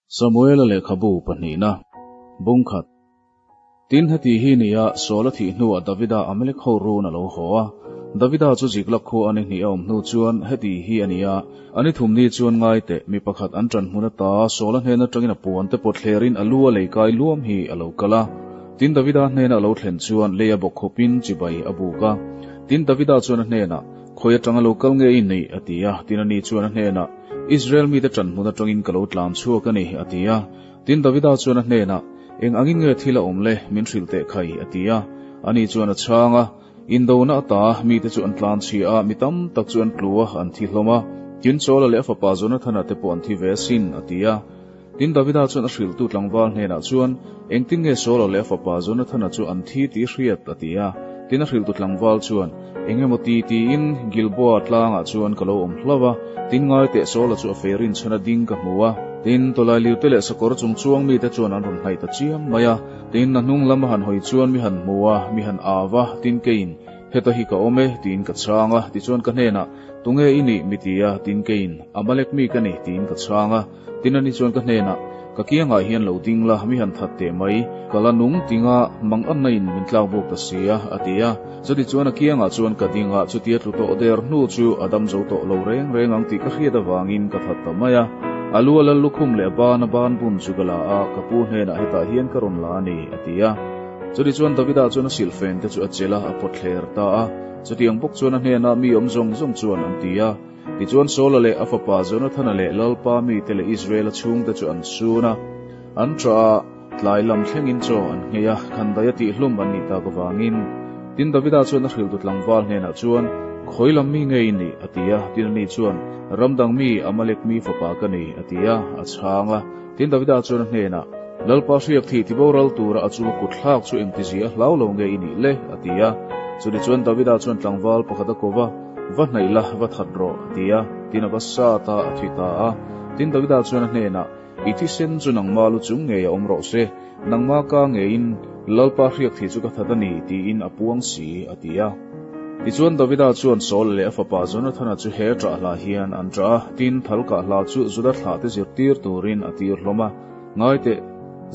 Samuela lehkhabu pahnihna, bung khat. Tin, heti hi nia, Saula thih hnuah Davida Amalek ho run a lo haw a. Davida chu Ziklag khua a ni hnih a awm hnu chuan heti hi a ni a, a ni thum ni chuan ngai teh, mi pakhat an ṭan hmun ata Saula hnen aṭangin a puan te pawt thlerin a lu a lei kai luam hi a lo kal a. Tin, Davida hnena a lo thlen chuan lei a bawk khawpin chibai a buk a. Tin, Davida chuan a hnenah, Khawi aṭanga lo kal nge i neih? a ti a. Tin, ani chuan a hnenah, Israel mite ṭan hmun aṭangin ka lo tlan chhuak a ni, a ti a. Tin, Davida chuan a hnenah, Eng angin nge thil a awm le? Min hrilh teh khai, a ti a. Ani chuan a chhang a, Indona ata mite chu an tlan chhia a, mi tam tak chu an tlu a, an thi hlawm a. Tin, Saula leh a fapa Jonathana te pawh an thi ve asin, a ti a. Tin, Davida chuan a hrilhtu tlangval hnenah chuan, Engtin nge Saula leh a fapa Jonathana chu an thi tih hriat? a ti a. Tin, a hrilhtu tlangval chuan, Eng emaw ti tiin Gilboa tlangah chuan ka lo awm hlauh a, tin ngai teh Saula chu a fei rinchhan a ding ka hmu a. Tin, tawlai liute leh sakawr chung chuang mite chuan an rawn hnaih ta chiam mai a. Tin, a hnung lam a han hawi chuan mi han hmu a, mi han au a, tin keiin, Heta hi ka awm e, tiin ka chhang a. Tichuan ka hnenah, Tunge i nih? mi ti a, tin keiin, Amalek mi ka ni, tiin ka chhang a. Tin ani chuan ka hnenah, Ka kiangah hian lo ding la, mi han that teh mai, ka la nung tinga mang anna in min tlak bawk ta si a, a ti a. Chuti chuan a kiangah chuan ka ding a, chutia tlu tawh der hnu chu a dam zo tawh lo reng reng ang tih ka hriat avangin ka that ta mai a. A lu a lal lukhum leh a ban a ban bun chu ka la a, ka pu hnenah hetah hian ka rawn la a ni, a ti a. Chuti chuan Davida chuan a silhfen te chu a chelh a, a pawt thler ta a. Chutiang bawk chuan a hnenah mi awm zawng zawng chuan an ti a. Tichuan Saula leh a fapa Jonathana leh Lalpa mite leh Israela chhungte chu an sun a, an ṭah a, tlai lam thlengin chaw an nghei a, khandaia tihhlum an nih tak avangin. Tin, Davida chuan a hrilhtu tlangval hnenah chuan, Khawi lam mi nge i nih? a ti a. Tin, ani chuan, Ram dang mi, Amalek mi fapa ka ni, a ti a, a chhang a. Tin, Davida chuan a hnenah, Lalpa hriak thih tiboral tura a chunga kut thlak chu engtizia hlau lo nge i nih le? a ti a. Chutichuan Davida chuan tlangval pakhat a ko va, Va hnaih la, va that rawh, a ti a. Tin a va sat a, a thi ta a. Tin Davida chuan a hnenah, I thisen chu nangma lu chung ngei a awm rawh se, nangma ka ngeiin Lalpa hriak thih chu ka that a ni, tiin a puang si, a ti a. Tichuan Davida chuan Saul leh a fapa Jonathana chu he ṭah hla hian an ṭah a, tin thalkah hla chu Juda thlahte zirtir turin a tir hlawm a. Ngaiteh,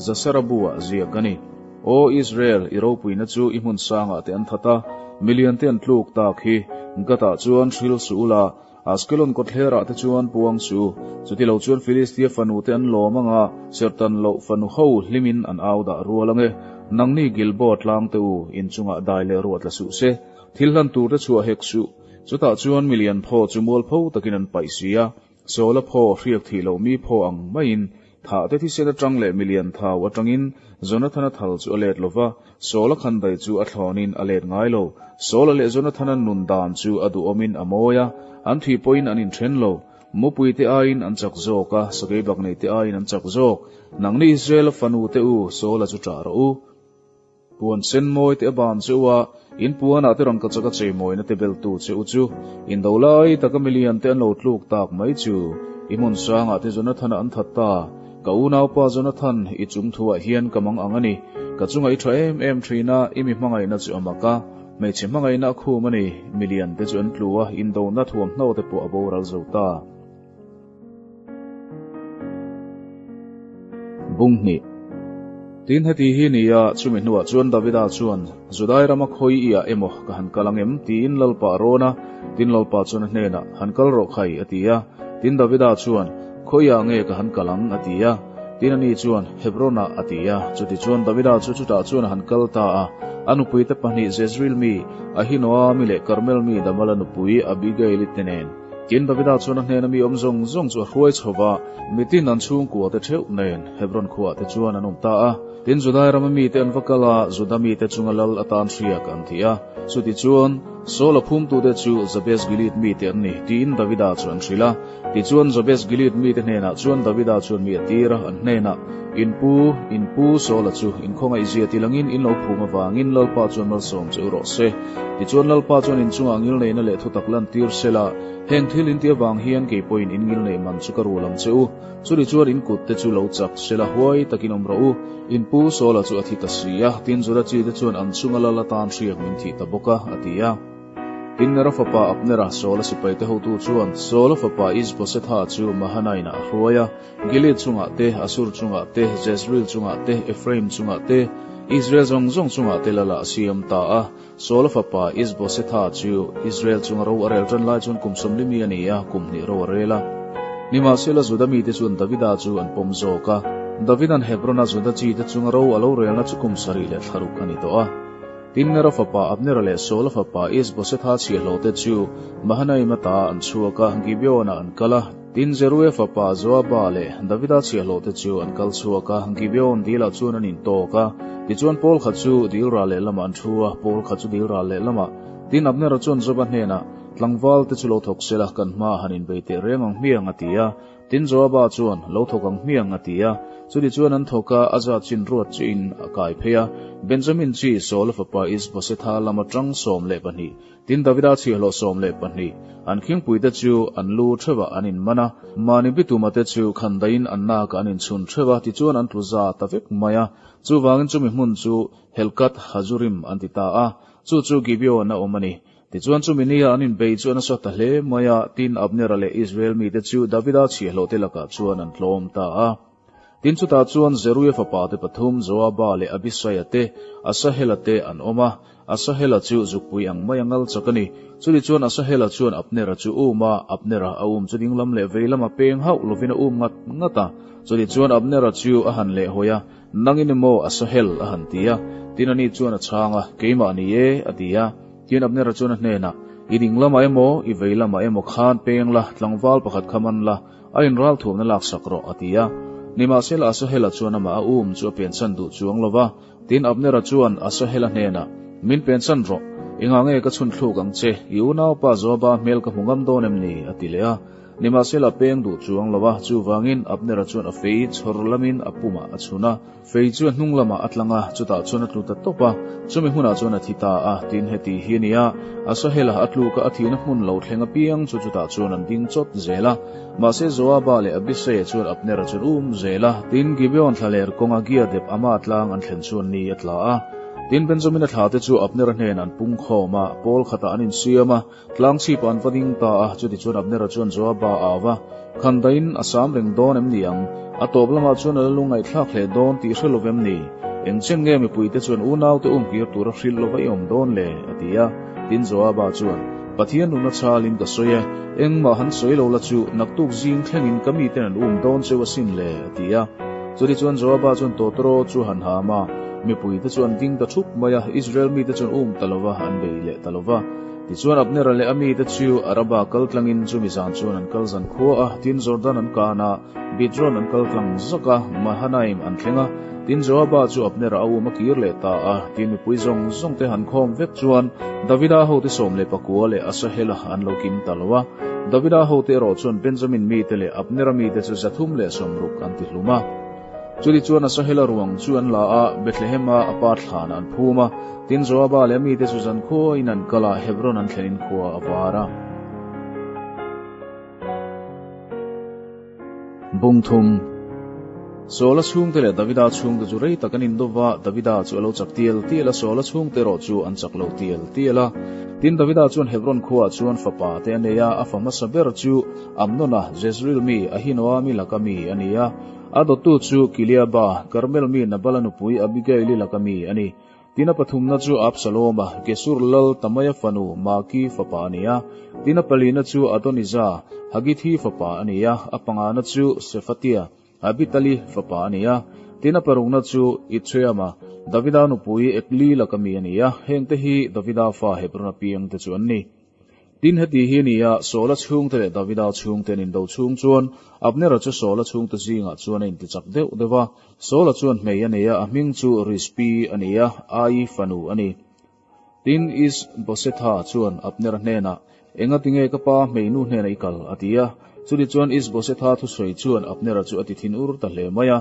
Zasara bu-ah ziak a ni. Aw Israel, i ropuina chu i hmun sangah te an that a, milian te an tluk tak hi. Gatah chuan hril suh ula, Askelon kawtthlerah te chuan puang suh. Chuti lo chuan Filistia fanu te an lawm ang a, serhtan loh fanu ho hlimin an au dah rual ang e. Nangni Gilboa tlang te u, inchungah dai leh ruah tla suh se, thil hlan tur te chhuah hek suh. Chutah chuan milian phaw chu mualpho takin an paih si a, Sawla phaw hriak thih loh mi phaw ang maiin thah te thisen atang leh milian thau atangin Jonathana thal chu a let lova, Sawla khandai chu a thlawnin a let ngai lo. Sawla leh Jonathana nun dan chu a duhawmin a mawi a, an thih pawhin an inthen lo. Mupui te aiin an chak zawk a, sakei bak nei te aiin an chak zawk. Nangni Israela fanu te u, Sawla chu ṭah rawh u. Puan sen mawi te a ban che u a, in puanah te rangkachak a chei mawina te beltu che u chu, in do lai taka milian te an lo tluk tak mai chu, i hmun sangah te Jonathana an that ta. Ka unaupa Jonathan, i chung thuah hian ka mang ang a ni. Ka chungah i tha em em thin a, i mi hmangaihna chu a mak a, hmeichhe hmangaihna a khum a ni. Milian te chu an tlu a, indona thuamhnaw te pawh a boral zo ta. Bung hnih. Tin, heti hi ni a, chumi hnuah chuan Davida chuan, Judai rama khawi i ah emaw ka han kal ang em? tiin Lalpa a rawn a. Tin, Lalpa chuan a hnenah, Han kal rawh khai, a ti a. Tin, Davida chuan, Khawi ah nge ka han kal ang? a ti a. Tin, ani chuan, Hebron-ah, a ti a. Chutichuan Davida chu chutah chuan a han kal ta a. A nupuite pahnih Jezreel mi, Ahinoami leh Karmel mi Damala nupui Abigail-i te nen, Tin, Davida chuan a hnena mi awm zawng zawng chu a hruai chho va, mitin an chhungkua te theuh nen Hebron khuah te chuan an awm ta a. Tin, Judai rama mite an va kal a, Juda mite chunga lal atan hriak an ti a. Chutichuan, Saula phumtute chu Jabes Gilead mite an ni, tiin Davida chu an hrilh a. Tichuan, Jabes Gilead mite hnenah chuan Davida chuan mi a tir a, an hnenah, In pu, in pu Saula chu inkhawngaihzia ti langin in lo phum avangin Lalpa chuan malsawm che u rawh se. Tichuan Lalpa chuan inchungah ngilneihna leh thutak lantir sela, heng thil inti avang hian kei pawhin in ngilneih man chu ka rul ang che u. Churi chuan in kut te chu lo chak sela huai takin awm rawh u. In pu Saula chu a thi ta si a, tin Juda chi te chuan an chunga lal atan hriak min thih ta bawk a, a ti a. Tin, Nera fapa Abnera, Saula sipaite hotu chuan Saula fapa Isbosetha chu Mahanainah a hruai a, Gilead chungah te, Asur chungah te, Jezreel chungah te, Ephraim chungah te, Israel zawng zawng chungah te lala a siam ta a. Saula fapa Isbosetha chu Israel chunga ro a rel tan lai chuan kum 40 mi a ni a, kum hnih ro a rel a. Nimahsela Juda mite chuan Davida chu an pawm zawk a. Davida'n Hebron-a Juda chite chunga ro a lo relna chu kum sarih leh thla ruk a ni tawh a. Tin, Nera fapa Abnera leh Saula fapa Isbosetha chhiahhlawhte chu Mahanaim ata an chhuak a, Gibeon-ah an kal a. Tin, Zeruia fapa Joaba leh Davida chhiahhlawhte chu an kal chhuak a, Gibeon dilah chuan an intawk a. Tichuan, Pawl khat chu dil ral lehlamah an thu a, Pawl khat chu dil ral lehlamah. Tin, Abnera chuan Joaba hnenah, Tlangval te chu lo thawk sela, kan hmaah han inbei teh reng ang hmiang, a ti a. Tin, Joaba chuan, Lo thawk ang hmiang, a ti a. Chutichuan an thawk a, a zat chin ruat chiin a kai phei a. Benjamin chi Saula fapa Isbosetha lama tang 12, tin Davida chhiahhlawh 12, an khingpuite chu an lu theuhah an inman a. Mahni bituma te chu khandaiin an nakah an inchhun theuh a, tichuan an tlu za ta vek mai a. Chuvangin chumi hmun chu Helkat Hazurim an ti ta a, chu chu Gibeon a awm a ni. Tichuan chumi nia an inbei chu a nasa ta hle mai a, tin Abnera leh Israel mite chu Davida chhiahhlawhte lakah chuan an tlawm ta a. Tin chutah chuan Zeruia fapate pathum Joaba leh Abisaia te, Asahela te an awm a, Asahela chu zukpui ang mai a ngal chak a ni. Chutichuan Asahela chuan Abnera chu um a, Abnera a um chu dinglam leh veilam a peng hauh lovin a um ngat ngat a. Chutichuan Abnera chu a han lehhawi a, Nangin emaw Asahel a han ti a, tin ani chuan a chhang a, Keimah ni e, a ti a. Tin Abnera chuan a hnenah, I ding lamah emaw, i vei lamah emaw khan peng la, tlangval pakhat kha man la, a inral thuamna laksak rawh, a ti a. Nimahsela Asahela chuan amah a um chu a pensan duh chuang lo va. Tin Abnera chuan Asahela hnenah, Min pensan rawh, engah nge ka chhun thluk ang che, i unaupa Joaba hmel ka hmu ngam dawn em ni? a ti leh a. Nimahsela peng duh chuang lo a, chuvangin Abnera chuan a fei chhawr lamin a pumah a chhun a. Fei chu a hnung lamah a tlang a, chutah chuan a tlu ta tawp a, chumi hmunah chuan a thi ta a, tin heti hi a ni a, Asahela a tluk a, a thihna hmun lo thleng apiang chu chutah chuan an ding chawt zel a. Mahse Joaba leh Abisai chuan Abnera chuan um zel a, tin Gibeon thlaler kawnga Giadep ama tlang an thlen chuan ni a tla a. Tin Benjamina thlate chu Abnera hnenah an pung khawm a, pawl khatah an insiam a, Tlang chhip an va ding ta a, chutichuan Abnera chuan Joaba a au va, Khandaiin a sam reng dawn em ni ang? A tawp lamah chuan a la lungngaihthlak hle dawn tih hre lo vem ni? Eng chen nge mipuite chuan unaute umkir tura hrilh lova i awm dawn le? a ti a. Tin Joaba chuan, Pathian nuna chalin ka sawi e, engmah han sawi lo la chu naktuk zing thlengin ka miten an um dawn cheu asin le, a ti a. Chutichuan Joaba chuan tawtawraw chu a han ham a, mipuite chu an ding ta thup mai a, Israel mite chuan um ta lova an bei leh ta lova. Tichuan Abnera leh a mite chu Araba kal tlangin chumi zan chuan an kal zan khua a, tin Jordan an kan a, Bidron an kal tlang zak a, Mahanaim an thleng a. Tin Joaba chu Abnera a um a kir leh ta a, tin mipui zawng zawng te han khawm vek chuan Davida hote 19 leh Asahela an lo kim ta lo a. Davida hote erawh chuan Benjamin mite leh Abnera mite chu 360 an ti hlum a. Chutichuan Asahela ruang chu an la a, Bethlehem-a a pa thlanah an phum a. Tin, Joaba leh a mite chu zan khuain an kal a, Hebron an thlenin khua a var a. Bung thum. Saula chhungte leh Davida chhungte chu rei tak an indo va, Davida chu a lo chak tial tial a, Saula chhungte erawh chu an chak lo tial tial a. Tin, Davida chuan Hebron khuaah chuan fapa te a nei a, a fa hmasa ber chu Amnona, Jezreel mi, Ahinoami laka mi a ni a. A dawttu chu Kiliaba, Karmel mi Nabala nupui Abigaili laka mi a ni. Tin a pathumna chu Absaloma, Gesur lal Tamaia fanu Maki fapa a ni a. Tin a palina chu Adonija, Hagithi fapa a ni a. A pangana chu Sefatia, Abitali fapa a ni a. Tin a parukna chu Ithreama, Davida nupui Ekli laka mi a ni a. Hengte hi Davida fa Hebrona piangte chu an ni. Tin, heti hi a ni a, Saula chhungte leh Davida chhungte an indo chhung chuan Abnera chu Saula chhungte zingah chuan a intichak deuh deuh va. Saula chuan hmei a nei a, a hming chu Rizpi a ni a, Ai fanu a ni. Tin, Is-bosetha chuan Abnera hnenah, Engati nge ka pa hmeinu hnenah i kal? a ti a. Chutichuan Is-bosetha thusawi chuan Abnera chu a ti thinur ta hle mai a.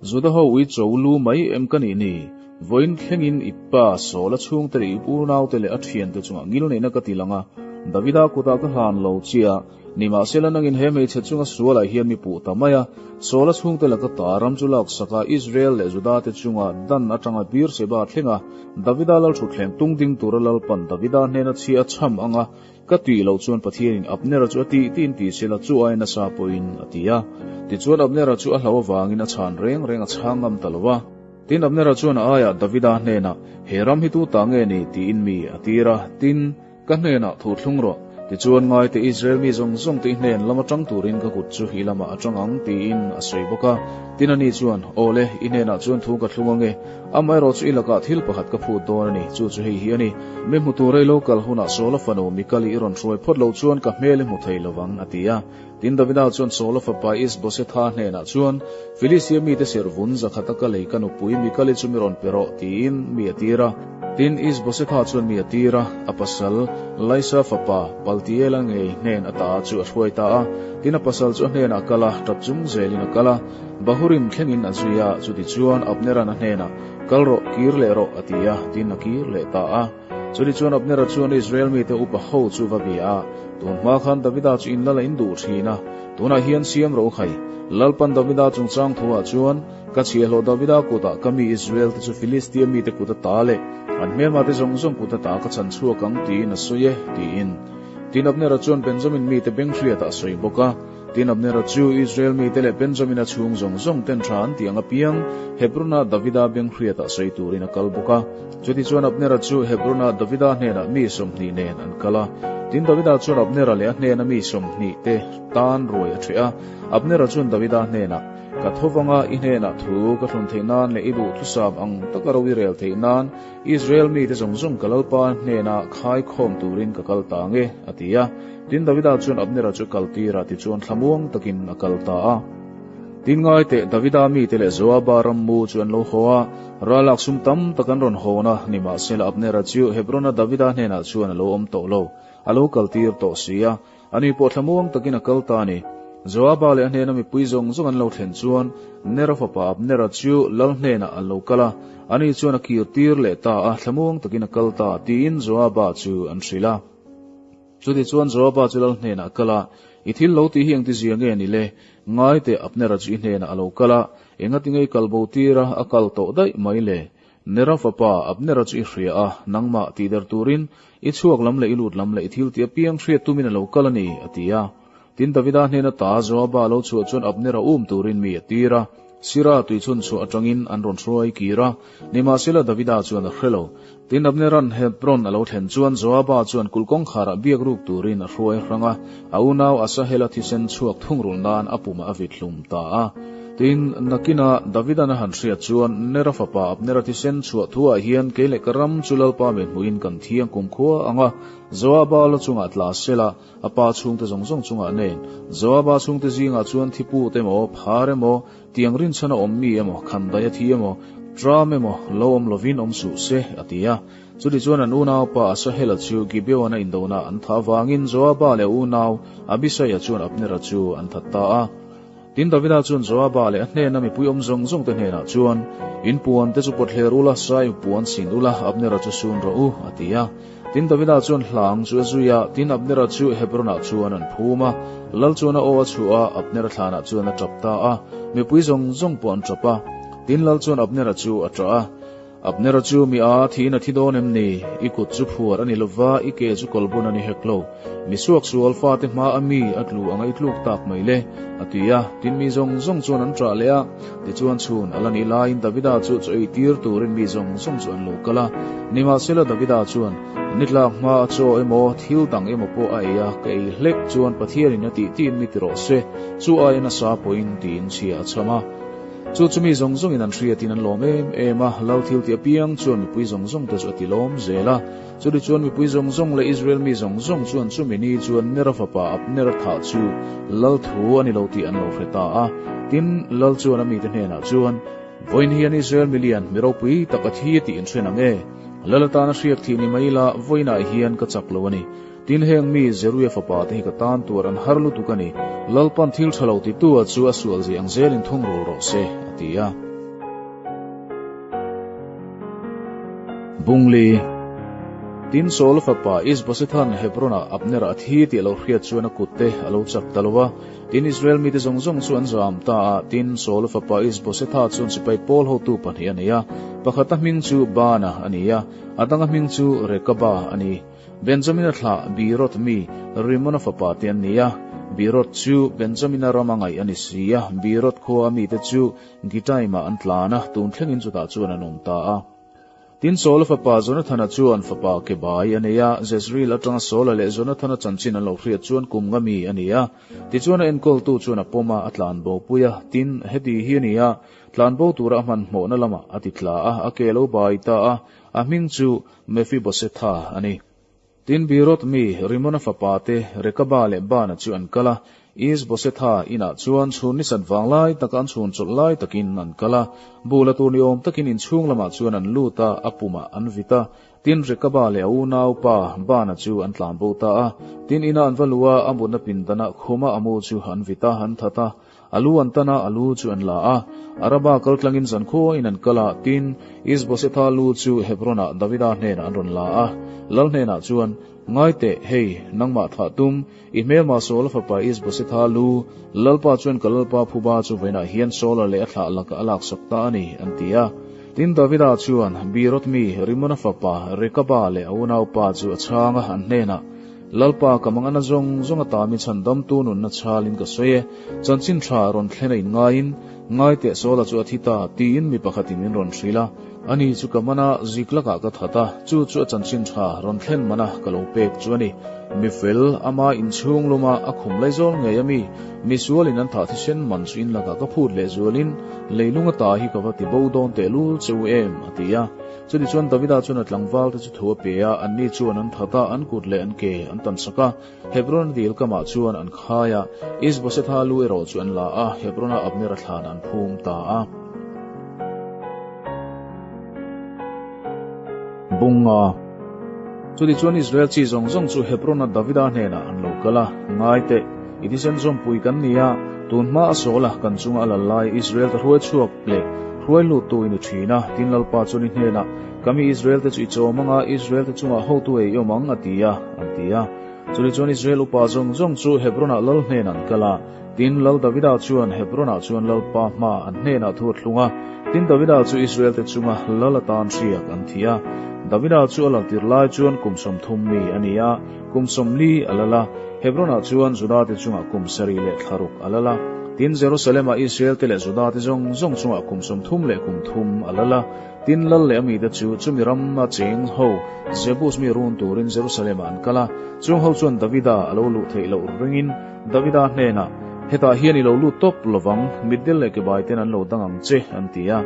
Juda ho ui cho lu mai em ka nih ni? Vawiin thlengin i pa Saula chhungte leh i unaute leh a thiante chungah ngilneihna ka ti lang a, Davida kutah ka hlan lo che a, nimahsela nangin he hmeichhe chunga sualah hian mi puh ta mai a, Saula chhungte laka ta ram chu laksak a, Israel leh Judate chunga Dan atanga Beersheba thlenga Davida lalthutthleng tung ding tura Lalpan Davida hnena chhia a chham ang a, Ka tih loh chuan Pathianin Abnera chu a tih tiin ti sela chu ai nasa pawhin a ti a. Tichuan Abnera chu a hlauh avangin a chhan reng reng a chhang ngam ta lo a. Tin Abnera chuan a aiah Davida hnenah, He ram hi tu ta nge ni? tiin mi a tir a. Tin, ka hnenah thu thlung rawh. Tichuan ngaite Israel mi zawng zawng te i hnen lam atang turin ka kut chu i lamah a tang ang, tiin a sawi bawk a. Tin ani chuan, Aw le, i hnenah chuan thu ka thlung ange. Amaherawh chu i lakah thil pakhat ka phut dawn a ni, chu chu hei hi a ni. Mi hmu tur ei lo kal hunah Saula fanu Mikali i rawn hruai phawt loh chuan ka hmel i hmu thei lo vang, a ti a. Tin, Davida chuan Saula fapa Isbosetha hnenah chuan, Filistia mite serh vun zakhata ka lei ka nupui Mikali chu mi rawn pe rawh, tiin mi a tir a. Tin, Isbosetha chuan mi a tir a, a pasal Laisa fapa Paltiela ngei hnen ata chu a hruai ta a. Tin, a pasal chu a hnenah a kal a, tap chung zelin a kal a. Bahurim thlengin a zui a, chutichuan Abnera'n a hnenah, Kal rawh, kir leh rawh, a ti a, tin a kir leh ta a. Chutichuan Abnera chuan Israel mite upa ho chu va bia a, Tun hma khan Davida chu in lal a in duh thin a, tunah hian siam rawh u khai. Lalpan Davida chungchang thuah chuan, Ka chhiahhlawh Davida kutah ka mi Israel te chu Filistia mite kut ata leh an hmelma te zawng zawng kut ata ka chhan chhuak ang, tiin a sawi e, tiin. Tin Abnera chuan Benjamin mite benghriatah a sawi bawk a. Tin, Abnera chu Israel mite leh Benjamina chhung zawng zawng ten tha an tih ang apiang Hebrona Davida benghriatah sawi turin a kal bawk a. Chutichuan Abnera chu Hebrona Davida hnenah mi 20 nen an kal a. Tin, Davida chuan Abnera leh a hnena mi 20 te tan ruai a ṭheh a. Abnera chuan Davida hnenah, Ka tho vanga i hnenah thu ka thlun theih nan leh i duhthusam ang taka ro i rel theih nan Israel mite zawng zawng ka Lalpa hnena khai khawm turin ka kal ta ang e, a ti a. Tin, Davida chuan Abnera chu kal tir a, tichuan thlamuang takin a kal ta a. Tin, ngai teh, Davida mite leh Joaba ram mu chu an lo haw a, ralak sum tam tak an rawn hawn a, nimahsela Abnera chu Hebrona Davida hnenah chuan a lo awm tawh lo, a lo kal tir tawh si a. Ani pawh thlamuang takin a kal ta a ni. Joaba leh a hnena mipui zawng zawng an lo thlen chuan Nera fapa Abnera chu lal hnenah a lo kal a, ani chuan a kir tir leh ta a, thlamuang takin a kal ta, tiin Joaba chu an hrilh a. Chutichuan Joaba chu lal hnenah a kal a, I thil lo tih hi engtizia nge ni le? Ngai teh, Abnera chu i hnenah a lo kal a, engatinge i kal bo tir a, a kal tawh daih mai le? Nera fapa Abnera chu i hria a, nangmah tihder turin i chhuak lam leh i lut lam leh i thil tih apiang hriat tumin a lo kal a ni, a ti a. Tin, Davida hnena ta Joaba a lo chhuah chuan Abnera um turin mi a tir a, Sira tuichhun chhuah atangin an rawn hruai kir a, nimahsela Davida chuan a hre lo. Tin, Abnera'n Hebron a lo thlen chuan Joaba chuan kulh kawngkharah biak ruk turin a hruai hrang a, a unau Asahela thisen chhuak thungrulh nan a pumah a vit hlum ta a. Tin, nakinah Davida'n a han hriat chuan, Nera fapa Abnera thisen chhuah thuah hian kei leh ka ram chu Lalpa min hmuhin kan thiang kumkhua ang a, Joaba la chungah tla sela, A pa chhungte zawng zawng chungah nen, Joaba chhungte zingah chuan thiput emaw, phar emaw, tiang rinchhan a awm mi emaw, khandai a thi emaw, tram emaw, lo awm lovin awm suh se, a ti a. Chutichuan an unaupa Asahela chu Gibeon-a indona an thah avangin Joaba leh a unau Abisaia chuan Abnera chu an that ta a. Tin, Davida chuan Joaba leh a hnena mipui awm zawng zawngte hnenah chuan, In puante chu pawtthler ula, sai puan sin ula, Abnera chu sun rawh u, a ti a. Tin, Davida chuan hlang chu a zui a, tin, Abnera chu Hebronah chuan an phum a. Lal chuan a aw a chhuah a, Abnera thlanah chuan a tap ta a, mipui zawng zawng pawh an tap a. Tin, Lal chuan Abnera chu a ṭah a. Abnera chu mi a thiin a thi dawn em ni? I kut chu phuar a ni lova, i ke chu kawlbun a ni hek lo. Mi suaksual fate hma a mi a tlu anga i tluk tak mai le, a ti a. Tin, mi zawng zawng chuan an ṭah leh a. Tichuan chhun a la nih laiin Davida chu chaw ei tir turin mi zawng zawng chu an lo kal a. Nimahsela Davida chuan, Ni tlak hma a chaw emaw, thil dang emaw pawh a ei a, ka ei hlek chuan Pathianin a tih tiin mi ti rawh se, chu aiin a sa pawhin tiin chhia a chham a. Chu chu mi zawng zawngin an hriatin an lawm em em a, lal thil tih apiang chuan mipui zawng zawng te chu a ti lawm zel a. Chutichuan mipui zawng zawng leh Israel mi zawng zawng chuan chumi ni chuan Nera fapa Abner thah chu lal thu a ni lo tih an lo hre ta a. Tin, lal chuan a mite hnenah chuan, Vawiin hian Israel milian mi ropui tak a thi tih in hre nang e? Lal atana hriak thih ni mai ila, vawiinah hian ka chak lo a ni. Tin, heng mi Zeruia fapa te hi ka tan tuar an har lutuk a ni. Lalpan thil tha lo titu a chu a sual zia ang zelin thungrul rawh se, a ti a. Bungli. Tin, Saula fapa Isbosetha'n Hebron-ah Abner-a a thi tih a lo hriat chuan a kutte a lo chak ta lo va. Tin, Israel mite zawng zawng chu an zam ta a. Tin, Saula fapa Isbosetha chuan sipai pawl hotu pahnih a nei a, pakhata hming chu Baana a ni a, a danga hming chu Rekaba a ni. Benjamina thlah Beeroth mi Rimona fapa te an ni a. Beeroth chu Benjamina rama ngaih a ni si a, Beeroth khua a mite chu Gitaim-ah an tlan a, tun thlengin chutah chuan an awm ta a. Tin, Saula fapa Jonathana chuan fapa Kebai a nei a, Jezreel atanga Saula leh Jonathana chanchin an lo hriat chuan kum nga mi a ni a. Tichuan a enkawltu chuan a pawm a, a tlanbo pui a. Tin, heti hi a ni a, tlanbo tura a hmanhmawhna lamah a ti tla a, a ke lo bai ta a, a hming chu Mephibosetha a ni. Tin, Beeroth mi Rimona fapa te Rekaba leh Baana chu an kal a, Is-bosetha inah chuan chhun ni sat vang lai taka an chhun chawlh lai takin an kal a. Bu la tur ni awm takin inchhung lamah chuan an lut a, a pumah an vit a. Tin, Rekaba leh a unaupa Baana chu an tlan bo ta a. Tin, inah an va luh a, a mutna pindanah khuma a mu chu an vit a, an that a. A lu an tan a, a lu chu an la a. Araba kal tlangin zankhuain an kal a, tin, Isbosetha lu chu Hebron-ah Davida hnenah an rawn la a. Lal hnenah chuan, Ngai teh, hei, nangmah thah tum, i hmelma Saula fapa Isbosetha lu, Lalpa chuan ka Lalpa phuba chu vawiinah hian Saula leh a thlah lakah a laksak ta a ni, an ti a. Tin, Davida chuan Beeroth mi Rimona fapa Rekaba leh a unaupa chu a chhang a, an hnenah, Lalpa, ka mangana zawng zawng ata mi chhandamtu nunna chhalin ka sawi e. Chanchin tha rawn thlen a inngaiin, Ngai teh Saula chu a thi ta, tiin mi pakhatin min rawn hrilh a. Ani chu ka mana zik lakah ka that a, chu chu a chanchin tha rawn thlen mana ka lo pek chu a ni. Mi fel, ama inchhung luma a khum laizawl ngei a mi, mi sualin an thah thisen man chu in lakah ka phut leh zualin, leilung ata hi ka va ti bo dawn tehlul che u em, a ti a. Chutichuan Davida chuan a tlangvalte chu thu a pe a, anni chuan an that a, an kut leh an ke an tan sak a. Hebron dil kamah chuan an khai a, Isbosetha lu erawh chu an la a, Hebrona Abnera thlan an phum ta a. Bunga. Chutichuan Israel chi zawng zawng chu Hebrona Davida hnenah an lo kal a, Ngai teh, i thisen zawmpui kan ni a, tun hma a sawl a, kan chunga a lal lai Israel te hruai chhuak leh hruai luttu i ni thin a, tin Lalpa chuan i hnenah, Ka mi Israel te chu i chawm ang a, Israel te chungah hotu ei i awm ang, a ti a, an ti a. Chumi chuan Israel upa zawng zawng chu Hebron-ah lal hnenah an kal a. Tin, Lal Davida chuan Hebron-ah chuan Lalpa hma an hnenah thu a thlung a. Tin, Davida chu Israel te chunga lal atan hriak an thi a. Davida chu a laltir lai chuan kum 30 mi a ni a, kum 40 a lal a. Hebron-ah chuan Juda te chungah kum sarih leh thla ruk a lal a. Tin, Jerusalem-ah Israel te leh Juda te zawng zawng chungah kum 30 leh kum thum a lal a. Tin, lal leh a mite chu chumi rama cheng ho Jebus mi run turin Jerusalem-ah an kal a. Chung ho chuan Davida a lo luh theih loh ringin Davida hnenah, Hetah hian i lo lut tawp lovang, mitdel leh kebai ten an lo dang ang che, an ti a.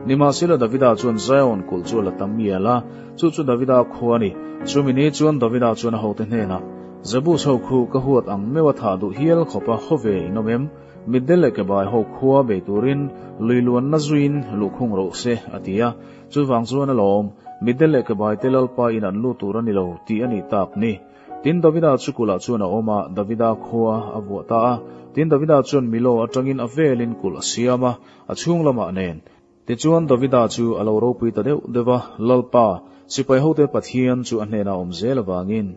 Nimahsela Davida chuan Zion kulh chu a la tam mial a, chu chu Davida khua a ni. Chumi ni chuan Davida chuan a hote hnenah, Jebus ho khu ka huat ang meuh a thah duh hial khawp a, haw ve in awm em? Mitdel leh kebai ho khua bei turin lui luanna zuiin luhkhung rawh se, a ti a. Chuvang chuan a lawm, Mitdel leh kebai te Lalpa in an lut tur a ni lo tih a nih tak ni. Tin, Davida chu kulh ah chuan a awm a, Davida khua a vuah ta a. Tin, Davida chuan Milo atangin a velin kulh a siam a, a chhung lamah nen. Tichuan, Davida chu a lo ropui ta deuh deuh va, Lalpa, sipai hote Pathian chu a hnenah awm zel avangin.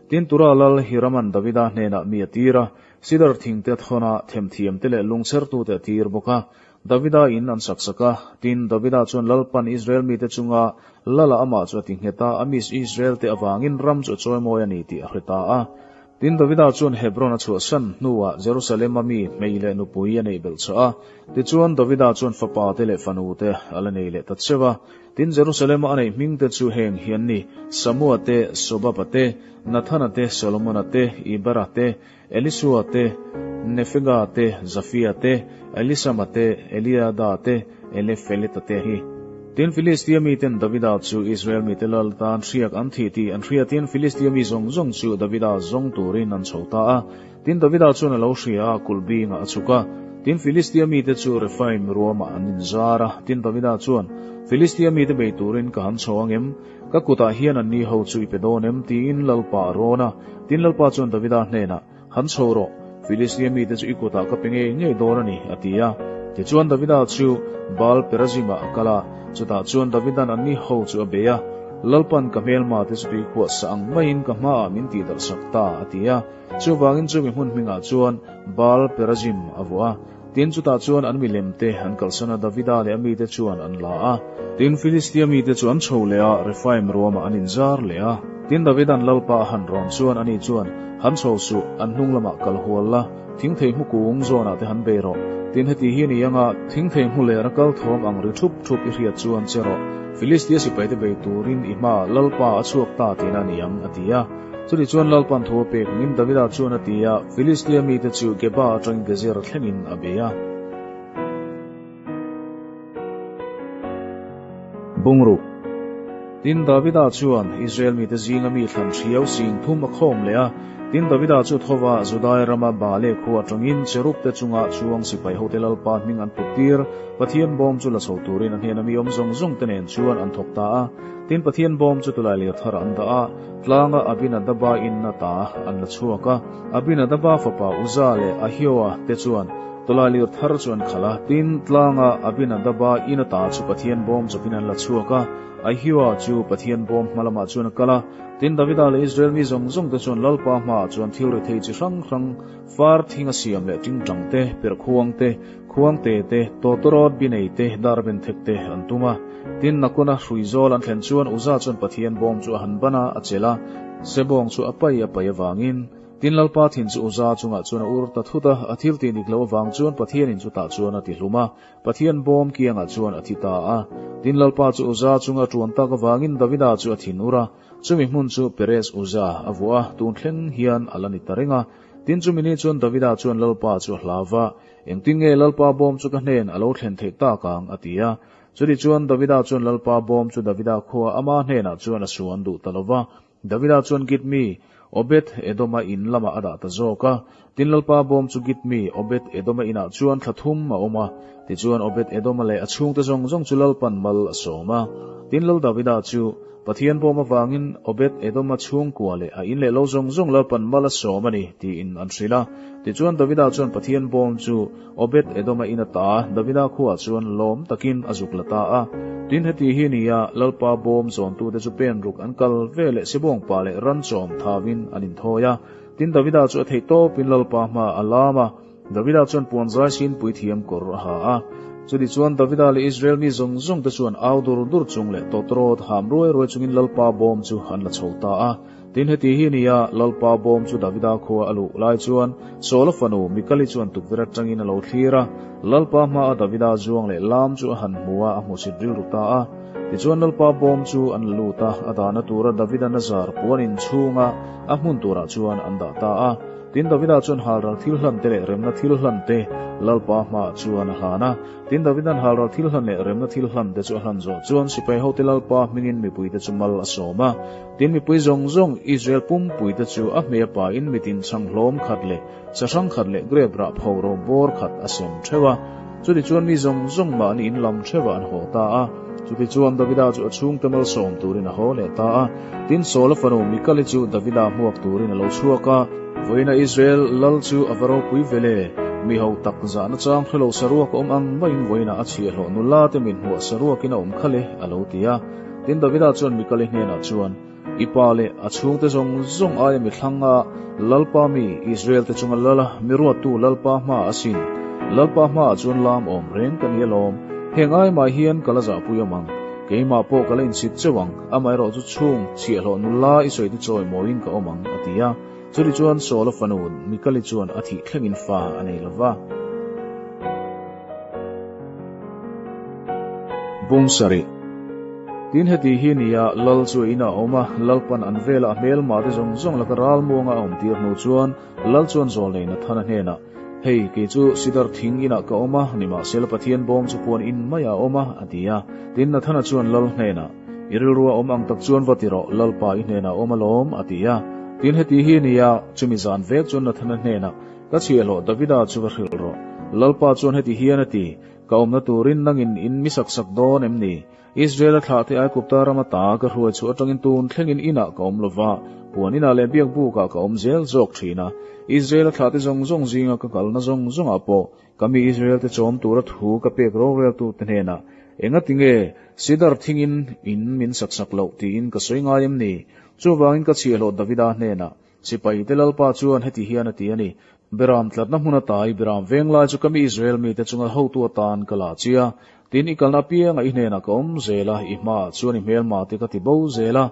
Tin, Tura lal Hiraman Davida hnenah mi a tir a, Sidar thingte a thawn a, themthiamte leh lungchhertute a tir bawk a. Davida in an sak sak a. Tin, Davida chuan Lalpan Israel mite chunga Lala amah chu a ti nghet a, a mis Israel-te avangin ram chu a chawimawi a ni tih a hre ta a. Tin, Davida chuan Hebron a chhuahsan hnuah Jerusalem-a mi hmei leh nupui a neih belh chhuah a. Tichuan, Davida chuan fapate leh fanute a la nei leh ta cheu a. Tin, Jerusalem-a a neih hmingte chu heng hi an ni, Samua te, Sobaba te, Nathana te, Solomona te, Ibara te, Elisua te, Nefega te, Zafia te, Elisama te, Eliada te, Elefeleta te hi. Tin, Filistia miten Davida chu Israel mite lal tan hriak an thih tih an hriatin Filistia mi zawng zawng chu Davida zawng turin an chho ta a. Tin, Davida chuan a lo hria a, kulh bingah a chhuk a. Tin, Filistia mite chu Refaim ruamah an inzar a. Tin, Davida chuan, Filistia mite bei turin ka han chho ang em? Ka kutah hian anni ho chu i pe dawn em? tiin Lalpa a rawn a. Tin, Lalpa chuan Davida hnenah, Han chho rawh, Filistia mite chu i kutah ka pe ngei ngei dawn a ni, a ti a. Tichuan Davida chu Baal Perazim-ah a kal a, chutah chuan Davida'n anni ho chu a bei a. Lalpan ka hmelma te chu tuikhuah sa ang maiin ka hmaah min tihdarh sak ta, a ti a. Chuvangin chumi hmun hmingah chuan Baal Perazim a vuah a. Tin, chutah chuan an milem te an kalsan a, Davida leh a mite chuan an la a. Tin, Filistia mite chu an chho leh a, Rephaim ruamah an inzar leh a. Tin, Davida'n Lalpa a han rawn chuan ani chuan, Han chho suh, an hnung lamah kal hual la, thingthei hmu kung zawnah te han bei rawh. Tin, heti hi a ni anga, thingthei hmu lera kal thawm ang ri thup thup i hriat chuan che rawh, Filistia sipaite bei turin i hmaah Lalpa a chhuak ta tihna a ni ang, a ti a. Chutih chuan Lalpan thu a pek angin Davida chuan a ti a, Filistia mite chu Geba atangin Gezer thlengin a bei a. Bungruk. Tin, Davida chuan Israel mite zinga mi thlan hriau sing thum a khawm leh a. Tin, Davida chu thova Judai rama Baale khua atangin cherub te chunga chuang sipai hote Lalpa hming an put tir. Pathian bawm chu la chho turin a hnena mi awm zawng zawng te nen chuan an thawk ta a. Tin, Pathian bawm chu tulai lir tharah an dah a. Tlanga Abinadaba in ata an la chhuak a, Abinadaba fapa Uza leh Ahioa te chuan tawlailir thar chu an khalh a. Tin, tlanga Abinadaba in ata chu Pathian bawm chawpin an la chhuak a, Ahioa chu Pathian bawm hma lamah chuan a kal a. Tin, Davida leh Israel mi zawng zawng te chuan Lalpa hmaah chuan thil rethei chi hrang hrang, far thing a siam leh tingtang te, perhkhuang te, Khuangte te, tawtawrawt binei te, darbenthek te an tum a. Tin, Nakona hrui zawl an thlen chuan Uza chuan Pathian bawm chu a han ban a, a chelh a, Sebawng chu a pai a pai avangin. Tin, Lalpa thin chu Uza chungah chuan a ur ta thut a, a thil tih dik loh avang chuan Pathianin chutah chuan a ti hlum a, Pathian bawm kiangah chuan a thi ta a. Tin, Lalpa chu Uza chunga a tuan tak avangin Davida chu a thin ur a, chumi hmun chu Perez Uza a vuah a, tun thleng hian a la ni ta reng a. Tin, chumi ni chuan Davida chuan Lalpa chu a hlau va, Engtin nge Lalpa bawm chu ka hnen a lo thlen theih tak ang? a ti a. Chuti chuan Davida chuan Lalpa bawm chu Davida khua ama hnenah chuan a suan duh ta lo va. Davida chuan Git mi, Obed Edoma in lamah a dah ta zawk a. Tin, Lalpa bawm chu Git mi, Obed Edoma inah chuan thla thum a awm a. Tichuan Obed Edoma leh a chhungte zawng zawng chu Lalpan mal a sawm a. Tin, Lal Davida chu Pathian bawm avangin Obed Edoma chhungkua leh a in leh lo zawng zawng Lalpan mal a sawm a ni, tiin an hrilh a. Tichuan Davida chuan Pathian bawm chu Obed Edoma in ata Davida khuaah chuan lawm takin a zuk la ta a. Tin, heti hi nia Lalpa bawm zawntute chu pen ruk an kal ve leh Sibawngpa leh ranchawm thavin an inthawi a. Tin, Davida chu a theih tawpin Lalpa hmaah a lam a. Davida chuan puanzai sin puithiam kawr a ha a. Chutih chuan Davida leh Israel mi zawng zawng te chuan au dur dur chung leh tawtrawt ham ruai ruai chungin Lalpa bawm chu an la chho ta a. Tin, heti hi nia Lalpa bawm chu Davida khua a luh lai chuan Saula fanu Mikali chuan tukverh atangin a lo thlir a. Lalpa hmaa Davida zuang leh lam chu a han hmu a, a hmusit rilru ta a. Tichuan Lalpa bawm chu an la lut a, a dahna tura Davida Nazar puan inchhunga a hmun turah chuan an dah ta a. Tin, Davida chuan halral thil hlan te leh remna thil hlan te Lalpa hmaah chuan a hlan a. Tin, Davida'n halral thil hlan leh remna thil hlan te chu a hlan zawh chuan sipai hote Lalpa hmingin mipuite chu mal a sawm a. Tin, mipui zawng zawng Israel pumpuite chu a hmei a pain mitin chhang hlawm khat leh sahrang khat leh grep rah pho ro bawr khat a sem theuh a. Chutichuan mi zawng zawng mahni in lam theuhah an haw ta a. Chutichuan Davida chu a chhungte malsawm turin a haw leh ta a. Tin, Saula fanu Mikali chu Davida hmuak turin a lo chhuak a. Vawiina Israel lal chu a va ropui ve le! Mi ho tak zahna chang hrelo saruak a awm ang maiin vawiina a chhiahhlawh nula te min hmuah saruakin a awm kha le, a lo ti a. Tin, Davida chuan Mikali hnenah chuan, I pa leh a chhungte zawng zawng aia mi thlanga Lalpa mi Israel te chunga lal a, mi ruattu Lalpa hma asin. Lalpa hmaah chuan lam awm reng ka ni alawm. Heng ai mah hian ka la zahpui awm ang. Keimah pawh ka la insit cheu ang, amaherawh chu chhung chhiahhlawh nula i sawi te chawi mawiin ka awm ang, a ti a. Chutih chuan Saula fanu Mikali chuan a thih thlengin fa a nei lo va. Bung sarih. Tin, heti hi nia Lal chu a inah a awm a, Lalpan an velah a hmelmah te zawng zawng laka ralmuanga a awmtir hnu chuan Lal chuan zawlnei Nathana hnenah, Hei, kei chu Sidar thing inah ka awm a, nimahsela Pathian bawm chu puan in maiah a awm a, a ti a. Tin, Nathana chuan Lal hnenah, I rilrua awm ang tak chuan va ti rawh, Lalpa i hnenah a awm alawm, a ti a. Tin, heti hi nia, chumi zan vek chuan Nathana hnenah, Ka chhiahhlawh Davida chu va hrilh rawh. Lalpa chuan heti hian a ti, Ka awmna turin nangin in mi sak sak dawn em ni? Israela thlahte Aigupta rama ta ka hruai chhuah atangin tun thlengin inah ka awm lo va, puan inah leh biakbukah ka awm zel zawk thin a. Israela thlahte zawng zawng zinga ka kalna zawng zawngah pawh ka mi Israelte chawm tura thu ka pek roreltute hnenah, Engati nge sidar thingin in min sak sak loh tiin ka sawi ngai em ni? Chuvangin ka chhiahhlawh Davida hnenah, Sipaite Lalpa chuan heti hian a ti a ni, Beram tlatna hmun atai beram veng lai chu ka mi Israel mite chunga hotu atan ka la chi a. Tin, i kalna apiangah i hnenah ka awm zel a, i hmaah chuan i hmelmate ka ti bo zel a,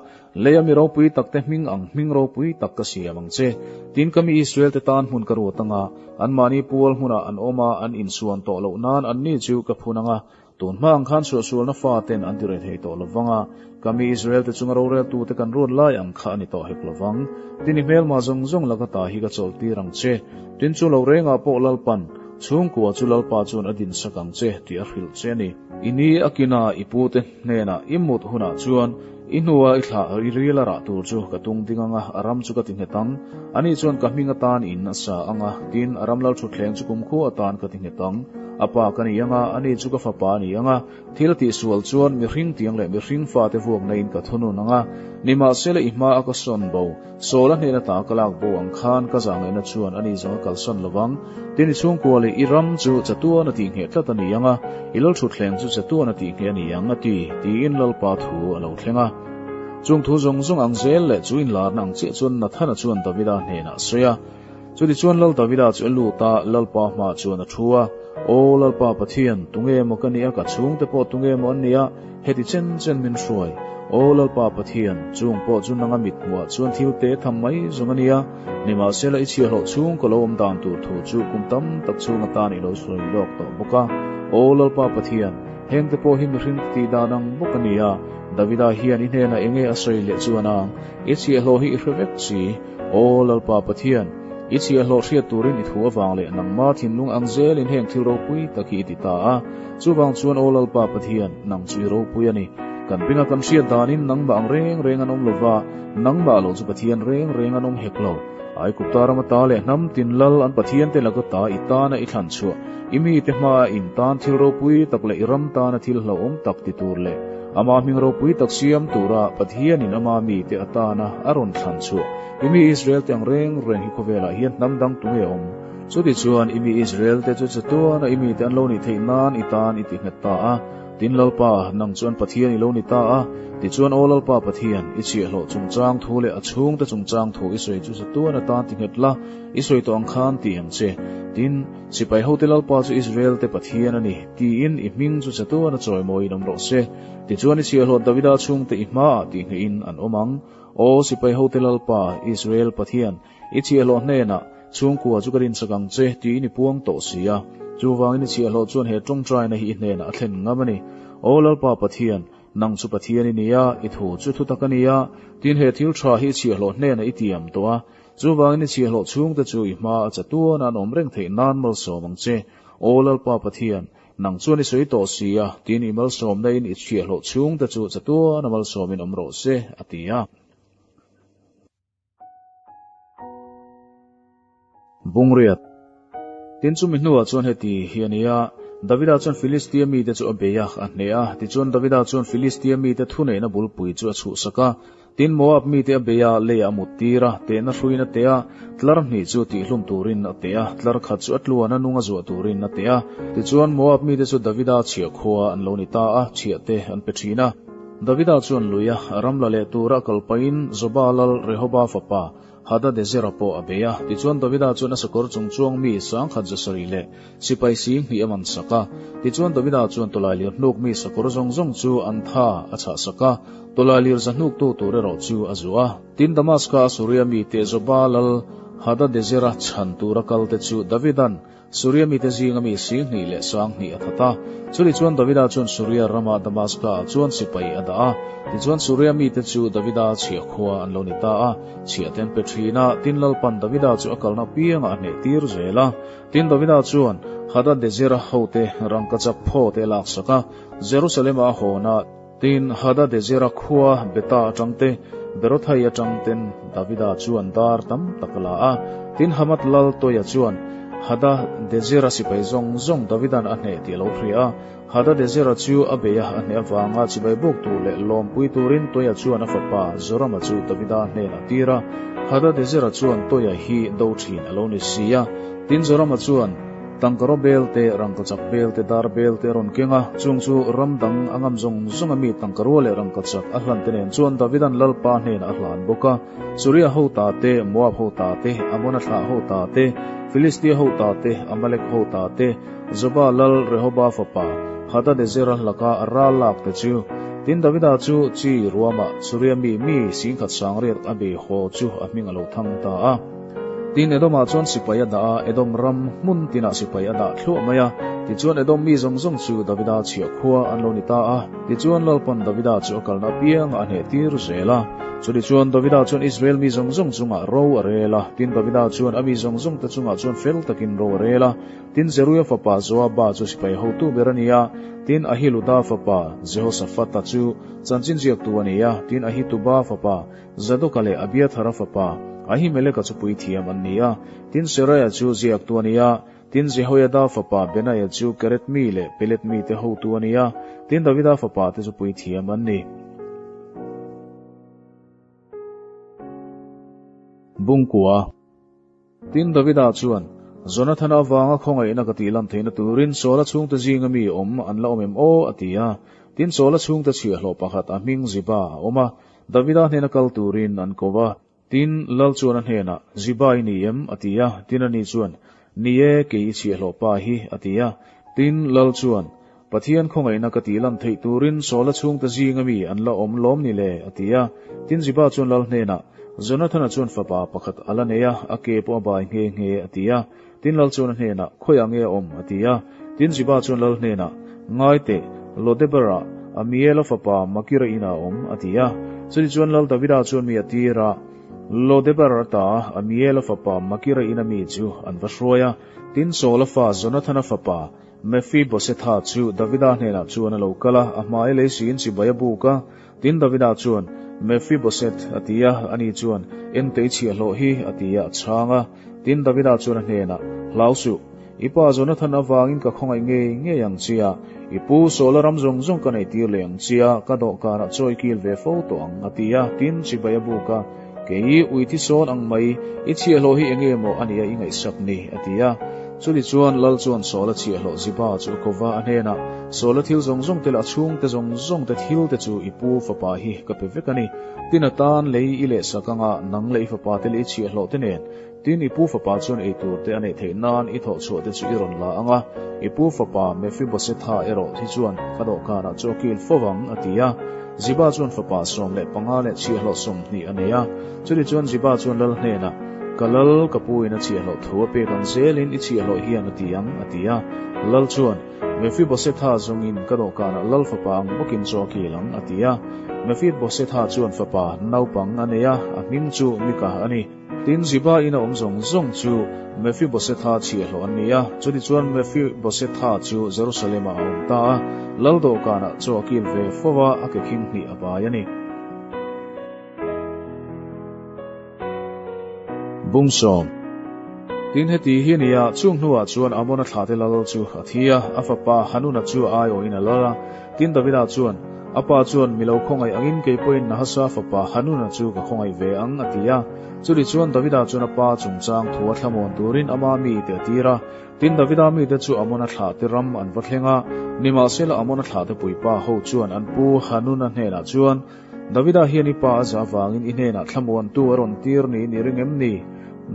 leia mi ropui takte hming ang hming ropui tak ka siam ang che. Tin, ka mi Israelte tan hmun ka ruat anga, anmahni pual hmunah an awm a, an insuan tawh loh nan anni chu ka phun ang a, Tun hma ang khan suahsualna faten an ti rethei tawh lo vang a, ka mi Israelte chunga roreltute kan ruat lai ang kha a ni tawh hek lo vang. Tin, i hmelma zawng zawng laka ta hi ka chawlhtir ang che. Tin, chu lo rengah pawh Lalpan, chhungkua chu Lalpa chuan a dinsak ang che tih a hrilh che a ni. I ni a kina i pute hnenah i mut hunah chuan i hnua i thlah i ril a rah tur chu ka tung ding ang a, a ram chu ka ti nghet ang. Ani chuan ka hming atan in a sa ang a, tin, a ram lalthutthleng chu kumkhua atan ka ti nghet ang. A pa ka ni ang a, ani chu ka fapa a ni ang a, thil a tihsual chuan mihring tiang leh mihring fate vuakna-in ka thunun ang a, nimahsela i hma a ka sawn bo, Saul-a hnena ta ka lak bo ang khan ka zahngaihna chuan ani zawng a kalsan lo vang. Tin, i chhungkua leh i ram chu chatuan a tihngheh tlat a ni ang a, i lalthutthleng chu chatuan a tihngheh a ni ang, a ti, tiin Lalpa thu a lo thleng a. Chung thu zawng zawng ang zel leh chu inlarna ang chiah chuan Nathana chuan Davida hnenah a sawi a. Chutichuan Lal Davida chu a lut a, Lalpa hmaah chuan a thu a, Aw Lalpa Pathian, tunge maw ka nih a, ka chhungte pawh tunge maw an nih a, heti chen chen min hruai. Aw Lalpa Pathian, chung pawh chu nanga mit hmuhah chuan thil te tham mai zawng a nia, nimahsela i chhiahhlawh chhung ka lo awm dan tur thu chu kum tam tak chhung atan i lo sawi lawk tawh bawk a. Aw Lalpa Pathian, hengte pawh hi mihring tih dan ang bawk a ni a, Davida hian i hnenah enge a sawi leh chuan ang, i chhiahhlawh hi i hre vek si. Aw Lalpa Pathian, i chhiahhlawh hriat turin i thu avang leh nangma thinlung ang zelin heng thil ropui tak hi i ti ta a. Chuvang chuan Aw Lalpa Pathian, nang chu i ropui a ni. Kan bengah kan hriat danin nangmah ang reng reng an awm lo va, nangmah lo chu Pathian reng reng an awm hek lo. Aigupta ram ata leh hnam tin lal an Pathiante laka ta i tana i thlan chhuah, i mite hmaa in tan thil ropui tak leh i ram tana thil hlauhawm tak ti tur leh Ama hming ropui tak siam tura Pathianin ama mite atana a rawn thlan chhuah i mi Israelte ang reng reng hi khawvelah hian hnam dang tunge awm? Chutichuan i mi Israelte chu chatuana i mite an lo nih theih nan i tan i ti nghet ta a. Tin Lalpa, nang chuan Pathian i lo ni ta a. Tichuan Aw Lalpa Pathian, i chhiahhlawh chungchang thu leh a chhungte chungchang thu i sawi chu chatuana tan ti nghet la, i sawi tawh ang khan ti ang che. Tin, sipai hote Lalpa chu Israelte Pathian a ni. Tiin i hming chu chatuan a chawimawiin awm rawh se. Tichuan i chhiahhlawh Davida chhungte i hmaah tihngeihin an awm ang. Aw sipai hote Lalpa, Israel Pathian, i chhiahhlawh hnenah, Chhungkua chu ka rinchak ang che, tiin i puang tawh si a. Chuvangin i chhiahhlawh chuan he tawngtaina hi i hnenah a thlen ngam a ni. Aw Lalpa Pathian, nang chu Pathian i ni a, i thu chu thutak a ni a, tin he thil tha hi i chhiahhlawh hnenah i tiam tawh a. Chuvangin i chhiahhlawh chhungte chu i hma a chatuan an awm reng theih nan malsawm ang che. Aw Lalpa Pathian, nang chuan i sawi tawh si a, tiin i malsawmna in i chhiahhlawh chhungte chu chatuan a malsawmin awm rawh se, a ti a. Bungriat. Tin chumi hnuah chuan heti hi a ni a, Davida chuan Filistia mite chu a bei a, a hneh a, tichuan Davida chuan Filistia mite thuneihna bulpui chu a chhuhsak a, Tin, Moab mite a bei a, leiah a mut tir a, tehna hruiin a teh a, tlar hnih chu tihhlum turin a teh a, tlar khat chu a tluan a nung a zuah turin a teh a. Tichuan, Moab mite chu Davida chhiah khua an lo ni ta a, chhiah te an pe thin a. Davida chuan lui a, ram la leh tura kal pahin Zoba lal Rehoba fapa Hadadezera pawh a bei a. Tichuan, Davida chuan a sakawr chung chuang mi sangkhat zasarih leh sipai sing hnih a man sak a. Tichuan, Davida chuan tawlailir hnuk mi sakawr zawng zawng chu an tha a chhah sak a. Tawlailir za hnuktu tur erawh chu a zuah a. Tin, Damaska a Suria mite Zoba lal Hadadezera chhan tura kalte chu Davidan Suria mite zinga mi 20,000 leh 20,000 a that a. Chutichuan Davida chuan Suria rama Damaska-ah chuan sipai a dah a. Tichuan Suria mite chu Davida chhiah khua an lo ni ta a, chhiah te an pe thin a, tin Lalpan Davida chu a kalna apiangah a hneh tir zel a. Tin Davida chuan Hadadezera hote rangkachak phaw te a laksak a, Jerusalem-ah a hawn a. Tin, Hadadezera khua Beta atang te, Berothai atang ten Davida chuan dar tam tak a la a. Tin, Hamath lal Toia chuan Hadadezera sipai zawng zawng Davida'n a hneh tih a lo hria a. Hadadezera chu a bei a, a hneh avanga chibai buk tur leh lawmpui turin Toia chuan a fapa Zorama chu Davida hnenah a tir a. Hadadezera chuan Toia hi do thin a lo ni si a. Tin, Zorama chuan tangkaraw bel te, rangkachak bel te, dar bel te a rawn keng a, chung chu ram dang a ngam zawng zawng a mi tangkarua leh rangkachak a hlan te nen chuan Davida'n Lalpa hnenah a hlan bawk a. Suria ho ta te, Moab ho ta te, Amona thlah ho ta te, Filistia ho ta te, Amalek ho ta te, Zoba lal Rehoba fapa Hadadezera laka a ral lak te chu. Tin, Davida chu chi ruamah Suria mi mi singkhat sangriat a bei haw chu a hming a lo thang ta a. Tin, Edomah chuan sipai a dah a, Edom ram hmun tinah sipai a dah thluah mai a. Tichuan, Edom mi zawng zawng chu Davida chhiah khua an lo ni ta a. Tichuan, Lalpan Davida chu a kalna apiangah a hnehtir zel a. Chutichuan, Davida chuan Israel mi zawng zawng chungah ro a rel a. Tin, Davida chuan a mi zawng zawngte chungah chuan fel takin ro a rel a. Tin, Zeruia fapa Joaba chu sipai hotu ber a ni a. Tin, Ahiluda fapa Jehosaphata chu chanchin ziaktu a ni a. Tin, Ahituba fapa Zadoka leh Abiathara fapa Ahimeleka chu puithiam an ni a, tin Seraiah chu ziaktu a ni a, tin Jehoiada fapa Benaiah chu Keret mi leh Pelet mite hotu a ni a, tin Davida fapa te chu puithiam an ni. Bungkua. Tin Davida chuan, Jonathana avanga khawngaihna ka tih lan theihna turin Saula chhungte zinga mi awm an la awm em aw? a ti a. Tin Saula chhungte chhiahhlawh pakhat a hming Ziba a awm a, Davida hnena kal turin an ko va. Tin, Lal chuan a hnenah, Ziba i ni em? a ti a. Tin ani chuan, Ni e, kei i chhiahhlawh pa hi, a ti a. Tin, Lal chuan, Pathian khawngaihna ka tih lan theih turin Saula chhungte zinga mi an la awm lawm ni le? a ti a. Tin, Ziba chuan Lal hnenah, Jonathana chuan fapa pakhat a la nei a, a ke pawh a bai nghe nghe, a ti a. Tin, Lal chuan a hnenah, Khawiah nge a awm? a ti a. Tin, Ziba chuan Lal hnenah, Ngai teh, Lodebar-ah Amiela fapa Makira inah a awm, a ti a. Chutichuan Lal Davida chuan mi a tir a, Lodebar ata Amiela fapa Makira ina mi chu an va hruai a. Tin, Saula fa Jonathana fapa Mephibosetha chu Davida hnenah chuan a lo kal a, a hmai lei siin chibai a buk a. Tin, Davida chuan, Mephiboseth, a ti a, ani chuan, Entei chhiahhlawh hi, a ti a, a chhang a. Tin, Davida chuan a hnenah, Hlau suh, i pa Jonathan avangin ka khawngaih ngei ngei ang che a, i pu Saula ram zawng zawng ka neihtir leh ang che a, ka dawhkanah chawi kil ve fo tawh ang, a ti a. Tin, chibai a buk a, Kei, ui thi sawn ang mai, i chhiahhlawh hi enge maw a nia i ngaihsak ni? a ti a. Chutichuan, Lal chuan Saula chhiahhlawh Ziba chu a ko va, a hnenah, Saula thil zawng zawng te leh a chhungte zawng zawng te thil te chu i pu fapa hi ka pe vek a ni. Tin a tan lei i lehsak anga nang leh i fapa te leh i chhiahhlawh te nen. Tin, i pu fapa chuan ei tur te a neih theih nan i thawhchhuah te chu i rawn la ang a, i pu fapa Mephibosetha erawh hi chuan ka dawhkanah chu a kil fo vang, a ti a. Ziba chuan fapa 15 leh chhiahhlawh 20 a nei a. Chutichuan Ziba chuan lal hnenah, Ka lal, ka pu in a chhiahhlawh thu a pek ang zelin i chhiahhlawh hian a ti ang, a ti a. Lal chuan, Mephibosetha zawngin ka dawhkanah lal fapa ang bawkin chaw a kil ang, a ti a. Mephibosetha chuan fapa naupang a nei a, a hming chu Mika a ni. Tin, Ziba ina awm zawng zawng chu Mephibosetha chhiahhlawh an ni a. Chutichuan Mephibosetha chu Jerusalem-ah a awm ta a, lal dawhkanah chaw a kil ve fo a, a ke khing hnih a bai a ni. Bungsawm. Tin, heti hi a ni a, chung hnuah chuan Amona thlahte lal chu a thi a, a fapa Hanuna chu a aiawhin a lal a. Tin, Davida chuan, A pa chuan, Mi lo khawngaih angin kei pawhin Nahasa fapa Hanuna chu ka khawngaih ve ang, a ti a. Chutichuan Davida chuan a pa chungchang thu a thlamawn turin ama mite a tir a. Tin, Davida mite chu Amona thlahte ram an va thleng a. Nimahsela Amona thlahte puipa ho chuan an pu Hanuna hnenah chuan, Davida hian i pa a za avangin i hnenah thlamuantu a rawn tir niin i ring em ni?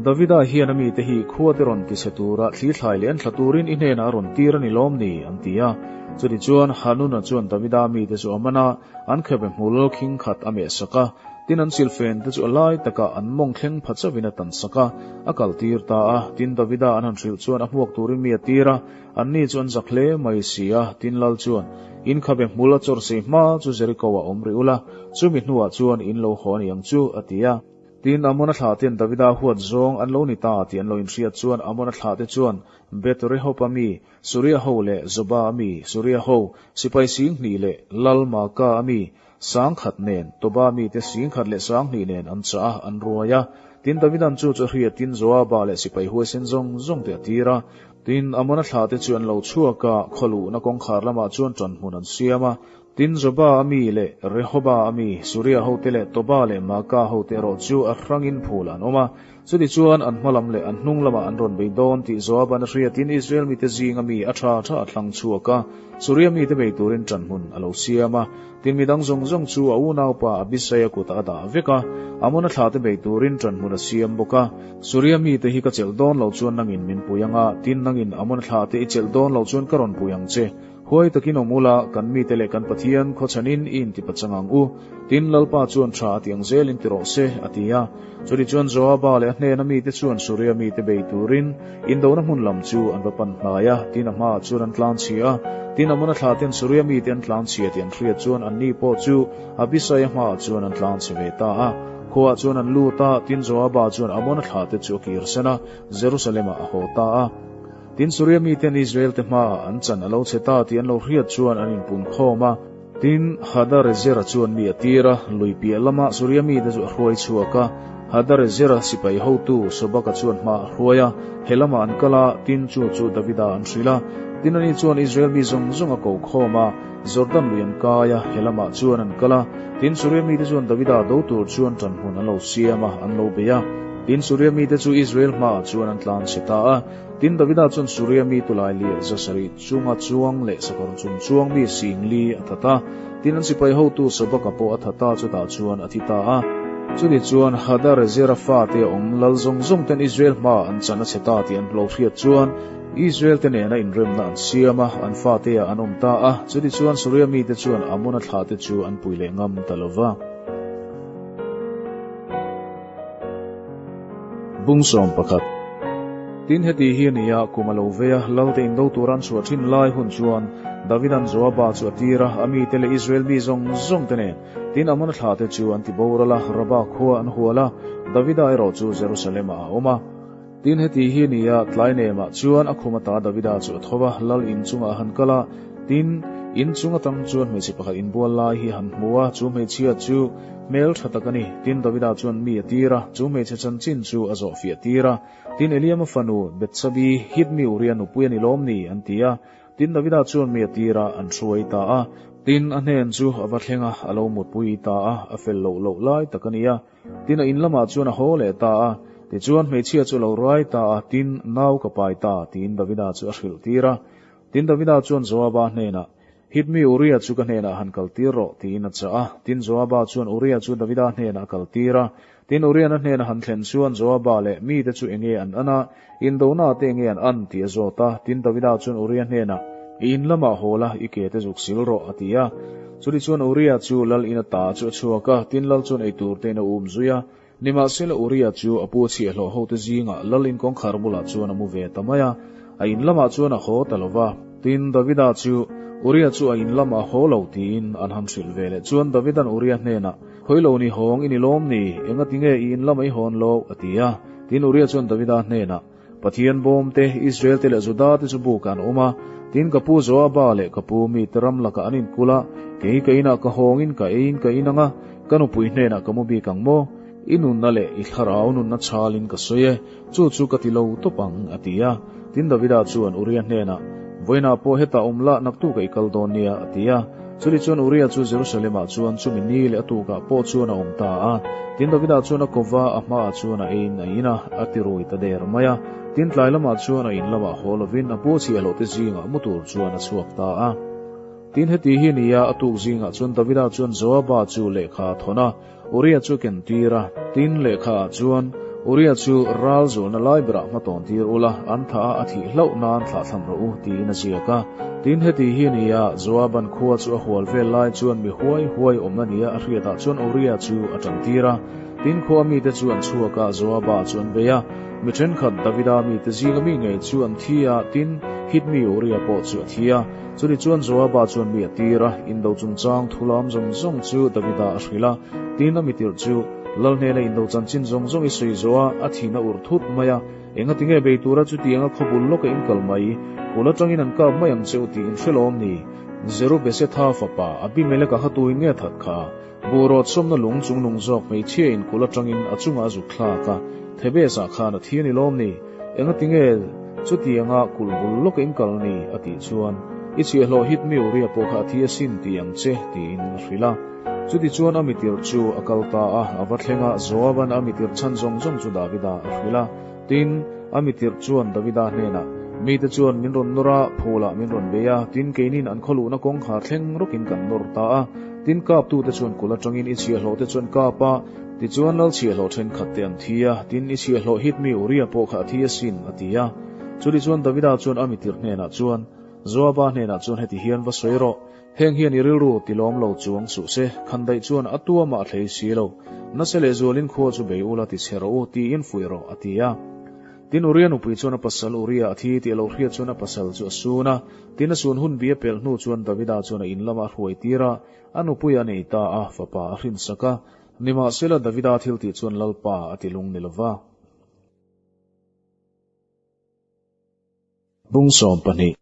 Davida hian a mite hi khuate rawn ti chhe tura thli thlai leh an thla turin i hnenah a rawn tir a ni lawm ni? an ti a. Chutichuan, Hanuna chuan Davida mite chu a man a, an khebe hmul khing khat a mehsak a, tin an silfen te chu a lai takah an mawng thleng pha chauhin a tansak a, a kaltir ta a. Tin, Davida an han hrilh chuan a hmuak turin mi a tir a, Anni chu an zak hle mai si a, tin lal chuan, In khabe hmul a chawrhsei hma chu Jeriko-ah awm rih ula, chumi hnuah chuan in lo haw a ni ang chu, a ti a. Tin, Amona thlahten Davida huat zawng an lo ni ta tih an lo inhriat chuan Amona thlahte chuan Beth Rehob-a mi Suria ho leh Zoba-a mi Suria ho, sipai 2000 leh lal Maaka-a mi 1000 nen, Toba mite 10,000 leh 2000 nen an chah a, an ruai a. Tin, Davidan chu chu a hriatin Joaba leh sipai huaisen zawng zawng te a tir a. Tin, Amona thlate chu an lo chhuak a, khaw luhna kawngkhar lamah chuan ṭanhmun an siam a. Tin, Zoba a mi leh Rehoba a mi, Suria hote leh Toba leh Maaka hote erawh chu a hrangin phul an awm a. Chutichuan, an hma lam leh an hnung lamah an rawn bei dawn tih Joaban a hriatin Israel mite zinga mi a tha tha a thlang chhuak a, Suria mite bei turin ṭanhmun a lo siam a. Tin, midang zawng zawng chu a unaupa Abisaia kutah a dah vek a, Amona thlate bei turin ṭanhmun a siam bawk a. Suria mite hi ka chelh dawn loh chuan nangin min pui ang a, tin, nangin Amona thlate i chelh dawn loh chuan ka rawn pui ang che. Huai takin awm ula, kan mite leh kan Pathian khawchhanin i intipachang ang u. Tin, Lalpa chuan tha a ti ang zelin ti rawh se, a ti a. Chutichuan Joaba leh a hnena mite chuan Suria mite bei turin indona hmun lam chu an va pan hnai a, tin a hmaah chuan an tlanchhia a. Tin, Amona thlaten Suria mite an tlanchhia tih an hriat chuan anni pawh chu Abisaia hmaah chuan an tlanchhe ve ta a. Khuaah chuan an lut a, tin Joaba chuan Amona thlate chu a kirsan a, Jerusalem-ah a haw ta a. Tin, Suria miten Israel-te hmaah an chan a lo chhe ta tih an lo hriat chuan an inpunkhawm a. Tin, Hadarezera chuan mi a tir a, lui piah lama Suria mite chu a hruai chhuak a. Hadarezera sipai hotu Sobaka chuan hma a hruai a, he lamah an kal a, tin chu chu Davida an hrilh a. Tin, ani chuan Israel mi zawng zawng a ko khawm a, Jordan lui an kai a, he lamah chuan an kal a. Tin, Suria mite chuan Davida do tur chuan ṭanhmun an lo siam a, an lo bei a. Tin, Suria mite chu Israel hmaah chuan an tlanchhe ta a. Tin, Davida chuan Suria mi tulai leh zasarih chunga chuang leh sakawr chung chuang mi singli a that a. Tin, an sipai hotu Sobaka pawh a that a, chutah chuan a thi ta a. Chutichuan, Hadarezera fate a awm lal zawng zawng ten Israel hmaah an chan a chhe ta tih an lo hriat chuan, Israel te nena inremna an siam a, an fate ah an awm ta a. Chutichuan, Suria mite chuan Amona thlahte chu an pui leh ngam ta lo va. Bung 11. Tin, heti hi a ni a, kum a lo vei a, Lalte indo tura an chhuah thin lai hun chuan Davida'n Joaba chu a tir a, a mite leh Israel mi zawng zawng te nen. Tin, Amona thlahte chu an ti boral a, Raba khua an hual a, Davida erawh chu Jerusalem-ah a awm a. Tin, heti hi a ni a, tlai nemah chuan a khum ata Davida chu a tho va, lal in chungah a han kal a. Tin, in chung atang chuan hmeichhe pakhat inbual lai hi a han hmu a, chu hmeichhia chu hmel tha tak a ni. Tin, Davida chuan mi a tir a, chu hmeichhe chanchin chu a zawh fiah tir a. Tin, Eliama fanu Betsabi, Hit mi Uria nupui a ni lawm ni? an ti a. Tin, Davida chuan mi a tir a, an hruai ta a. Tin, a hnen chu a va thleng a, a lo mutpui ta a, a fel loh loh lai tak a ni a. Tin, a in lamah chuan a haw leh ta a. Tichuan, hmeichhia chu a lo rai ta a, Tin, nau ka pai ta, tiin Davida chu a hrilh tir a. Tin, Davida chuan Joaba hnenah, Hit mi Uria chu ka hnenah han kal tir rawh, tiin a chah a. Tin, Joaba chuan Uria chu Davida hnenah a kal tir a. Tin, Urian a hnena han thlen chuan Joaba leh mite chu enge an an a, indona te enge an an, tih a zawt a. Tin, Davida chuan Uria hnenah, I in lamah haw la, i ke te zuk sil rawh, a ti a. Chutichuan Uria chu lal in ata chu a chhuak a, tin lal chuan ei tur tein a um zui a. Nimahsela Uria chu a pu chhiahhlawh hote zingah lal in kawngkhar bulah chuan a mu ve ta mai a, a in lamah chuan a haw ta lo va. Tin, Davida chu, Uria chu a in lamah a haw lo, tiin an han hrilh ve leh chuan Davida'n Uria hnenah, Khawi lo ni hawng i ni lawm ni? Engati nge i in lamah i hawn lo? a ti a. Tin, Uria chuan Davida hnenah, Pathian bawm te, Israel te leh Juda te chu bukah an awm a, tin ka pu Joaba leh ka pu mite ram lakah an inkulh a, kei ka inah ka hawngin ka eiin ka in ang a, ka nupui hnenah ka mu bik ang maw? I nunna leh i thlarau nunna chalin ka sawi e, chu chu ka ti lo tawp ang, a ti a. Tin Davida chuan Uria hnenah, Vawiinah pawh hetah awm lah naktukah i kal dawn nia, a ti a. Chutichuan Uria chu Jerusalem-ah chuan chumi ni leh a tukah pawh chuan a awm ta a. Tin, Davida chuan a ko va, a hmaah chuan a eiin a in a, a ti rui ta der mai a. Tin, tlai lamah chuan a in lamah haw lovin a pu chhiahhlawhte zingah mu tur chuan a chhuak ta a. Tin, heti hi ni a, a tuk zingah chuan Davida chuan Joaba chu lehkha a thawn a, Uria chu ken tir a, tin lehkha ah chuan, Uria chu ral zulna lai berah hma tawn tir ula, an thah a a thih hlauh nan thlah thlam rawh u, tiin a ziak a. Tin heti hi a ni a, Joaban khua chu a hual vel lai chuan mi huai huai awmna nia a hriatah chuan Uria chu a tan tir a. Tin khua mite chu an chhuak a, Joaba chu an bei a. Mi thenkhat Davida mite zinga mi ngei chu an thi a, tin Hit mi Uria pawh chu a thi a. Chutichuan Joaba chuan mi a tir a, indo chungchang thulam zawng zawng chu Davida a hrilh a. Tin, a mitirh chu Lal hnena indo chanchin zawng zawng i sawi zawh a, a thin a urh thut mai a. Engati nge bei tura chutianga khawbul lawka in kal mai? Kul atangin an kap mai ang che u tih in hre lawm ni? Jerubesetha fapa Abimeleka kha tuin nge that kha? Buh rawt sawmna lung chungnung zawk hmeichhia in kulh atangin a chungah a zuk thlak a, Thebes-ah khan a thi a ni lawm ni? Engatinge chutianga kulh bul lawka in kal ni? a tih chuan, I chhiahhlawh hit mi Uria pawh kha a thi asin ti ang che, tiin a hrilh a. Chutichuan a mitirh chu a kal ta a, a va thleng a, Joab-a'n a mitirh chhan zawng zawng chu Davida a hrilh a. Tin, a mitirh chuan Davida hnenah, Mite chuan min rawn nawr a, phulah min rawn bei a, tin, keinin an khawluhna kawngkhar thleng rawkin kan nawr ta a. Tin, kaptute chuan kulh atangin i chhiahhlawhte chu an kap a, tichuan lal chhiahhlawh thenkhatte an thi a, tin, i chhiahhlawh hit mi Uria pawh kha a thi asin, a ti a. Chutichuan Davida chuan a mitirh hnenah chuan, Joaba hnenah chuan heti hian va sawi rawh, Heng hian i rilru ti lawm lo chuang suh se, khandaih chuan a tuamah a thlei si lo. Nasa leh zualin khua chu bei ula ti chhe rawh u, tiin fuih rawh, a ti a. Tin, Uria nupui chuan a pasal Uria a thi tih a lo hriat chuan a pasal chu a sun a. Tin, a sun hun bi a pelh hnu chuan Davida chuan a in lamah a hruai tir a, a nupui a nei ta a, fapa a hrinsak a. Nimahsela, Davida thil tih chuan Lalpa a ti lung ni lova. Bung 12.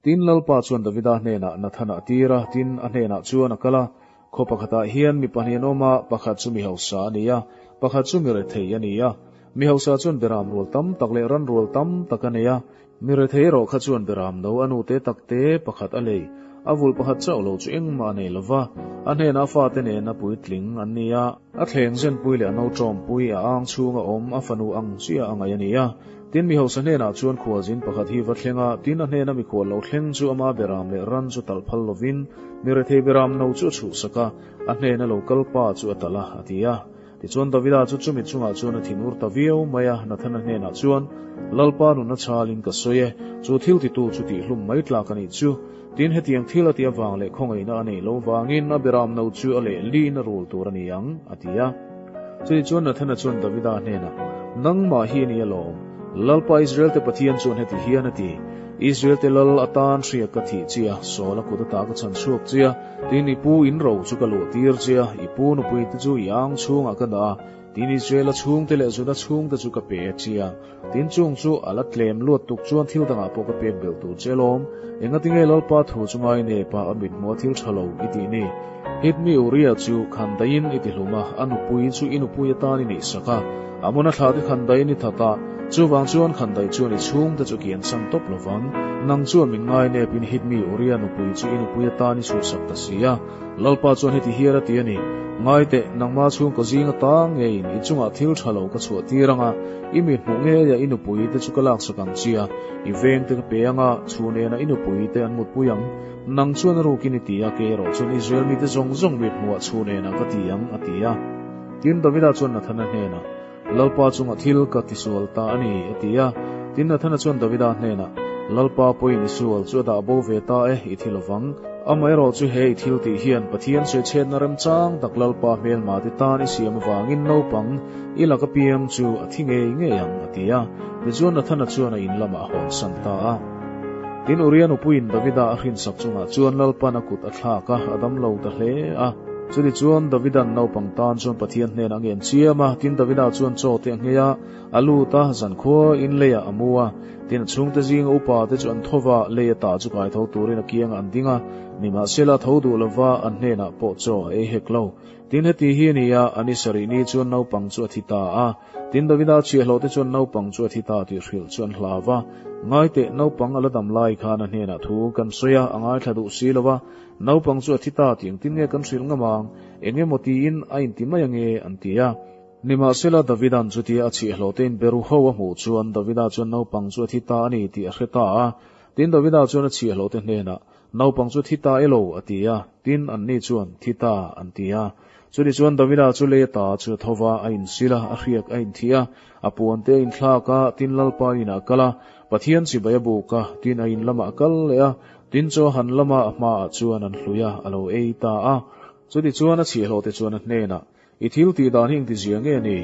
Tin, Lalpa chuan Davida hnenah Nathana a tir a, tin, a hnenah chuan a kal a, Khaw pakhatah hian mi pahnih an awm a, pakhat chu mi hausa a ni a, pakhat chu mi rethei a ni a. Mi hausa chuan beram rual tam tak leh ran rual tam tak a nei a, mi rethei erawh kha chuan beram no a nute takte pakhat a lei, a vul pakhat chauh lo chu engmah a nei lo va, a hnenah a fate nena puitling an ni a. A thleng zenpui leh a no tawmpui a ang chhunga awm a fanu ang chiah a ngaih a ni a. Tin, mi hausa hnenah chuan khualzin pakhat hi va thleng a, tin a hnena mikhual lo thleng chu ama beram leh ran chu talh phal lovin mi rethei beram no chu a chhuhsak a, a hnena lo kal pa chu a talh a, a ti a. Tichuan Davida chu chumi chungah chuan a thinur ta viau mai a, Nathana hnenah chuan, Lalpa nunna chhalin ka sawi e, chu thil titu chu tihhlum mai tlak a nih chu. Tin, hetiang thil a tih avang leh khawngaihna a neih lo vangin a beram no chu a leh liin a rul tur a ni ang, a ti a. Chutichuan Nathana chuan Davida hnenah, Nangmah hi a ni alawm, Lalpa Israel-te Pathian chuan heti hian a ti, Israel-te lal atan hriak ka thih che a, Saul-a kut ata ka chhan chhuak che a, tin i pu in ro chu ka luh tir che a, i pu nupuite chu i ang chhungah ka dah a, tin Israel-a chhungte leh Juda chhungte chu ka pe a che a, tin chung chu a la tlem luat tuk chuan thil dangah pawh ka pek belh tur che alawm. Engatinge Lalpa thu chu ngai nepa a mithmuh a thil tha lo i tih ni? Hitmi Uria chu khandaiin i ti hlum a, a nupui chu i nupui atan i neihsak a, Amona thla te khandaiin i that a, chuvang chuan khandaih chuan i chhungte chu kian san tawp lo vang. Nang chuan min ngai nepin Hitmi Uria nupui chu i nupui atan i chhuhsak ta si a. Lalpa chuan heti hian a ti a ni, Ngai teh, nangma chhungkaw zing ata ngeiin i chungah thil tha lo ka chhuah tir ang a, i mi hmuh ngeia i nupui te chu ka laksak ang chia, i veng te ka pe ang a, chhu nena i nupui te an mutpui ang. Nang chuan a rukin i ti a, kei erawh chuan Israel mite zawng zawng mit hmuhah chhu nena ka ti ang, a ti a. Tin, Davida chuan Nathana hnenah, Lalpa chungah thil ka tisual ta a ni, a ti a. Tin, Nathana chuan Davida hnenah, Lalpa pawhin i sual chu a dah bo ve ta e, i thi lovang. Amaherawh chu he i thil tih hian Pathian sawichhetna remchang tak Lalpa hmelma te tan i siam avangin naupang i lak apiang chu a thi ngei ngei ang, a ti a. Tichuan Nathana chuan a in lamah a hawnsan ta a. Tin, Uria nupuiin Davida a hrinsak chungah chuan Lalpan a kut a thlak a, a dam lo ta hle a. Chutichuan, Davida'n naupang tan chuan Pathian hnenah a ngen chiam a, tin Davida chuan chaw te a nghei a, a lut a, zankhua in leiah a mu a. Tin a chhungte zinga upa te chu an tho va, lei ata chu kai tho turin a kiangah an ding a, nimahsela a tho duh lova, an hnenah pawh chaw a ei hek lo. Tin heti hi a ni a, a ni sarih ni chuan naupang chu a thi ta a. Tin Davida chhiahhlawh te chuan naupang chu a thi ta tih hrilh chu an hlau va. Ngaiteh, naupang a la dam lai khan a hnenah thu kan sawi a, a ngaithla duh si lo va. Naupang chu a thi ta tih engtin nge kan hrilh ngam ang? Eng emaw tiin a inti mai ange? an ti a. Nimahsela, Davida'n chutia a chhiahhlawh tein beru ho a hmuh chuan Davida chuan naupang chu a thi ta a ni tih a hre ta a. Tin, Davida chuan a chhiahhlawh te hnenah, Naupang chu thi ta elo? a ti a. Tin, anni chuan, Thi ta, an ti a. Chutichuan Davida chu lei ata chu a tho va, a insil a, a hriak a inthih a, a puan te a inthlak a, tin Lalpa inah a kal a, Pathian chibai a buk a, tin a in lamah a kal leh a. Tin chaw han lama a hmaah chuan an hlui a, a lo ei ta a. Chutichuan a chhiahhlawh te chuan a hnenah, I thil tih dan hi engtizia nge ni?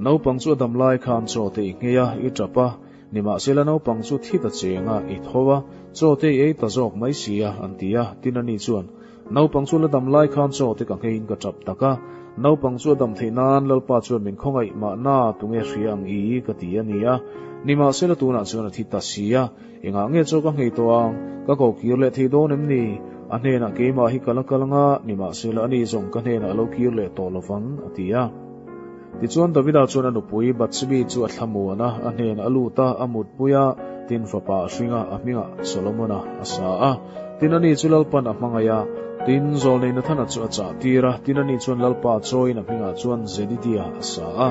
Naupang chu a dam lai khan chaw te i nghei a, i tap a. Nimahsela naupang chu thi ta cheng a, i tho a, chaw te i ei ta zawk mai si a, an ti a. Tin ani chuan, Naupang chu la dam lai khan chaw te ka ngheiin ka tap tak a. Naupang chu a dam theih nan Lalpa chuan min khawngaih mahna tunge hria ang i ka ti a ni a. Nimahsela tunah chuan a thi ta si a, engah nge chaw ka nghei tawh ang, ka ko kir leh thei dawn em ni? A hnenah keimah hi ka la kal anga, nimahsela ani zawng ka hnenah a lo kir leh tawh lovang, a ti a. Tichuan Davida chuan a nupui Bathsebi chu a thlamuan a, a hnenah a lut a, a mutpui a, tin fapa a hring a, a hmingah Solomona a sa a. Tin ani chu Lalpan a hmangaih a, tin Zawlnei Nathana chu a chah tir a, tin ani chuan Lalpa chawiin a hmingah chuan Zedidia a sa a.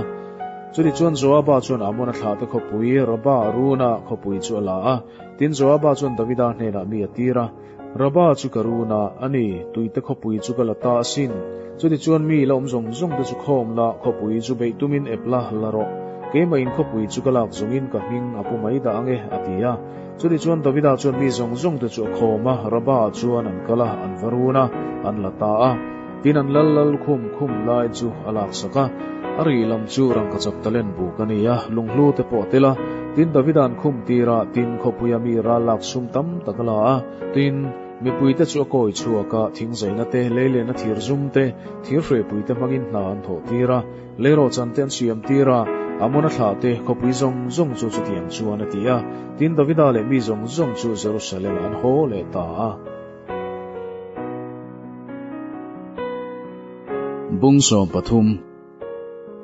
Chutichuan Joaba chuan Amona thlahte khawpui Raba runa khawpui chu a la a, tin Joaba chuan Davida hnenah mi a tir a, Raba chu ka run a, a ni, tuite khawpui chu ka la ta asin. Chutichuan mi la awm zawng zawng te chu khawm la, khawpui chu beih tumin ep la, la rawh. Keimah in khawpui chu ka lak zawngin ka hming a pu mai dah ang e, a ti a. Chutichuan Davida chuan mi zawng zawng te chu a khawm a, Raba ah chuan an kal a, an va run a, an la ta a. Tin an lal lal khum khum lai chu a laksak a, a rih lam chu rangkachak talent buk a ni a, lunghlu te pawh a tel a. Tin Davida an khum tir a, tin khawpuia mi ral lak sum tam tak a la a. Tin, mipuite chu a kawi chhuak a, thingzaina te, leilehna thir zum te, thir hrehpui te hmangin hna an thawh tir a, leirawhchan te an siam tir a, Amona thlah te, khawpui zawng zawng chu chutiang chuan a ti a. Tin Davida leh mi zawng zawng chu Jerusalem ah an haw leh ta a. Bung 13.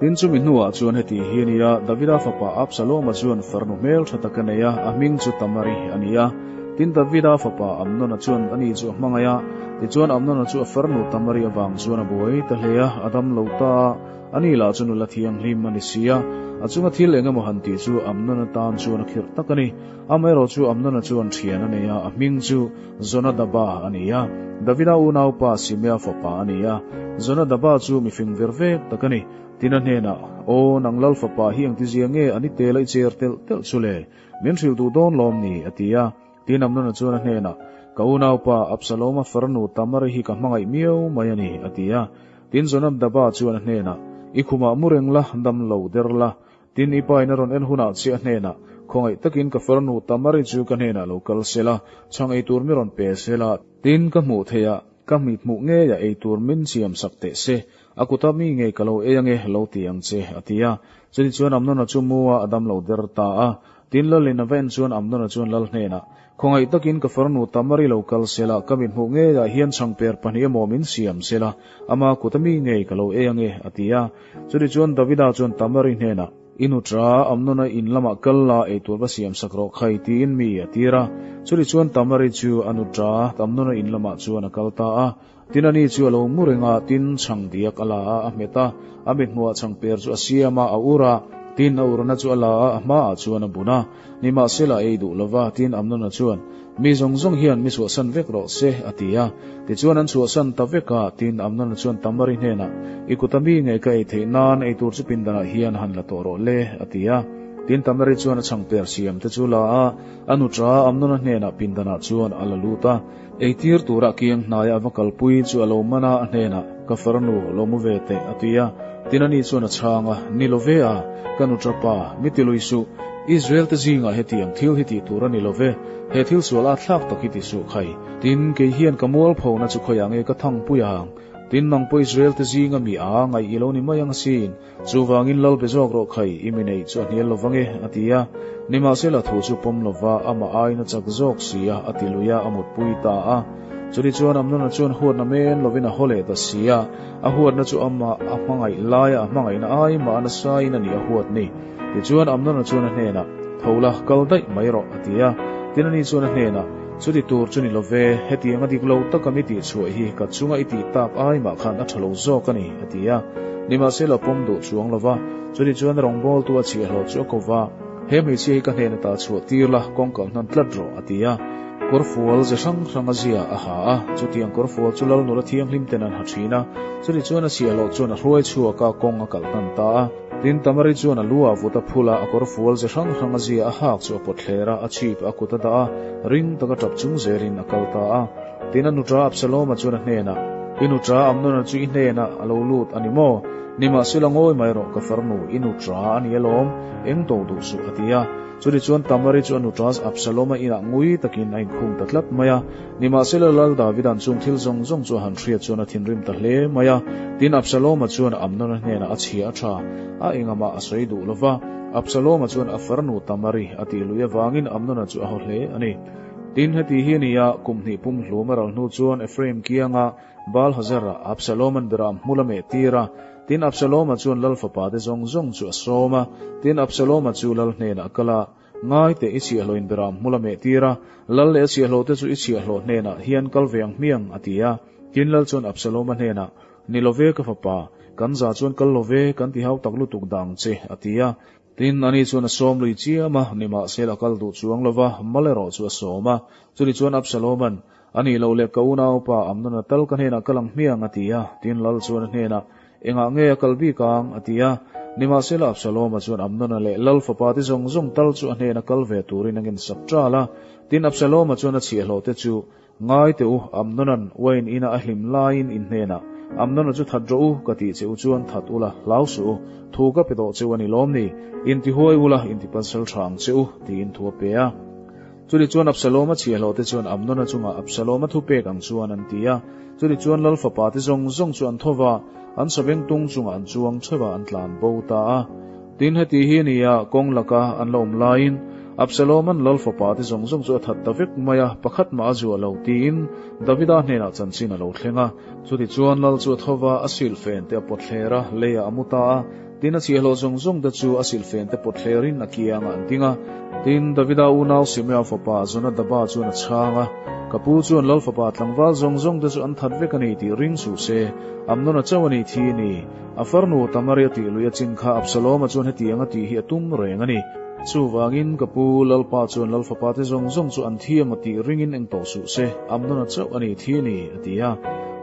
Tin chumi hnuah chuan heti hi a ni a, Davida fapa Absaloma chuan farnu hmel tha tak a nei a, a hming chu Tamari a ni a. Tin Davida fapa Amnona chuan ani chu a hmangaih a, tichuan Amnona chu a farnu Tamari avang chuan a buai ta hle a, a dam lo ta a. Ani lah chu nula thianghlim a ni si a, a chunga thil eng emaw han tih chu Amnona tan chuan a khirh tak a ni. Amaherawh chu Amnona chuan thian a nei a, a hming chu Jonadaba a ni a, Davida unaupa Simea fapa a ni a. Jonadaba chu mi fing ver vek tak a ni. Tin a hnenah, Aw, nang lal fapa hi engtizia nge a ni tel a i cher telh telh chu le? Min hrilh duh dawn lawm ni? a ti a. Tin Amnona chuan a hnenah, Ka unaupa Absaloma farnu Tamari hi ka hmangaih miau mai a ni, a ti a. Tin Jonadaba chuan a hnenah, I khumah mu reng la, dam lo der la. Tin, i pain a rawn en hunah chiah hnenah, Khawngaih takin ka farnu Tamari chu ka hnenah lo kal se la, chhang ei tur mi rawn pe se la. Tin, ka hmuh theih a, ka mit hmuh ngeia ei tur min siam sak teh se, a kuta mi ngei ka lo ei ange, lo ti ang che, a ti a. Chuni chuan Amnona chu mu a, a dam lo der ta a. Tin, Lalin a va en chuan Amnona chuan Lal hnenah, Khawngaih takin ka farnu Tamari lo kal se la, ka mit hmuh ngeiah hian chhangper pahnih emaw min siam se la, ama kuta mi ngei ka lo ei ange, a ti a. Chutichuan Davida chuan Tamari hnenah, I nu ṭa, Amnona in lamah kal la, eitur va siam sak rawh khai, tiin mi a tir a. Chutichuan Tamari chu a nu ṭa, Amnona in lamah chuan a kal ta a. Tin ani chu a lo mu reng a, tin chhang diak a la a, a hmet a, a mithmuhah chhangper chu a siam a, a ur a. Tin a urna chu a la a, a hmaah chuan a bun a. Nimahsela ei duh lova, tin Amnona chuan, Mi zawng zawng hian mi chhuahsan vek rawh se, a ti a. Tichuan an chhuahsan ta vek a, tin Amnona chuan Tamari hnenah, I kuta mi ngei ka ei theih nan ei tur chu pindanah hian han la tawh rawh le, a ti a. Tin Tamari chuan a chhangper siam te chu la a, a nuṭa Amnona hnenah pindanah chuan a la lut a. Eitir tura kiang hnaia a va kalpui chu a lo man a, a hnenah, Ka farnu, lo mu ve teh, a ti a. Tin ani chuan a chhang a, Ni lo ve a, ka nu ṭapa, mi ti lui suh. Israel te zingah hetiang thil hi tih tur a ni lo ve, he thil sual a thlak tak hi ti suh khai. Tin, kei hian ka mualphona chu khawiah nge ka thangpui ang? Tin, nang pawh Israel te zinga mi a ngaih i lo ni mai ang asin. Chuvangin lal be zawk rawh khai, i mi neih chu a hnial lo vang e, a ti a. Nimahsela thu chu pawm lova, amah aiin a chak zawk si a, a ti lui a, a mutpui ta a. Chutichuan Amnona chuan huatna men lovin a haw leh ta si a, a huatna chu amah a hmangaih laia a hmangaihna ai mah a nasain a ni a huat ni. Tichuan Amnona chuan a hnenah, Tho la, kal daih mai rawh, a ti a. Tin ani chuan a hnenah, Chuti tur chu ni lo ve, hetiang a dik lo taka mi tihchhuah hi ka chunga i tih tak ai mah khan a tha lo zawk a ni, a ti a. Nimahsela pawm duh chuang lo va, chuti chuan rawngbawltu a chhiahhlawh chu a ko va, He hmeichhia hi ka hnen ata chhuah tir la, kawngkal hnan tlat rawh, a ti a. Kawrfual ze hrang hrang a zia a ha a, chutiang kawrfual chu lal nula thianghlim ten an ha thin a, chuti chuan a chhiahhlawh chuan a hruai chhuak a, kawng a kalh hnan ta a. Tin, Tamari chuan a lu ah vut a phul a, a kawrfual ze hrang hrang a zia a hak chu a pawt thler a, a chhip a kut a dah a, ring taka tap chung zelin a kal ta a. Tin, a nuṭa Absaloma chuan a hnenah, I nuṭa Amnona chu i hnenah a lo lut a ni maw? Nimahsela ngawi mai rawh ka farnu, i nutra a ni alawm, eng to duh suh, a ti a. Chutichuan Tamari chu a nutra Absaloma inah ngui takin a inkhung ta tlat mai a. Nimahsela Lal Davida'n chung thil zawng zawng chu a han hriat chuan a thinrim ta hle mai a. Tin, Absaloma chuan Amnona hnenah a chhia a tha, a engamah a sawi duh lo va. Absaloma chuan a farnu Tamari a tih lui avangin Amnona chu a haw hle a ni. Tin, heti hi a ni a, kum hnih pumhlum a ral hnu chuan Ephraim kianga Baal-hazar-ah Absaloma'n Beram hmul a meh tir a. Tin, Absaloma chuan lal fapate zawng zawng chu a sawm a. Tin, Absaloma chu lal hnenah a kal a, Ngai teh, i chhiahhlawhin Beram hmul a meh tir a, lal leh a chhiahhlawhte chu i chhiahhlawh hnenah hian kal ve ang hmiang, a ti a. Tin, lal chuan Absaloma hnenah, Ni lo ve, ka fapa, kan za chuan kal lo ve, kan ti hau tak lutuk dah ang che, a ti a. Tin, ani chuan a sawm lui chiam a, nimahsela a kal duh chuang lo va, mal erawh chu a sawm a. Chuni chuan Absaloma'n, A nih loh leh ka unaupa Amnona tal ka hnenah kal ang hmiang, a ti a. Tin, lal chuan a hnenah, Engah nge a kal bik ang? a ti a. Nimahsela Absaloma chuan Amnona leh lal fapa te zawng zawng tal chu a hnena kal ve turin a ngensak ṭal a. Tin, Absaloma chuan a chhiahhlawhte chu, Ngai teh u, Amnona'n uain ina a hlim laiin in hnenah, Amnona chu that rawh u, ka tih che u chuan that ula, hlau suh u, thu ka pe tawh che u a ni lawm ni? Intihuai ula, intipansal ṭha ang che u, tiin thu a pe a. Chuni chuan Absaloma chhiahhlawhte chuan Amnona chungah Absaloma thupek ang chuan an ti a. Chuni chuan lal fapate zawng zawng chu an tho va, an saveng tung chungah an chuang theuh a, an tlan bo ta a. Tin, heti hi a ni a, kawng laka an la awm laiin Absaloma'n lal fapate zawng zawng chu a that ta vek mai a, pakhat mah a zuah lo, tiin Davida hnenah chanchin a lo thleng a. Chutichuan lal chu a tho va, a silhfen te a pawt thler a, leiah a mu ta a. Tin, a chhiahhlawh zawng zawng te chu a silhfen te pawt thlerin a kiangah an ding a. Tin, Davida unau Simea fapa Jonadaba chuan a chhang a, Ka pu chuan lal fapa tlangval zawng zawng te chu an that vek a ni tih ring suh se, Amnona chauh a ni thi ni. A farnu Tamari a tih lui a chin kha Absaloma chuan hetiang a tih hi a tum reng a ni. Chuvangin, ka pu, Lalpa chuan lal fapa te zawng zawng chu an thi emaw tih ringin eng tawh suh se, Amnona chauh a ni thi ni, a ti a.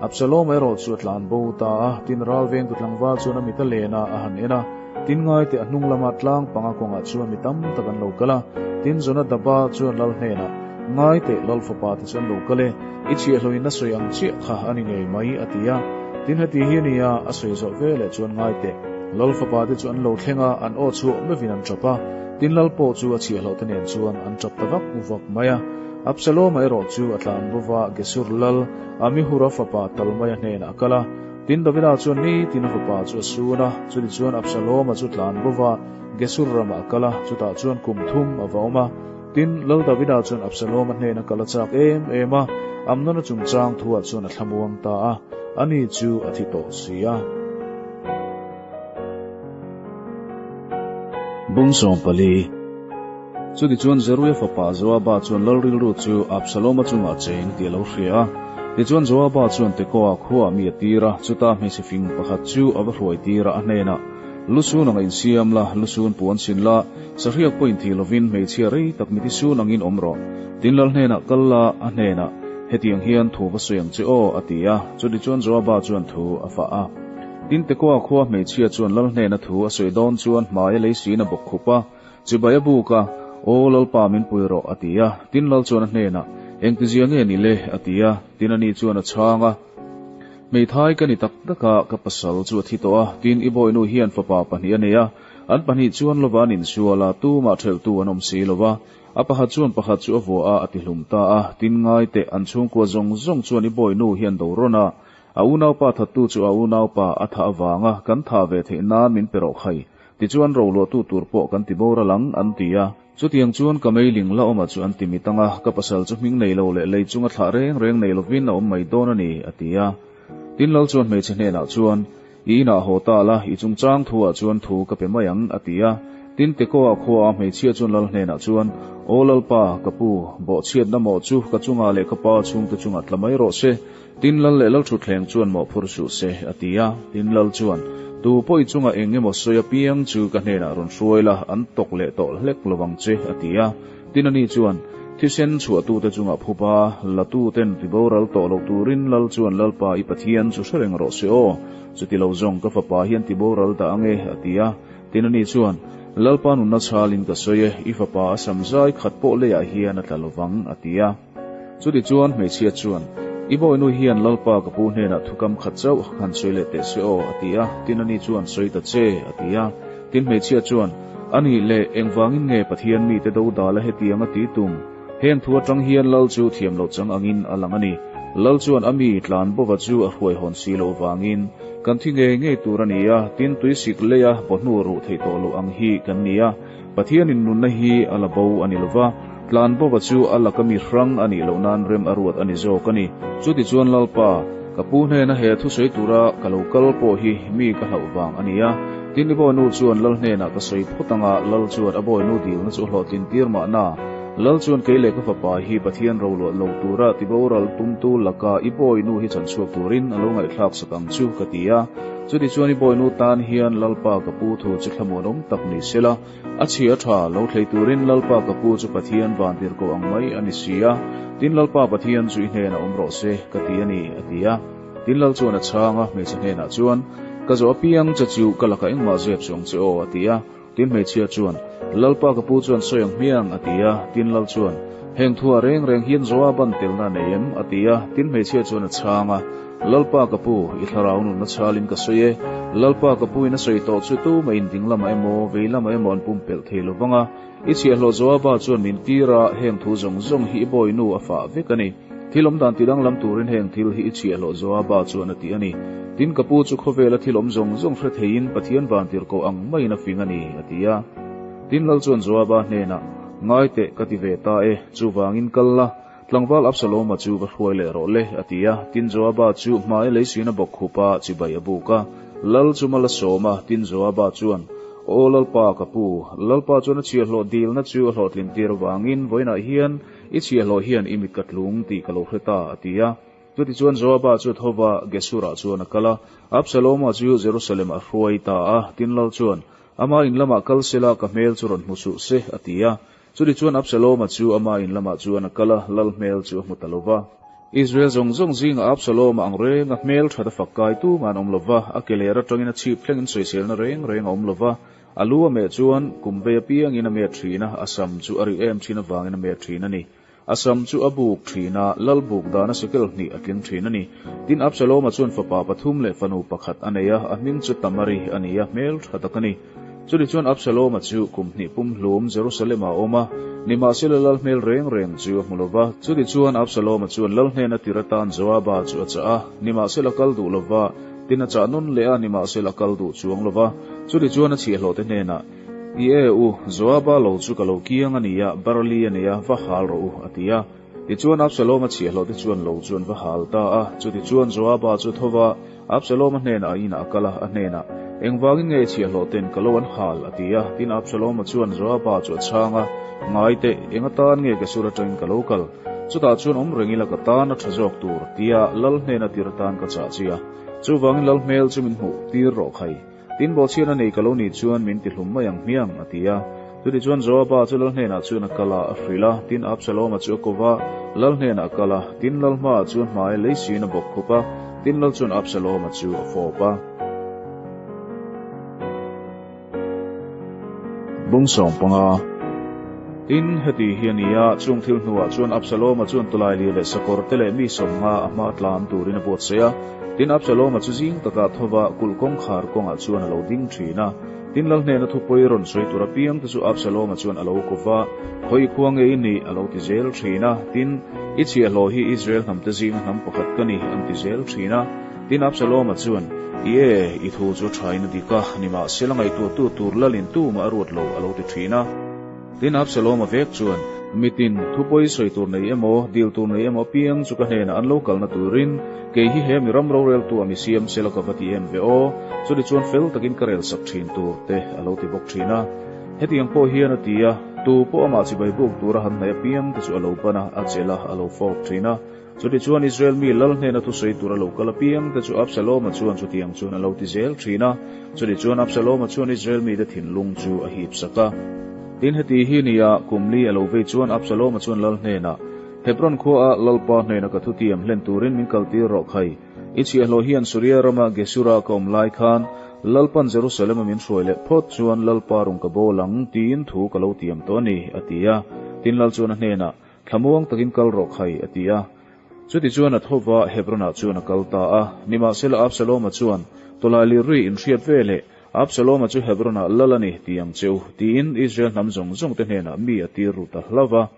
Absaloma erawh chu a tlan bo ta a, tin ral vengtu tlangval chuan a mit a len a, a han en a. Tin ngaite a hnung lama tlang panga kawngah chuan mi tam tak an lo kal a. Tin Jonadaba chuan lal hnenah, Ngaite, lal fapa te chu an lo kal e, i chhiahhlawin a sawi ang chiah kha a ni ngei mai, a ti a. Tin heti hi a ni a, a sawi zawh veleh chuan ngaite, lal fapa te chu an lo thleng a, an aw chhuah meuhin an tap a. Tin lal pawh chu a chhiahhlawh te nen chuan an tap ta vak vak mai a. Absaloma erawh chu a tlan bo va, Gesur lal Amihura fapa Talmaia hnenah a kal a. Tin, Davida chuan nitin a fapa chu a sun a, chutichuan Absaloma chu tlan bo va, Gesur ramah a kal a, chutah chuan kum thum a va awm a. Tin, Lal Davida chuan Absaloma hnena kal a chak em em a, Amnona chungchang thuah chuan a thlamuang ta a, ani chu a thi tawh si a. Bung 14. Chutichuan Zeruia fapa Joaba chuan lal rilru chu Absaloma chungah cheng tih a lo hria a. Tichuan Joaba chuan Tekoa khuaah mi a tir a, chuta hmeichhe fing pakhat chu a va hruai tir a, a hnenah, Lusun anga insiam la, lusun puan sin la, sahriak pawh inthih lovin hmeichhia rei tak miti sun angin awm rawh. Tin lal hnenah kal la, a hnenah, Hetiang hian thu va sawi ang che aw, a ti a. Chutichuan Joaba chuan thu a fah a. Tin Tekoa khua hmeichhia chuan lal hnena thu a sawi dawn chuan hmai a lei siin a bawk khup a. Chibai a buk a, Aw Lalpa min pui rawh, a ti a. Tin Lal chuan a hnenah, Engtizia nge ni le? a ti a. Tin ani chuan a chhang a, Hmeithai ka ni tak tak a, ka pasal chu a thi tawh a, tin i bawihnu hian fapa pahnih a nei a, an pahnih chuan lova an insual a, tumah ṭhelhtu an awm si lo va. A pakhat chuan pakhat chu a vua a, a ti hlum ta a. Tin ngai teh, an chhungkua zawng zawng chuan i bawihnu hi an do rawn a, a unaupa thattu chu a unaupa a thah avanga kan thah ve theih nan min pe rawh khai. Tichuan roluahtu tur pawh kan ti boral ang, an ti a. Chutiang chuan ka meiling la awma chu an ti mit ang a, ka pasal chu hming nei lo leh lei chunga thlah reng reng nei lovin a awm mai dawn a ni, a ti a. Tin Lal chuan hmeichhe hnenah chuan, I inah haw ta la, i chungchang thuah chuan thu ka pe mai ang, a ti a. Tin Tekoa khuaa hmeichhia chuan Lal hnenah chuan, Aw Lalpa, ka pu, bawhchhiatna mawh chu ka chungah leh ka pa chhungte chungah tla mai rawh se, Tin Lal leh Lalthutthleng chuan mawh phur suh se, a ti a. Tin Lal chuan, Tu pawh i chunga eng emaw sawi apiang chu ka hnenah rawn hruai la, an tawk leh tawh hlek lo vang che, a ti a. Tin ani chuan, Thisen chhuahtute chungah phup a, latuten ti boral tawh lo turin Lal chuan Lalpa i Pathian chu hre reng rawh se aw, chuti lo zawng ka fapa hian ti boral dah ange, a ti a. Tin ani chuan, Lalpa nunna chhalin ka sawi e, i fapa a sam zai khat pawh leiah hian a tla lo vang, a ti a. Chutichuan hmeichhia chuan, I bawinu hian Lalpa ka pu hnenah thukam khat chauh han sawi leh teh se aw, a ti a. Tin, ani chuan, Sawi ta che, a ti a. Tin, hmeichhia chuan, Anih leh, engvangin nge Pathian mite dodala hetiang a ti tum? Heng thu atang hian Lal chu thiam loh chang angin a lang a ni. Lal chuan a mi tlan bova chu a hruai hawn si loh vangin, Kan thi ngei ngei tur a ni a, tin tuisik leia bawhnu ruh theih tawh loh ang hi kan ni a. Pathianin nunna hi a la bo a ni lova, tlan bova chu a laka mi hrang a nih loh nan rem a ruat a ni zawk a ni. Chutichuan Lalpa, ka pu hnena he thusawi tura ka lo kal pawh hi mi ka hlauh vang a ni a. Tin, i bawinu chuan Lal hnenah ka sawi phawt anga Lal chuan a bawinu dilna chu hlawhtlin tir mahna. Lal chuan kei leh ka fapa hi Pathian roluah lo tura tiboral tumtu laka i bawinu hi chanchhuak turin a lo ngaihthlak sak ang chu, ka ti a. Chutichuan i bawinu tan hian Lalpa ka pu thu chu thlamuanawm tak ni sela, a chhia tha lo thlei turin Lalpa ka pu chu Pathian vantir ko ang mai a ni si a. Tin, Lalpa Pathian chu i hnenah awm rawh se, ka ti a ni, a ti a. Tin, Lal chuan a chhang a, hmeichhe hnenah chuan, Ka zawh apiang che chu ka lakah engmah zep suang che aw, a ti a. Tin, hmeichhia chuan, Lalpa ka pu chuan sawi ang hmiang, a ti a. Tin, Lal chuan, Heng thuah reng reng hian Joaban telna a nei em? a ti a. Tin, hmeichhia chuan a chhang a, Lalpa ka pu, i thlarau nunna chhalin ka sawi e. Lalpa ka pu in a sawi tawh chu tumah in ding lamah emaw, vei lamah emaw an pumpelh thei lo vang a. I chhiahhlawh Joaba chuan min tir a, heng thu zawng zawng hi i bawinu a fah vek a ni. Thil awm dan tidanglam turin heng thil hi i chhiahhlawh Joaba chuan a ti a ni. Tin, ka pu chu khawvela thil awm zawng zawng hre theiin Pathian vantirhkoh ang maiin a fing a ni, a ti a. Tin, Lal chuan Joaba hnenah, Ngai teh, ka ti ve ta e, chuvangin kal la, tlangval Absaloma chu va hruai leh rawh le, a ti a. Tin, Joaba chu hmai leisina bawk khupa chibai a buk a. Lal chu mal a sawm a, tin Joaba chuan, Aw Lalpa, ka pu, Lalpa chuan a chhiahhlawh dilna chu a hlawhtlin tir avangin vawiinah hian I chhiahhlawh hian i mit ka tlung tih ka lo hre ta, a ti a. Chutichuan Joaba chu thova Gesurah chuan a kal a, Absaloma chu Jerusalem a hruai ta a. Tin Lal chuan, Ama in lamah kal sela ka hmel chu rawn hmu suh se, a ti a. Chutichuan Absaloma chu ama in lamah chuan a kal a, Lal hmel chu a hmu ta lo va. Israel zawng zawng zingah Absaloma ang reng a hmel that a fak kai tumah an awm lo va, a ke ler atangin a chhip thlengin sawiselna reng reng a awm lo va. A lu a meh chuan kum vei apiangin a meh thin a, a sam chu a rih em thin avangin a meh thin a ni. A sam chu a buk thin a, lal buk dana sekel hnih a tling thin a ni. Tin, Absaloma chuan fapa pathum leh fanu pakhat a nei a, a hming chu Tamari a ni a, hmel tha tak a ni. Chutichuan Absaloma chu kum hnih pumhlum Jerusalem-ah a awm a, nimahsela lal hmel reng reng chu a hmu lo va. Chutichuan Absaloma chuan lal hnena tir atan Joaba chu a chah a, nimahsela kal duh lo va, Tin a chah nawn leh a, nimahsela kal duh chuang lo va. Chutichuan a chhiahhlawhte hnenah, I e u, Joaba lo chu ka lo kiang a ni a, barli a nei a, va hal rawh u, a ti a. Tichuan Absaloma chhiahhlawhte chuan lo chu an va hal ta a. Chutichuan Joaba chu tho va, Absaloma hnenah a inah a kal a, a hnenah, Engvangin nge i chhiahhlawhte'n ka lo an hal? a ti a. Tin Absaloma chuan Joaba chu a chhang a, Ngai teh, eng atan nge Gesur atangin ka lo kal? Chutah chuan awm reng ila ka tan a tha zawk tur, tia Lal hnena tir atan ka chah chi a. Chuvangin Lal hmel chu min hmuh tir rawh khai. Tin bawhchhian a nei ka lo nih chuan min tihlum mai ang hmiang, a ti a. Chutichuan Joaba chu Lal hnenah chuan a kal a, a hrilh a. Tin Absaloma chu a ko va, Lal hnenah a kal a. Tin Lal hmaah chuan hmai lei siin a bawk khup a. Tin Lal chuan Absaloma chu a fawp a. Bung 15. Tin, heti hi a ni a, chung thil hnuah chuan Absaloma chuan tawlailir leh sakawr te leh mi 50 a hma tlan turin a buatsaih a. Tin, Absaloma chu zing takah thova kulh kawngkhar kawngah chuan a lo ding thin a. Tin, lal hnena thupawi rawn sawi tur apiang te chu Absaloma chuan a lo ko va, Khawi khua nge i nih? a lo ti zel thin a. Tin, I chhiahhlawh hi Israel hnamte zinga hnam pakhat ka ni, an ti zel thin a. Tin, Absaloma chuan, I e, i thu chu thain a dik a, nimahsela ngaihtuahtu tur lalin tumah a ruat lo, a lo ti thin a. Tin, Absaloma vek chuan, Mitin, thu pawi sawi tur nei emaw, dil tur nei emaw apiang chu ka hnenah an lo kalna turin, kei hi he mi ram roreltu a mi siam sela ka va ti em ve aw, chutichuan fel takin ka rel sak thin tur te, a lo ti bawk thin a. Hetiang pawh hian a ti a, tu pawh amah chibai buk tura han hnaih apiang te chu a lo ban a, a chelh a, a lo fawp thin a. Chutichuan Israel mi lal hnena thusawi tur a lo kal apiang te chu Absaloma chuan chutiang chuan a lo ti zel thin a. Chutichuan Absaloma chuan Israel mite thinlung chu a hip sak a. Tin, heti hi nia kum li a lo vei chuan Absaloma chuan lal hnenah, Hebron khuaah Lalpa hnena ka thutiam hlen turin min kaltir rawh khai. I chhiahhlawh hian Suria rama Gesura ka awm lai khan Lalpan Jerusalema min hruai leh phawt chuan Lalpa rung ka bawl ang, tiin thu ka lo tiam tawh a ni, a ti a. Tin, lal chuan a hnenah, Thlamuang takin kal rawh khai, a ti a. Chutichuan a tho va, Hebron-ah chuan a kal ta a. Nimahsela Absaloma chuan, Tawlailir ri inhriat ve leh, Absaloma chu Hebron-ah lal a ni, ti ang che u, tiin Israel hnam zawng zawngte hnenah mi a tir ru ta hlauh va.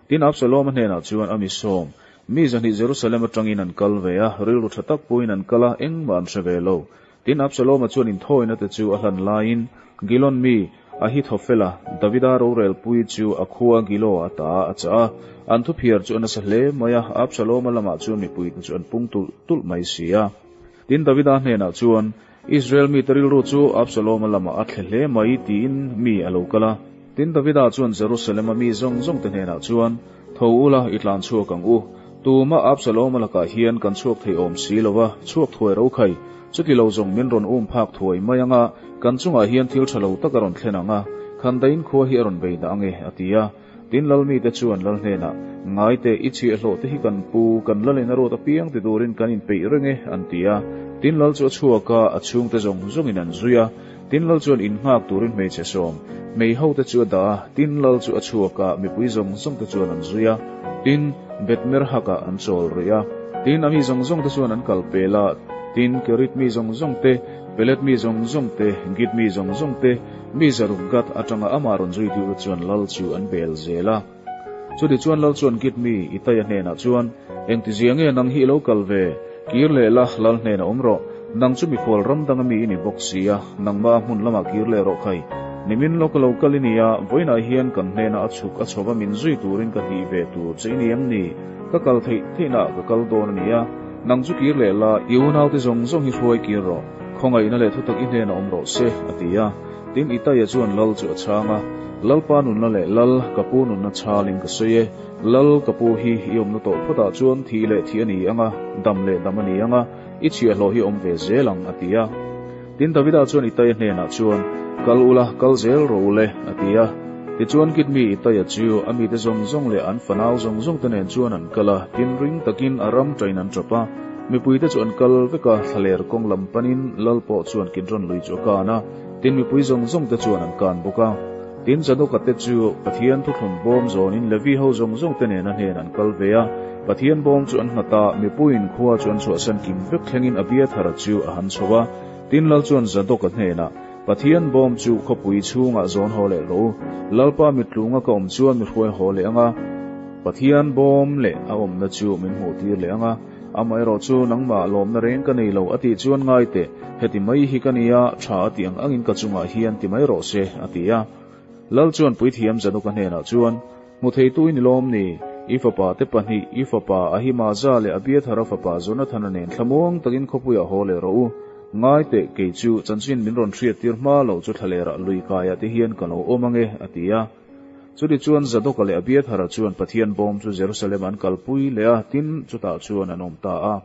Tin, Absaloma hnenah chuan a mi sawm, mi 200 Jerusalem atangin an kal ve a, rilru tha tak puiin an kal a, engmah an hre ve lo. Tin, Absaloma chuan inthawina te chu a hlan laiin Gilon mi Ahithophela, Davida rorelpui chu a khua Gilo a ta a chah a. An thuphiar chu a nasa hle mai a, Absaloma lamah chuan mipuite chu an pung tulh tulh mai si a. Tin, Davida hnenah chuan, Israel mite rilru chu Absaloma lamah a thle hle mai, tiin mi a lo kal a. Tin, Davida chuan Jerusalem-a mi zawng zawngte hnenah chuan, Tho ula, i tlan chhuak ang u. Tumah Absaloma lakah hian kan chhuak thei awm si lo va, chhuak thuai ro khai. Chuti lo zawng min rawn um phak thuai mai ang a, kan chungah hian thil tha lo tak a rawn thlen ang a, Khandaiin khua hi a rawn bei dah ang e, a ti a. Tin, Lalmite chuan Lal hnenah, Ngai teh, i chhiahhlawh te hi kan pu, kan Lalin a ruat apiang ti turin kan inpeih reng e, an ti a. Tin, Lal chu a chhuak a, a chhungte zawng zawngin an zui a. Tin, Lal chuan innghak turin hmeichhe sawm, hmei hote chu a dah a, tin, Lal chu a chhuak a, mipui zawng zawngte chuan an zui a. Tin, Beth-merhak-ah an chawl rih a. Tin, a mi zawng zawngte chuan an kal pel a, tin, Kerit mi zawng zawngte, Pelet mi zawng zawngte, Git mi zawng zawngte, mi zaruk Gath atanga amah rawn zui duhte chuan Lal chu an bel zel a. Chutichuan Lal chuan Git mi Itaia hnenah chuan, Engtizia nge nang hi i lo kal ve? Kir leh la, Lal hnenah awm rawh. Nang chu mikhual ram danga mi i ni bawk si a, nangmah hmun lamah kir leh rawh khai. Nimin lawk a lo kal i ni a, vawiinah hian kan hnenah a chhuk a chhova min zui turin ka tih ve tur che i ni em ni? Ka kal theih theihnaah ka kal dawn a ni a, nang chu kir leh la, i unaute zawng zawng hi hruai kir rawh. Khawngaihna leh thutak i hnenah awm rawh se, a ti a. Tin, Itaia chuan Lal chu a chhang a, Lalpa nunna leh Lal, ka pu nunna chhalin ka sawi e. Lal, ka pu hi i awmna tawh phawtah chuan thih leh thih a ni ang a, dam leh dam a ni ang a, i chhiahhlawh hi awm ve zel ang, a ti a. Tin, Davida chuan Itaia hnenah chuan, Kal ula, kal zel rawh u le, a ti a. Tichuan Gitmi Itaia chu a mite zawng zawng leh an fanau zawng zawngte nen chuan an kal a, tin ring takin a ram tain an tap a. Mipuite chu an kal vek a, thlaler kawng lam panin Lal pawh chuan Kidron lui chu a kan a, tin mipui zawng zawngte chuan an kan bawk a. Tin Zadoka te chu Pathian thuthlun bawm zawnin Levi ho zawng zawngte nen a hnen an kal ve a, Pathian bawm chu an nghat a, mipuiin khua chu an chhuahsan kim vek thlengin Abiathara chu a han chho a. Tin Lal chuan Zadoka hnenah, Pathian bawm chu khawpui chhungah zawn haw leh rawh u, Lalpa mittlunga ka awm chuan mi hruai haw leh ang a, Pathian bawm leh a awmna chu min hmuh tir leh ang a, amaherawh chu nangmah lawmna reng ka nei lo a tih chuan ngai teh, heti mai hi ka nia, tha a tih ang angin ka chungah hian ti mai rawh se, a ti a. Lal chuan Puithiam Zadoka hnenah chuan, Hmu theitu i ni lawm ni? I fapa te pahnih, i fapa Ahimaza leh Abiathara fapa Jonathana nen thlamuang takin khawpuiah haw leh rawh u. Ngai teh, kei chu chanchin min rawn hriattir hma loh chu thlalerah lui kaiah te hian ka lo awm ange, a ti a. Chutichuan Zadoka leh Abiathara chuan Pathian bawm chu Jerusalem an kalpui leh a, tin, chutah chuan an awm ta a.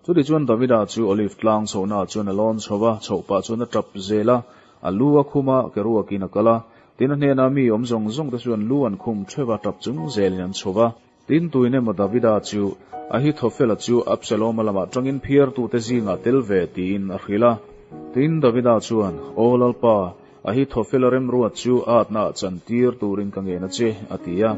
Chutichuan Davida chu Olive tlang chhohnaah chuan a lawn chho va, chhoh pah chuan a tap zel a, a lu a khum a, ke ruakin a kal a. Tin, a hnena mi awm zawng zawngte chuan lu an khum theuh va, tap chung zelin an chho va. Tin, tuin emaw Davida chu, Ahithophela chu Absaloma lamah tangin phiartute zingah tel ve, tiin a hrilh a. Tin, Davida chuan, Aw Lalpa, Ahithophela remruat chu atna ah chantir turin ka ngen a che, a ti a.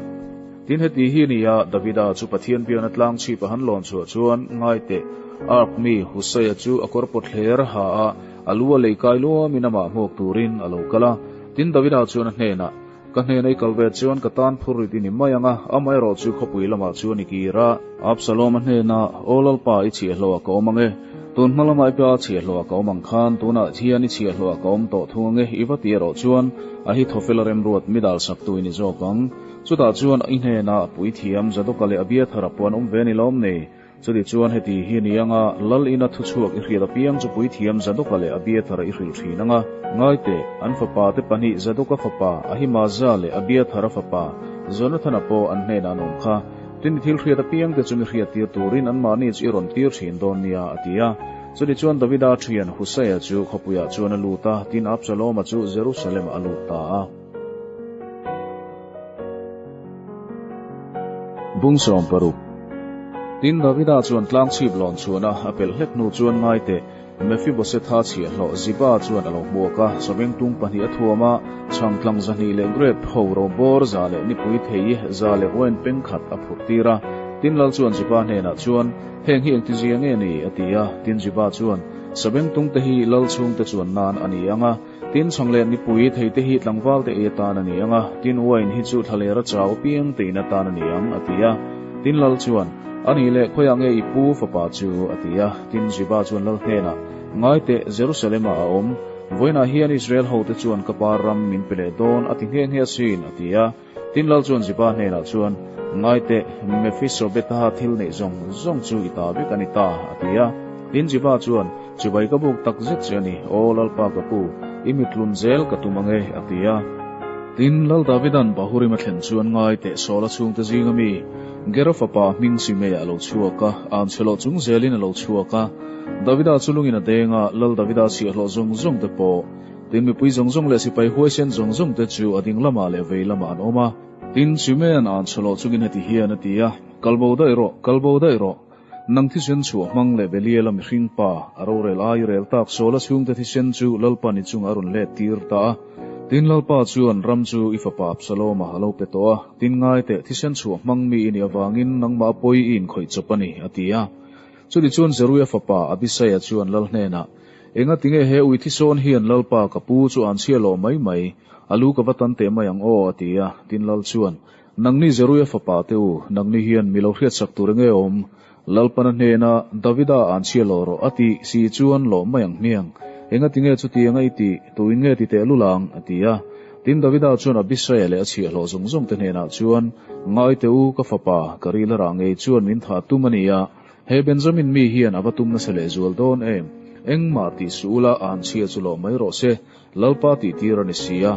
Tin, heti hi ni a, Davida chu Pathian biakna tlang chhip a han lawn chhuah chuan, Ngai teh, Ark mi Husaia chu a kawr pawt hler ha a, a lu a lei kai luamin amah hmuak turin a lo kal a. Tin, Davida chuan a hnenah, Ka hnena i kal ve chuan ka tan phur rit i ni mai ang a, amaherawh chu khawpui lamah chuan i kir a. Absalom-a hnenah, Aw Lalpa, i chhiahhlawhah ka awm ang e. Tun hma lama i pa chhiahhlawhah ka awm ang khan, tunah hian i chhiahhlawhah ka awm tawh thung ang e, i va ti erawh chuan Ahithofela remruat mi dal saktu i ni zawk ang. Chutah chuan i hnenah puithiam Zadoka leh Abiathara pawh an awm ve ni lawm ni? Chuti chuan heti hi a ni ang a, Lal ina thuchhuak i hriat apiang chu puithiam Zadoka leh Abiathara i hrilh thin ang a. Ngai teh, an fapa te pahnih Zadoka fapa Ahimaza leh Abiathara fapa Jonathana pawh an hnenah an awm kha. Tin, i thil hriat apiang te chu mi hriattir turin anmahni chu i rawn tir thin dawn nia, a ti a. Chuti chuan Davida thian Husaia chu khawpuiah chuan a lut a, tin Absaloma chu Jerusalem-ah a lut ta a. Bung 60. Tin, Davida chuan tlang chhip lawn chhuahna a pelh hlek hnu chuan ngai teh, Mephibosetha chhiahhlawh Ziba chuan a lo hmuak a, sawmengtung pahnih a thuam a, chhang tlang 200 leh grep ho ro bawr za leh nipui thei za leh uain peng khat a phurh tir a. Tin, lal chuan Ziba hnenah chuan, Heng hi engtizia nge ni? a ti a. Tin, Ziba chuan, Sabengtungte hi lal chhungte chuan nan a ni ang a, tin, chhang leh nipui theite hi tlangvalte ei atan a ni ang a, tin, uain hi chu thlalera chau apiang te in atan a ni ang, a ti a. Tin, lal chuan, A nih leh, khawiah nge i pu fapa chu? a ti a. Tin, Ziba chuan lal hnenah, Ngai teh, Jerusalem-ah a awm. Vawiinah hian Israel hote chuan ka pa ram min pe leh dawn, a ti nghe nghe asin, a ti a. Tin, lal chuan Ziba hnenah chuan, Ngai teh, Mephisobetha thil neih zawng zawng chu i ta vek a ni ta, a ti a. Tin, Ziba chuan, Chibai ka buk tak zet che a ni, aw Lalpa ka pu, i mitlun zel ka tum ang e, a ti a. Tin, Lal Davida'n Bahurim a thlen chuan ngai teh Saula chhungte zinga mi, Gera fapa hming Simei-ah a lo chhuak a, an chhe loh chung zelin a lo chhuak a. Davida chu lungin a deng a, Lal Davida chhiahhlawh zawng zawng te pawh, tin mipui zawng zawng leh sipai huaisen zawng zawng te chu a ding lamah leh vei lamah an awm a. Tin, Simeon an chhe loh chungin heti hian a ti a, Kal bo daih rawh, kal bo daih rawh! Nang thisen chhuah hmang leh Beliala mihring pa, a rorel ai rel tak Saula chhungte thisen chu Lalpa ni chungah a rawn let tir ta a. Tin, Lalpa chuan ram chu i fapa Absaloma a lo pe tawh a, tin ngai teh thisen chhuah hmang mi i nih avangin nangmah pawi i inkhawih chawp a ni, a ti a. Chutichuan Zeruia fapa Abisaia chuan lal hnenah, Enga tinge he ui thisawn hian Lalpa ka pu chu an chhia lawh mai mai, a lu ka va tan teh mai ang aw, a ti a. Tin lal chuan, Nangni Zeruia fapa te u, nangni hian mi lo hriatsak tur enge awm? Lalpana hnena Davida an chhia lawh rawh, a tih si chuan lawh mai ang hmiang. Enga tinge chutianga i tih, tuin nge ti teh lul ang? a ti a. Tin Davida chuan Abisaia leh a chhiahhlawh zawng zawng te hnenah chuan, Ngai teh u, ka fapa, ka ril a rah ngei chuan min thah tum a ni a, he Benjamin mi hian a va tum nasa leh zual dawn em? Engmah tih suh ula, an chhia chu lawh mai rawh se, Lalpa tih tir a ni si a.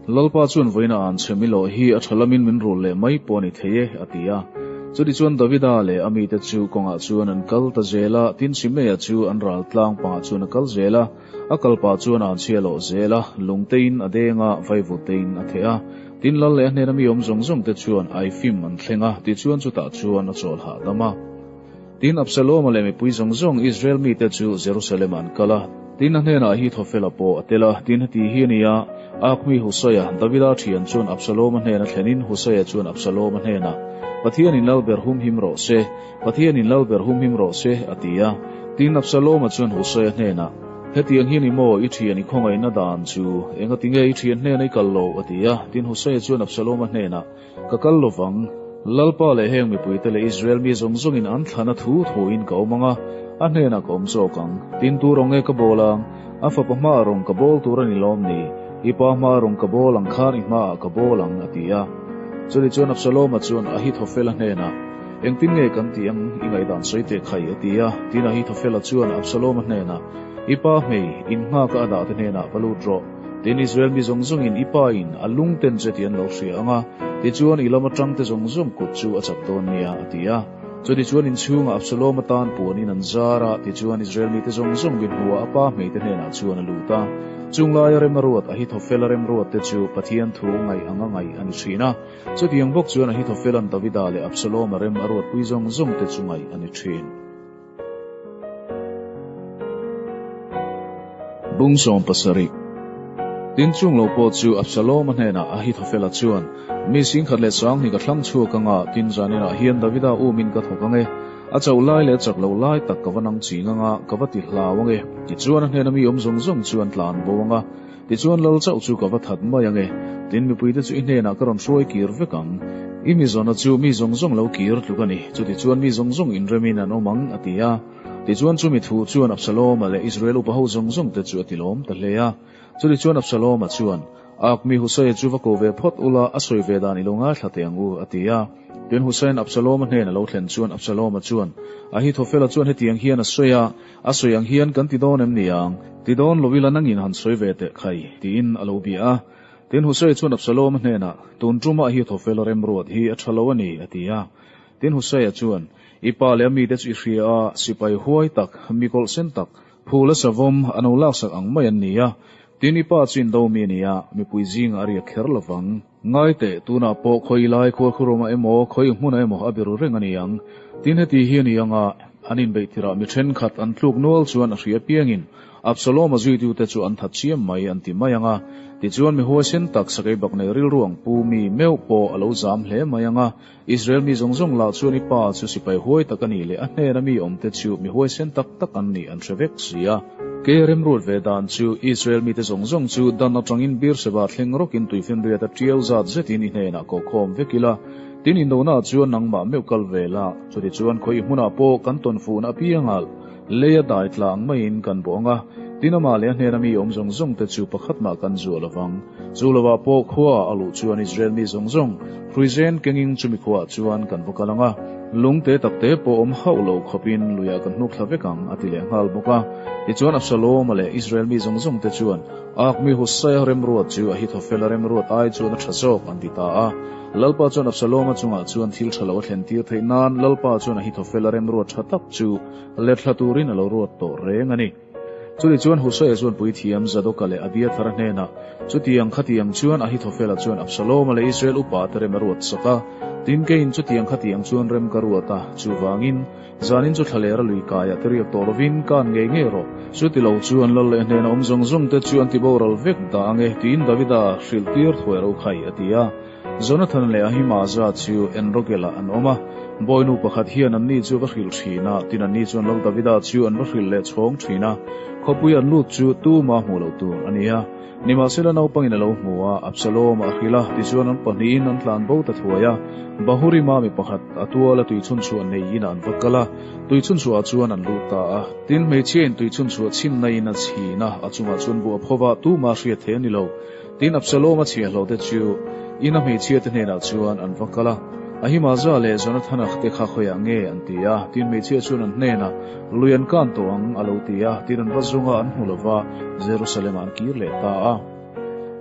Lalpa chuan vawiina an chhe mi lawh hi a tha lamin min rul leh mai pawh a ni thei e, a ti a. Chutichuan Davida leh a mite chu kawngah chuan an kal ta zel a, tin Simeia chu an ral tlang pangah chuan a kal zel a. A kalpah chuan an chhia loh zel a, lungtein a deng a, vaivuttein a theh a. Tin lal leh a hnena mi awm zawng zawng te chuan Aifim an thleng a, tichuan chutah chuan a chawl hahdam a. Tin Absalom-a leh mipui zawng zawng Israel mite chu Jerusalem-ah an kal a. Tin a hnenah Ahithophel-a pawh a tel a, tin heti hi a ni a, Akmi Husaia, Davida thian chuan Absalom-a hnena thlenin Husaia chuan Absalom-a hnenah, Pathianin lalber humhim rawh se, Pathianin lalber humhim rawh se, a ti a. Tin, Absaloma chuan Husaia hnenah, Hetiang hi ni maw i thian i khawngaihna dan chu? Engati nge i thian hnena i kal loh? a ti a. Tin, Husaia chuan Absaloma hnenah, Ka kal lo vang. Lalpa leh heng mipuite leh Israel mi zawng zawngin an thlana thu thuin ka awm ang a, a hnenah ka awm zawk ang. Tin, tu rawng nge ka bawl ang? A fapa hmaah rawng ka bawl tur a ni lawm ni? I pa hmaah rawng ka bawl ang khan i hmaah ka bawl ang, a ti a. Chutih chuan Absaloma chuan Ahithophela hnenah, Engtin nge kan tih ang? I ngaihdan sawi teh khai, a ti a. Tin, Ahithophela chuan Absaloma hnenah, I pa hmei, in nghaka a dahte hnenah va lut rawh. Tin, Israel mi zawng zawngin i pa in a lung ten che tih an lo hria ang a, tichuan i lam atangte zawng zawng kut chu a chak dawn nia, a ti a. Chutichuan inchhungah Absaloma tan puanin an zar a, tichuan Israel mite zawng zawng min hmuhah a pa hmeite hnenah chuan a lut a. Chung laia rem a ruat Ahithophela remruatte chu Pathian thu ngaih anga ngaih a ni thin a. Chutiang bawk chuan Ahithophela'n Davida leh Absaloma rem a ruatpui zawng zawngte chu ngaih a ni thin. Bung 70. Tin chung lo pawh chu Absalom-a hnenah Ahithophela chuan, Mi singkhat leh sanghnih ka thlang chhuak ang a, tin zaninah hian Davida umin ka thawk ang e. A chauh lai leh a chak loh lai tak ka va nang ching ang a, ka va ti hlau ang e. Tichuan a hnena mi awm zawng zawng chu an tlan bo ang a, tichuan lal chauh chu ka va that mai ang e. Tin mipuite chu i hnenah ka rawn hruai kir vek ang. I mi zawna chu mi zawng zawng lo kir tluk a ni, chutichuan mi zawng zawng inremin an awm ang, a ti a. Tichuan chumi thu chuan Absalom-a leh Israel upa ho zawng zawng te chu a tilawm ta hle a. Chutichuan Absalom-a chuan, Ak mi Husaia chu va ko ve phawt ula, a sawi ve dan i lo ngaithla teh ang u, a ti a. Tin Husaia'n Absalom-a hnen a lo thlen chuan Absalom-a chuan, Ahithophela chuan hetiang hian a sawi a, a sawi ang hian kan ti dawn em ni ang? Ti dawn lo ila nangin han sawi ve teh khai, tiin a lo bia a. Tin Husaia chuan Absalom-a hnenah, Tun ṭuma Ahithophela remruat hi a ṭha lo a ni, a ti a. Tin Husaia chuan, I pa leh a mite chu i hria a, sipai huai tak, mi kawlh sen tak, phul a savawm, a no laksak ang mai an ni a. Tin i pa chu indo mi a ni a, mipui zingah a riak kher lo vang. Ngai teh, tunah pawh khawi lai khuarkhurawmah emaw, khawi hmunah emaw a biru reng a ni ang. Tin heti hi a ni ang a, an inbeih tirah mi thenkhat an tluk nual chuan a hria piangin. Absalom-a zuitute chu an that chiam mai an ti mai ang a. Tichuan mi huaisen tak sakeibak nei rilru ang pu mi meuh pawh a lo zam hle mai ang a. Israel mi zawng zawng lah chuan i pa chu sipai huai tak a nih leh a hnena mi awmte chu mi huaisen tak tak an nih an hre vek si a. Kei a remruat ve dan chu Israel mite zawng zawng chu Dan atangin Beersheba thleng rawkin tuifinriat a tiau zat zetin i hnenah kohkhawm vek ila. Tin indonaah chuan nangmah meuh kal ve la, chutichuan khawi hmunah pawh kan tawnfuhna apiangah Leia dai tla ang maiin kan bawh ang a, tin amah leh a hnena mi awm zawng zawng te chu pakhat mah kan zuah lo vang. Chu lovah pawh khuaah a luh chuan Israel mi zawng zawng, hruizen kengin chumi khuaah chuan kan va kal ang a, lung te tak te pawh awm hauh lo khawpin luiah kan hnuk thla vek ang, a ti leh nghal bawk a. Tichuan Absalom-a leh Israel mi zawng zawng te chuan, Ak mi Husaia remruat chu Ahithofela remruat ai chuan a tha zawk, an ti ta a. Lalpa chuan Absalom-a chungah chuan thil tha lo a thlen tir theih nan Lalpa chuan Ahithofela remruat tha tak chu Lethla turin a lo ruat tawh reng a ni. Chuni chuan Husaia chuan puithiam Zadoka leh Abiathara hnenah, Chutiang khatiang chuan Ahithophela chuan Absaloma leh Israel upa te rem a ruat sak a, tin keiin chutiang khatiang chuan rem ka ruat a, chuvangin, zanin chu thlalera lui kaiah te riak tawh lovin kan ngei ngei rawh. Chuti lo chuan lal leh hnena awm zawng zawng te chu an ti boral vek dah ang e, tiin Davida hrilh tir thuai ro khai, a ti a. Jonathan leh Ahimaza chu Enrogel-ah an awm a, bawinu pakhat hian anni chu va hrilh thin a, tin anni chuan Lal Davida chu an va hrilh leh chhawng thin a, khawpui an lut chu tuma hmuh loh tur a ni a. Nimahsela naupangin a lo hmu a, Absalom-a a hrilh a, tichuan an pahnihin an tlan bo ta thuai a. Bahurima mi pakhat a tuala tuichhunchhuah nei inah an va kal a, tuichhunchhuahah chuan an lut ta a. Tin, hmeichhiain tuichhunchhuah chhinna in a chhin a, a chungah chuan buh a phova, tuma hriat theih a ni lo. Tin, Absalom-a chhiahhlawhte chu ina hmeichhiate hnenah chuan an va kal a, Ahimaza leh Jonathana te kha khawiah nge an ti a? Tin, hmeichhia chuan an hnenah, Lui an kan tawh ang, a lo ti a. Tin, an va zung a, an hmu lo va, Jerusalem-ah an kir leh ta a.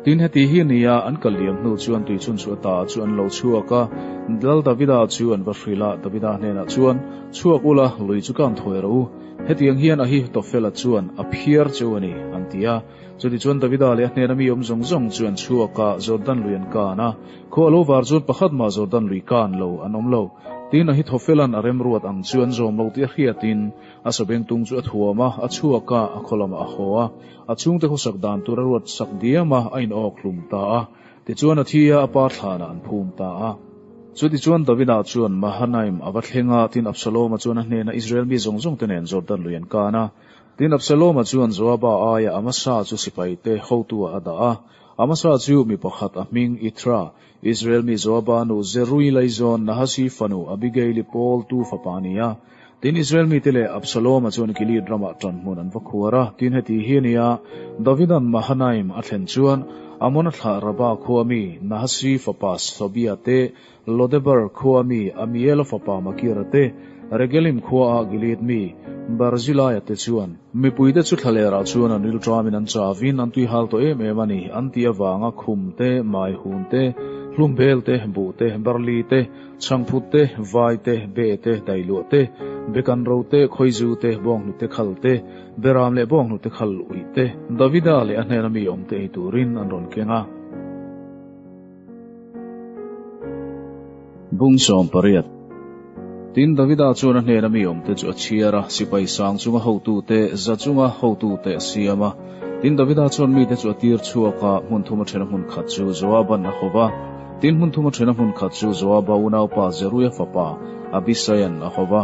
Tin, heti hi a ni a, an kal liam hnu chuan tuichhun chu a ta chu an lo chhuak a, Lal Davida chu an va hrilh a, Davida hnenah chuan, Chhuak ula, lui chu kan thawi rawh u. Hetiang hian Ahithophela chuan a phiar cheu a ni, an ti a. Chutichuan Davida leh a hnena mi awm zawng zawng chu an chhuak a, Jordan lui an kan a. Khua a lo var chuan pakhat mah Jordan lui kan lo an awm lo. Tin, Ahithophelan a remruat ang chu an zawm lo tih a hriatin a sabengtung chu a thuam a, a chhuak a, a khaw lamah a haw a. A chhungte khawsak dan tur a ruat sak diam a, a inawk hlum ta a. Tichuan a thi a, a pa thlanah an phum ta a. Chutichuan Davida chuan Mahanaim a va thleng a, tin Absaloma chuan a hnena Israel mi zawng zawngte nen Jordan lui an kan a. Tin, Absaloma chuan Joaba aia Amasa chu sipaite hotuah a dah a. Amasa chu mi pakhat a hming Ithra, Israel mi Joaba nu Zerui laizawn Nahasi fanu Abigaili pawltu fapa a ni a. Tin, Israel mite leh Absaloma chuan Gilead ramah ṭanhmun an va khuar a. Tin, heti hi a ni a, Davida'n Mahanaim a thlen chuan Amona thlah Raba khua mi Nahasi fapa Sobia te, Lodebar khua mi Amiela fapa Makira te, Regelim khuaah Gilead mi Barzilaia te chuan, Mipuite chu thlalerah chuan an rilṭamin an chavin an tuihal tawh em em a ni, an tih avanga khum te, maihun te, hlumbel te, buh te, barli te, chhangphut te, vai te, be te, dailuah te, bekanro te, khawizu te, bawnghnute khal te, beram leh bawnghnute khal uih te, Davida leh a hnena mi awmte ei turin an rawn keng a. Bung 18 Tin, Davida chuan a hnena mi awmte chu a chhiar a, sipai sang chunga hotute, za chunga hotute a siam a. Tin, Davida chuan mite chu a tir chhuak a, hmun thuma ṭhena hmun khat chu Joaban a hawp a. Tin, hmun thuma ṭhena hmun khat chu Joaba unaupa Zeruia fapa Abisaian a hawp a.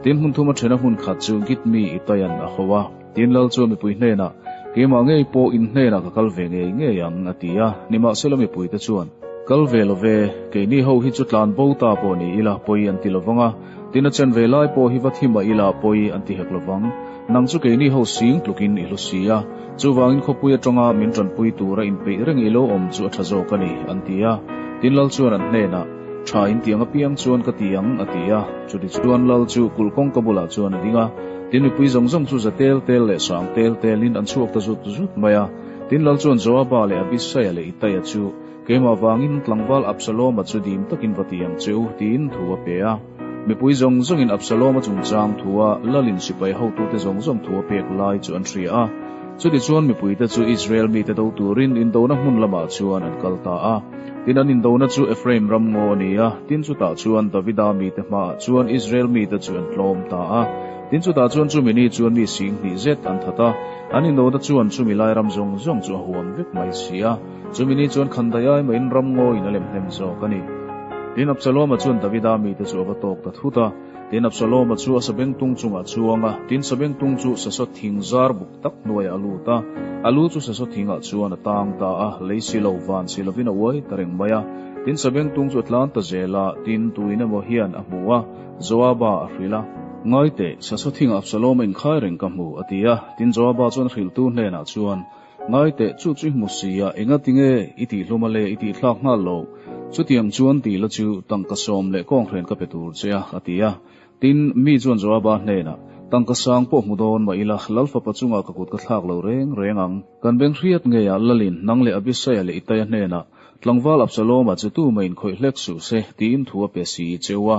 Tin, hmun thuma ṭhena hmun khat chu Git mi Itaian a hawp a. Tin, Lal chuan mipui hnenah, Keimah ngei pawh in hnenah ka kal ve ngei ngei ang, a ti a. Nimahsela mipuite chuan, Kal ve lo ve, keini ho hi chu tlan bo ta pawh ni ila pawi an ti lovang a, tin a chen ve lai pawh hi va thi mah ila pawi an ti hek lovang. Nang chu keini ho sing tlukin i hlu si a, chuvangin khawpui atanga min tanpui tura inpeih reng i lo awm chu a tha zawk a ni, an ti a. Tin, Lal chuan an hnenah, Tha in tiang apiang chuan ka ti ang, a ti a. Chuti chuan Lal chu kulh kawngka bulah chuan a ding a, tin mipui zawng zawng chu za tel tel leh sang tel telin an chhuak ta zut zut mai a. Tin Lal chuan Joaba leh Abisaia leh Itaia chu, Keimah vangin tlangval Absaloma chu dim takin va ti ang che u, tiin thu a pe a. Mipui zawng zawngin Absaloma chungchang thua Lalin sipai hotute zawng zawng thu a pek lai chu an hria a. Chutichuan mipuite chu Israel mite do turin indona hmun lamah chuan an kal ta a. Tin an indona chu Ephraim ram ngaw a ni a, tin chutah chuan Davida mite hmaah chuan Israel mite chu an tlawm ta a. Tin chutah chuan chumi ni chuan mi 20,000 zet an that a, an indona chuan chumi lai ram zawng zawng chu a huam vek mai si a. Chumi ni chuan khandai ai mahin ram ngawiin a lem hnem zawk a ni. Tin Absaloma chuan Davida mite chu a va tawk ta thut a. Tin Absaloma chu a sabengtung chungah a chuang a, tin sabengtung chu sasaw thing zar buk tak hnuaiah a lut a, a lu chu sasaw thingah chuan a tang ta a, lei si lo, van si lovin a uai ta reng mai a. Tin sabengtung chu a tlan ta zel a, tin tuin emaw hian a hmu a, Joaba a hrilh a. Ngai teh, sasaw thingah Absaloma inkhai reng ka hmu, a ti a. Tin Joaba chuan a hrilhtu hnenah chuan, Ngai teh, chu chu i hmu si a, engatinge i tihhlum a le, i tihthlak nghal lo? Chutiang chuan ti la chu tangka sawm leh kawnghren ka pe tur che a, a ti a. Tin, mi chuan Joaba hnenah, Tangka sang pawh hmu dawn mah ila, Lal fapa chungah ka kut ka thlak lo reng reng ang. Kan beng hriat ngeiah Lalin nang leh Abisaia leh Itaia hnenah, Tlangval Absaloma chu tu mah inkhawih hlek suh se, tiin thu a pe si cheu a.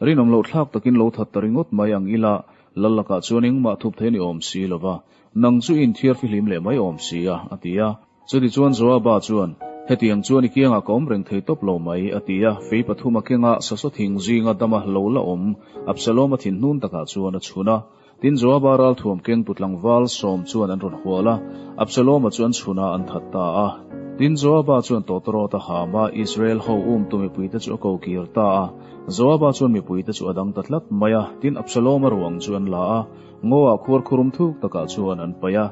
Rinawm loh thlak takin lo that ta ringawt mai ang ila, Lal lakah chuan engmah thup thei ni awm si lova. Nang chu i inthiar fihlim leh mai awm si a, a ti a. Chutichuan Joaba chuan, Hetiang chuan i kiangah ka awm reng thei tawp lo mai, a ti a. Fei pathum a kenga sasaw thing zinga dama lo la awm Absalom-a thinhnun takah chuan a chhun a. Tin, Joaba ralthuam kengtu tlangval sawm chuan an rawn hual a, Absalom-a chu an chhun a, an that ta a. Tin, Joaba chuan tawtawrawt a ham a, Israel ho umtu mipuite chu a ko kir ta a. Joaba chuan mipuite chu a dang ta tlat mai a, tin, Absalom-a ruang chu an la a. Ngaw-ah khuar khurum thuk takah chuan an paih a,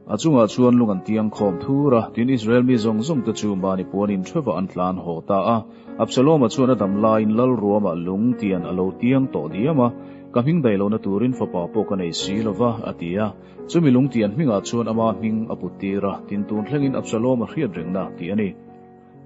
a chungah chuan lung an tiang khawm thur a, tin Israel mi zawng zawng te chu mahni puan in theuhah an tlan haw ta a. Absalom-a chuan a dam laiin lal ruamah lung tian a lo tiang tawh diam a, Ka hming daih lohna turin fapa pawh ka nei si lo va, a ti a. Chumi lung tian hmingah chuan ama hming a put tir a, tin tun thlengin Absalom-a hriat rengna tih a ni.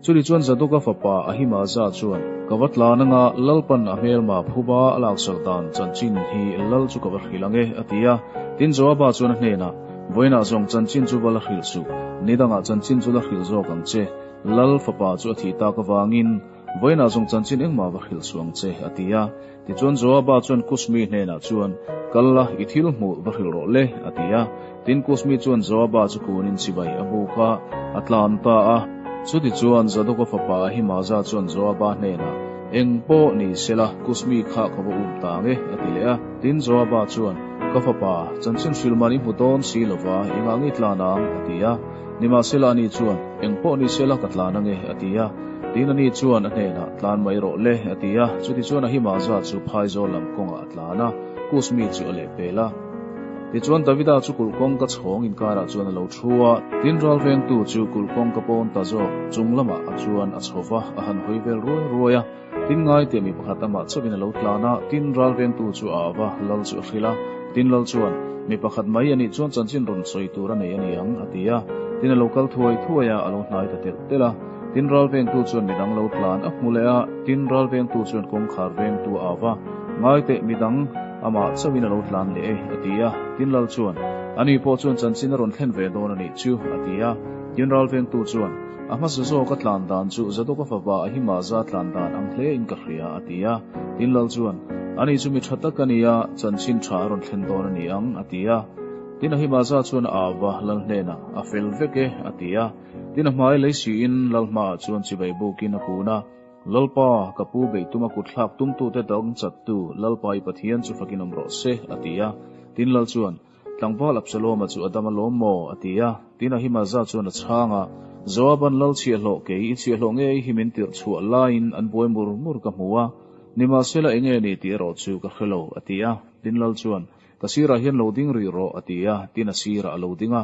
Chumi chuan Zadoka fapa Ahimaza chuan, Ka va tlan anga Lalpan a hmelma phuba a laksak dan chanchin hi lal chu ka va hrilh ang e, a ti a. Tin, Joaba chuan a hnenah, Vawiinah zawng chanchin chu va la hrilh suh, ni dangah chanchin chu la hrilh zawk ang che, lal fapa chu a thih tak avangin vawiinah zawng chanchin engmah va hrilh suh ang che, a ti a. Tichuan Joaba chuan Kusmi hnenah chuan, Kal la, i thil hmuh va hrilh rawh le, a ti a. Tin, Kusmi chuan Joaba chu kunin chibai a buk a, a tlan ta a. Chutichuan Zadoka fapa Ahimaza chuan Joaba hnenah, Eng pawh ni sela, Kusmi kha ka va um ta ang e, a ti leh a. Tin, Joaba chuan, Ka fapa, chanchin hrilh man i hmu dawn si lova, engah nge i tlan ang? a ti a. Nimahsela ani chuan, Eng pawh ni sela ka tlan ange, a ti a. Tin ani chuan a hnenah, Tlan mai rawh le, a ti a. Chutichuan Ahimaza chu phaizawl lam kawngah a tlan a, Kus mi chu a lehpel a. Tichuan Davida chu kulh kawngka chhawng inkarah chuan a lo thu a. Tin ralvengtu chu kulh kawngka pawn ta zawk chung lamah a chuan a chho va, a han hawi vel ruai ruai a. Tin ngaite mi pakhat amah chauhin a lo tlan a, tin ralvengtu chu a ava, lal chu a hrilh a. Tin lal chuan, Mi pakhat mai anih chuan chanchin rawn sawi tur a nei a ni ang, a ti a. Tin a lo kal thuai thuai a, a lo hnai ta telh telh a. Tin ralvengtu chuan midang lo tlan a hmu leh a, tin ralvengtu chuan kawngkhar vengtu a ava, Ngaiteh midang amah chauhin a lo tlan leh e, a ti a. Tin lal chuan, Ani pawh chuan chanchin a rawn thlen ve dawn a nih chu, a ti a. Tin ralvengtu chuan, A hmasa zawk a tlan dan chu Zadoka fapa Ahimaza tlan dan ang hle in ka hria, a ti a. Tin lal chuan, Ani chu mi tha tak a ni a, chanchin tha a rawn thlen dawn a ni ang, a ti a. Tin Ahimaza chuan a au va, Lal hnenah, A fel vek e, a ti a. Tin a hmai lei siin lal hmaah chuan chibai bukin a kun a, Lalpa, ka pu beih tuma kutthlak tumtute dang chattu Lalpa i Pathian chu fakin awm rawh se, a ti a. Tin lal chuan, Tlangval Absaloma chu a dam alawm maw? a ti a. Tin Ahimaza chuan a chhang a, Joaban lal chhiahhlawh kei i chhiahhlawh ngei hi min tirh chhuah laiin an buai mur mur ka hmu a, nimahsela enge ni tih erawh chu ka hre lo, a ti a. Tin lal chuan, Ka sirah hian lo ding rih rawh, a ti a. Tin a sirah a lo ding a.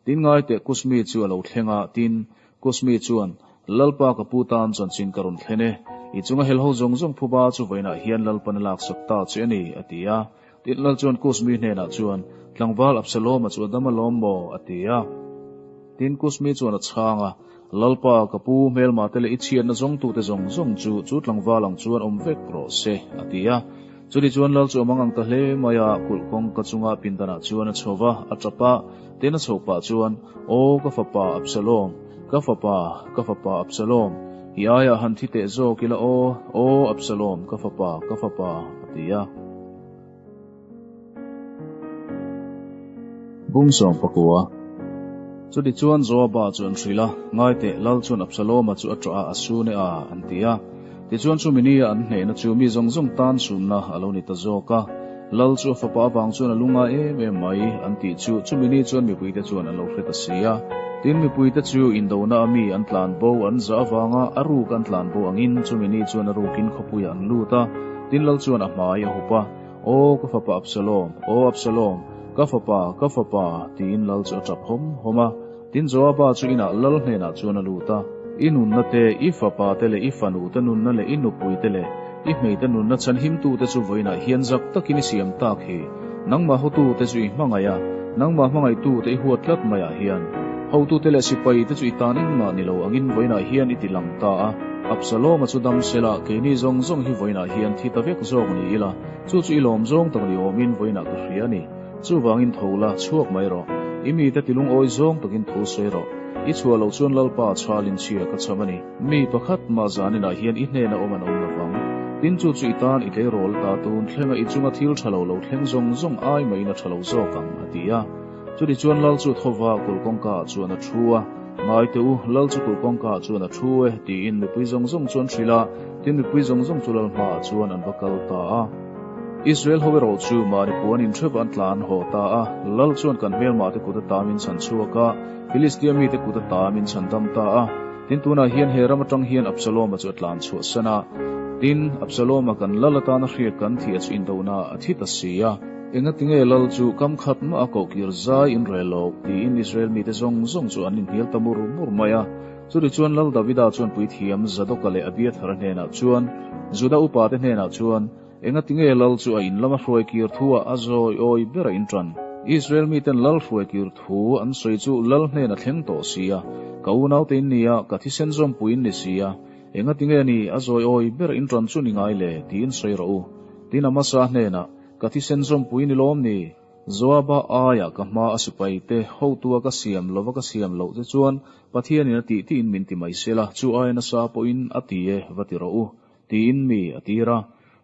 Tin ngaiteh Kusmi chu a lo thleng a, tin, Kusmi chuan, Lalpa ka pu tan chanchin ka rawn thlen e, i chunga helho zawng zawng phuba chu vawiinah hian Lalpan a laksak ta che a ni, a ti a. Tin, Lal chuan Kusmi hnenah chuan, Tlangval Absaloma chu a dam alawm maw? a ti a. Tin, Kusmi chuan a chhang a, Lalpa, ka pu, hmelmate leh i chhiatna zawngtute zawng zawng chu chu tlangval ang chuan awm vek rawh se, a ti a. Chutih chuan Lal chu a mang ang ta hle mai a, kulh kawngka chunga pindanah chuan a chho va, a tap a, tin a chhoh pah chuan, Aw ka fapa Absalom, ka fapa, ka fapa Absalom, i aiah han thi teh zawk ila aw, aw Absalom, ka fapa, ka fapa, a ti a. Bung sawm pakua. Chutih chuan Joaba chu an hrilh a, Ngai teh, Lal chuan Absaloma chu a ṭah a, a sun e a, an ti a. Tichuan chumi nia an hnehna chu mi zawng zawng tan sunna a lo ni ta zawk a. Lal chu a fapa avang chuan a lungngai em em mai, an tih chu chumi ni chuan mipuite chuan an lo hre ta si a. Tin, mipuite chu indona a mi an tlan bo an zah avanga a ruk an tlan bo angin chumi ni chuan a rukin khawpuiah an lut a. Tin, Lal chuan a hmai a hup a, Aw, ka fapa Absalom, aw Absalom, ka fapa, ka fapa, tiin Lal chu a tap hawm hawm a. Tin, Joaba chu inah Lal hnenah chuan a lut a. I nunna te, i fapa te leh i fanu te nunna leh i nupui te leh i hmei te nunna chhanhimtu te chu vawiinah hian zak takin i siam tak hi. Nangmah hotute chu i hmangaih a, nangmah hmangaihtute i huat tlat maiah hian. Hotute leh sipai te chu i tan engmah ni lo angin vawiinah hian i ti lang ta a. Absalom-a chu dam sela, keini zawng zawng hi vawiinah hian thi ta vek zawk ni ila, chu chu i lawm zawng tak ni awmin vawiinah ka hria a ni. Chuvangin tho la, chhuak mai rawh. I mite tilungawi zawng takin thu sawi rawh. I chhuah loh chuan Lalpa chhalin chhia ka cham a ni. Mi pakhat mah zaninah hian i hnena awm an awm lovang. Tin chu chu i tan i tleirawl ta tun thlenga i chunga thil tha lo lo thleng zawng zawng ai maiin a tha lo zawk ang, a ti a. Chuti chuan Lal chu thova kulh kawngkaah chuan a thu a. Ngai teh u, Lal chu kulh kawngkaah chuan a thu e, tiin mipui zawng zawng chu an hrilh a. Tin mipui zawng zawng chu Lal hmaah chuan an va kal ta a. Israel ho erawh chu mahni puan intheuh an tlan haw ta a, Lal chuan kan hmelmah te kut ata min chhan chhuak a, Filistia mite kut ata min chhan dam ta a. Tin, tunah hian he ram atang hian Absalom-a chu a tlan chhuah san a. Tin, Absalom-a kan Lal atana hriat kan thih a chu indona a thi ta si a. Engatinge Lal chu kam khat mah a koh kir zai in rel lo, tiin Israel mite zawng zawng chu an inhnial ta mur mur mai a. Chutichuan Lal Davida chuan puithiam Zadoka leh Abiathara hnenah chuan, Juda upate hnenah chuan, Engatinge Lal chu a in lama hruai kir thuah a zawi awi ber a inṭan? Israel miten Lal hruai kir thu an sawi chu Lal hnen a thleng tawh si a, ka unaute in ni a, ka thisen zawmpui in ni si a, engatinge ni a zawi awi ber a inṭan chu ni ngai le? tiin sawi rawh u. Tin Amasa hnenah, Ka thisen zawmpui ni lawm ni? Joaba aia ka hma a sipaite hotua ka siam lova ka siam loh che chuan Pathianin a tih tiin min ti mai sela, chu aia nasa pawhin a ti e, va ti rawh u, tiin mi a tir a.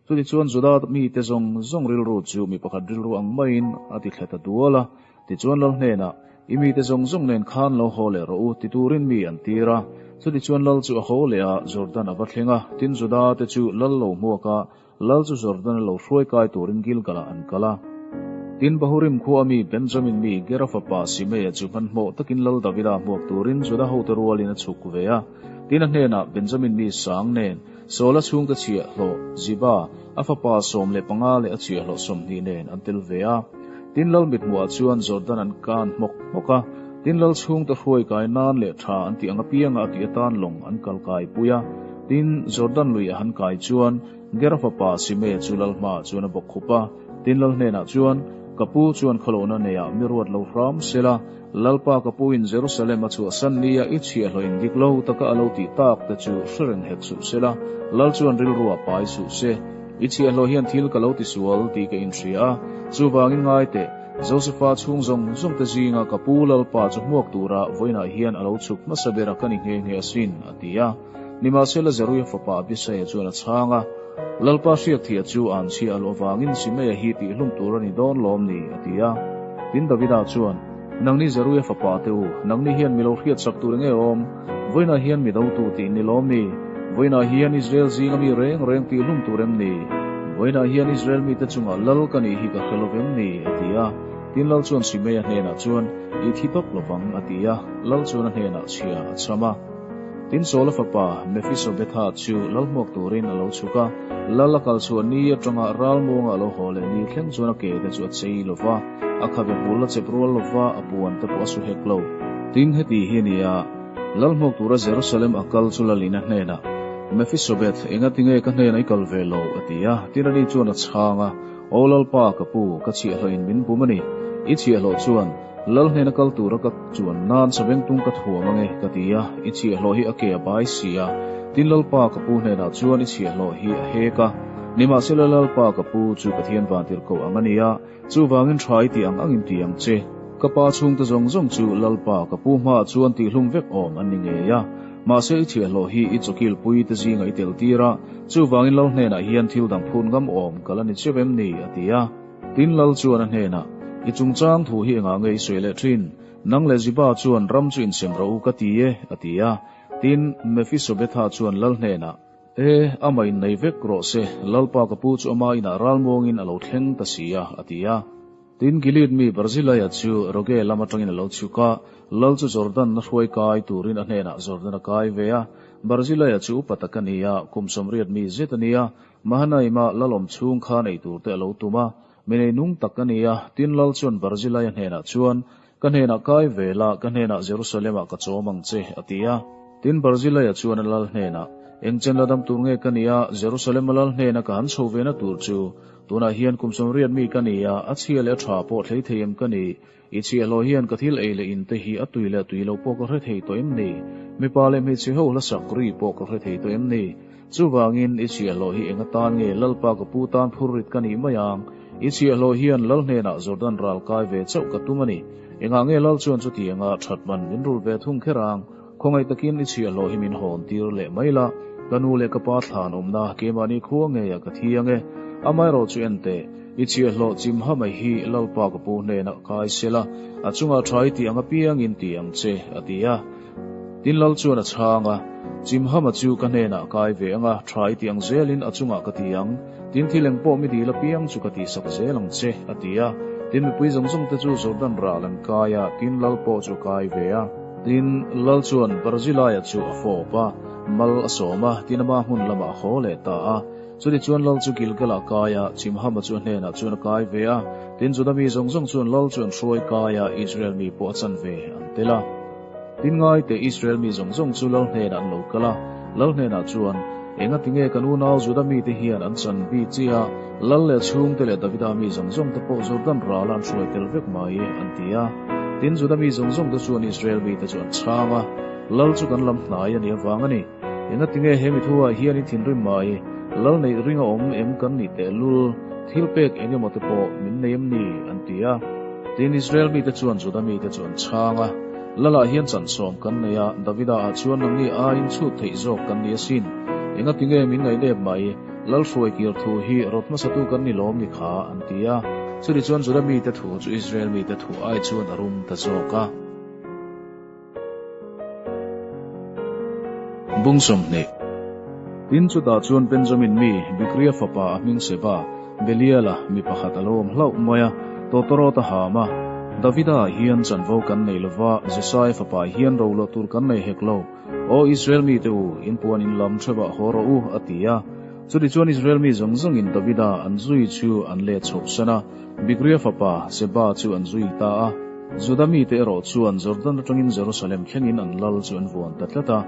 Chutichuan Juda mite zawng zawng rilru chu mi pakhat rilru ang maiin a ti thle ta dual a. Tichuan Lal hnenah, I mite zawng zawng nen khan lo haw leh rawh u, ti turin mi an tir a. Chutichuan Lal chu a haw leh a, Jordan a va thleng a, tin Juda te chu Lal lo hmuak a, Lal chu Jordan-a lo hruai kai turin Gilgal-ah an kal a. Tin, Bahurim khua a mi Benjamin mi Gera fapa Simeia chu hmanhmawh takin Lal Davida hmuak turin Juda hote rualin a chhuk ve a. Tin, a hnenah Benjamin mi Sang nen, Saula chhungte chhiahhlawh Ziba, a fapa 15 leh a chhiahhlawh 20 nen an tel ve a. Tin, Lal mithmuhah chuan Jordan an kan hmawk hmawk a. Tin, Lal chhungte hruai kai nan leh tha an tih ang apianga a tih atan lawng an kal kai pui a. Tin, Jordan lui a han kai chuan Gera fapa Simea chu lal hmaah chuan a bawk khup a. Tin, lal hnenah chuan, Ka pu chuan khawlohna neiah mi ruat lo hram sela, Lalpa ka puin Jerusalem a chhuahsan nia i chhiahhlawhin dik lo taka a lo tih tak te chu hre reng hek suh sela, lal chuan rilru a pai suh se. I chhiahhlawh hian thil ka lo tisual tih ka inhria a, chuvangin ngai teh, Josefa chhung zawng zawng te zinga ka pu Lalpa chu hmuak tura vawiinah hian a lo chhuk hmasa ber a ka ni nghe nghe asin, a ti a. Nimahsela Zeruia fapa Abisaia chuan a chhang a, Lalpa hriakthiah chu an chhia a luh avangin Simeia hi tihhlum tur a ni dawn lawm ni? a ti a. Tin Davida chuan, Nangni Zeruia fapa te u, nangni hian mi lo hriatsak tur enge awm? Vawiinah hian mi dotu tih ni lawm ni? Vawiinah hian Israel zinga mi reng reng tihhlum tur em ni? Vawiinah hian Israel mite chungah lal ka nih hi ka hre lo vem ni? a ti a. Tin Lal chuan Simeia hnenah chuan, I thi tawp lovang, a ti a. Lal chuan a hnenah chhia a cham a. Tin Saula fapa Mephisobetha chu lal hmuak turin a lo chhuk a, lal a kal chhuah ni atanga ralmuanga a lo haw leh ni thleng chuan a ke te chu a chei lo va, a khabe hmul a chep rual lo va, a puan te pawh a su hek lo. Tin heti hi a ni a, lal hmuak tura Jerusalem a kal chu lalin a hnenah, Mephisobeth, engatinge ka hnenah i kal ve lo? a ti a. Tin ani chuan a chhang a, Aw Lalpa, ka pu, ka chhiahhlawhin min bum a ni. I chhiahhlawh chuan, Lal hnena kal tura ka chuan nan sabengtung ka thuam ange, ka ti a, i chhiahhlawh hi a ke a bai si a. Tin Lalpa ka pu hnenah chuan i chhiahhlawh hi a hek a. Nimahsela Lalpa ka pu chu Pathian vantirhkoh ang a ni a, chuvangin tha i tih ang angin ti ang che. Ka pa chhungte zawng zawng chu Lalpa ka pu hmaah chuan tihhlum vek awm an ni ngei a. Mahse i chhiahhlawh hi i chawkilpui te zingah i tel tir a, chuvangin Lal hnenah hian thil dang phut ngam awm ka la ni cheu em ni? a ti a. Tin Lal chuan a hnenah, I chungchang thu hi engah nge i sawi leh thin? Nang leh Ziba chuan ram chu insem rawh u ka ti e, a ti a. Tin, Mephisobetha chuan Lal hnenah. E, amah in nei vek rawh se, Lalpa ka pu chu ama inah ralmuangin a lo thleng ta si a, a ti a. Tin, Gilead mi Barzilaia chu Roge lam atangin a lo chhuk a, lal chu Jordan a hruai kai turin a hnenah Jordan a kai ve a. Barzilaia chu upa tak a ni a, kum 80 mi zet a ni a, Mahanaim-a lal awm chhung khan ei tur te a lo tum a, mi nei nung tak a ni a. Tin, lal chuan Barzilaia hnenah chuan, Ka hnenah kai ve la, ka hnenah Jerusalem-ah ka chawm ang che, a ti a. Tin, Barzilaia chuan a lal hnenah, Eng chen la dam tur nge ka nih a, Jerusalem-a lal hnena ka han chho ve na tur chu? Tunah hian kum 80 mi ka ni a, a chhia leh a tha pawh thlei thei em ka ni? I chhiahhlawh hian ka thil ei leh in te hi a tui leh tui lo pawh ka hre thei tawh em ni? Mipa leh hmeichhe ho hla sak ri pawh ka hre thei tawh em ni? Chuvangin i chhiahhlawh hi eng atan nge Lalpa ka pu tan phurrit ka nih mai ang? I chhiahhlawh hian Lal hnenah Jordan ral kai ve chauh ka tum a ni. Engah nge Lal chuan chutianga that man min rul ve thung kher ang? Khawngaih takin i chhiahhlawh hi min hawn tir leh mai la, ka nu leh ka pa thlan awmna keimahni khua ngeiah ka thi ang e. Amaherawh chu en teh, i chhiahhlawh chim ha mai hi Lalpa ka pu hnenah kai se la, a chungah tha i tih ang apiangin ti ang che, a ti a. Tin Lal chuan a chhang a, Chimhama chu ka hnenah kai ve ang a, tha i tih ang zelin a chungah ka ti ang. Tin thil eng pawh mi dil apiang chu ka tihsak zel ang che, a ti a. Tin mipui zawng zawng te chu Jordan ral an kai a, tin Lal pawh chu a kai ve a. Tin Lal chuan Barzilaia chu a fawp a, mal a sawm a, tin ama hmun lamah a haw leh ta a. Chutichuan Lal chu Gilgal-ah a kai a, Chimhama chu a hnenah chuan a kai ve a. Tin Juda mi zawng zawng chuan Lal chu an hruai kai a, Israel mi pawh a chan ve an tel a. Tin ngaite Israel mi zawng zawng chu Lal hnenah an lo kal a, Lal hnenah chuan, Engati nge kan unau Juda mite hian an chan bi chi a, Lal leh chhungte leh Davida mi zawng zawngte pawh Jordan rala an hruai tel vek mai, an ti a. Tin Juda mi zawng zawngte chuan Israel mite chu an chhang a, Lal chu kan lam hnai a nih avang a ni. Engati nge he mi thuah hian i thinrim mai? Lal neih ring a awm em kan nih tehlul? Thil pek eng emaw te pawh min nei em ni? an ti a. Tin, Israel mite chuan Juda mite chu an chhang a, Lalah hian chansawm kan nei a, Davida ah chuan nangni aiin chhut theih zawk kan ni asin. Engati nge min ngaihnep mai? Lal hruai kir thu hi rawt hmasatu kan ni lawm ni kha? an ti a. Chutichuan Juda mite thu chu Israel mite thu ai chuan a rum ta zawk a. Bung 20. Tin, chutah chuan Benjamin mi Bikria fapa a hming Seba, Beliala mi pakhat a lo awm hlauh mai a, tawtawrawt a ham a. Davida ah hian chanvo kan nei lova, Jesai fapa hian ro loh tur kan nei hek lo. Aw Israel mite u, in puan in lam theuhah haw rawh u, a ti a. Chutichuan Israel mi zawng zawngin Davida an zui chu an let chhohsan a, Bikria fapa Seba chu an zui ta a. Juda mite erawh chuan Jordan atangin Jerusalem thlengin an lal chu an vuan ta tlat a.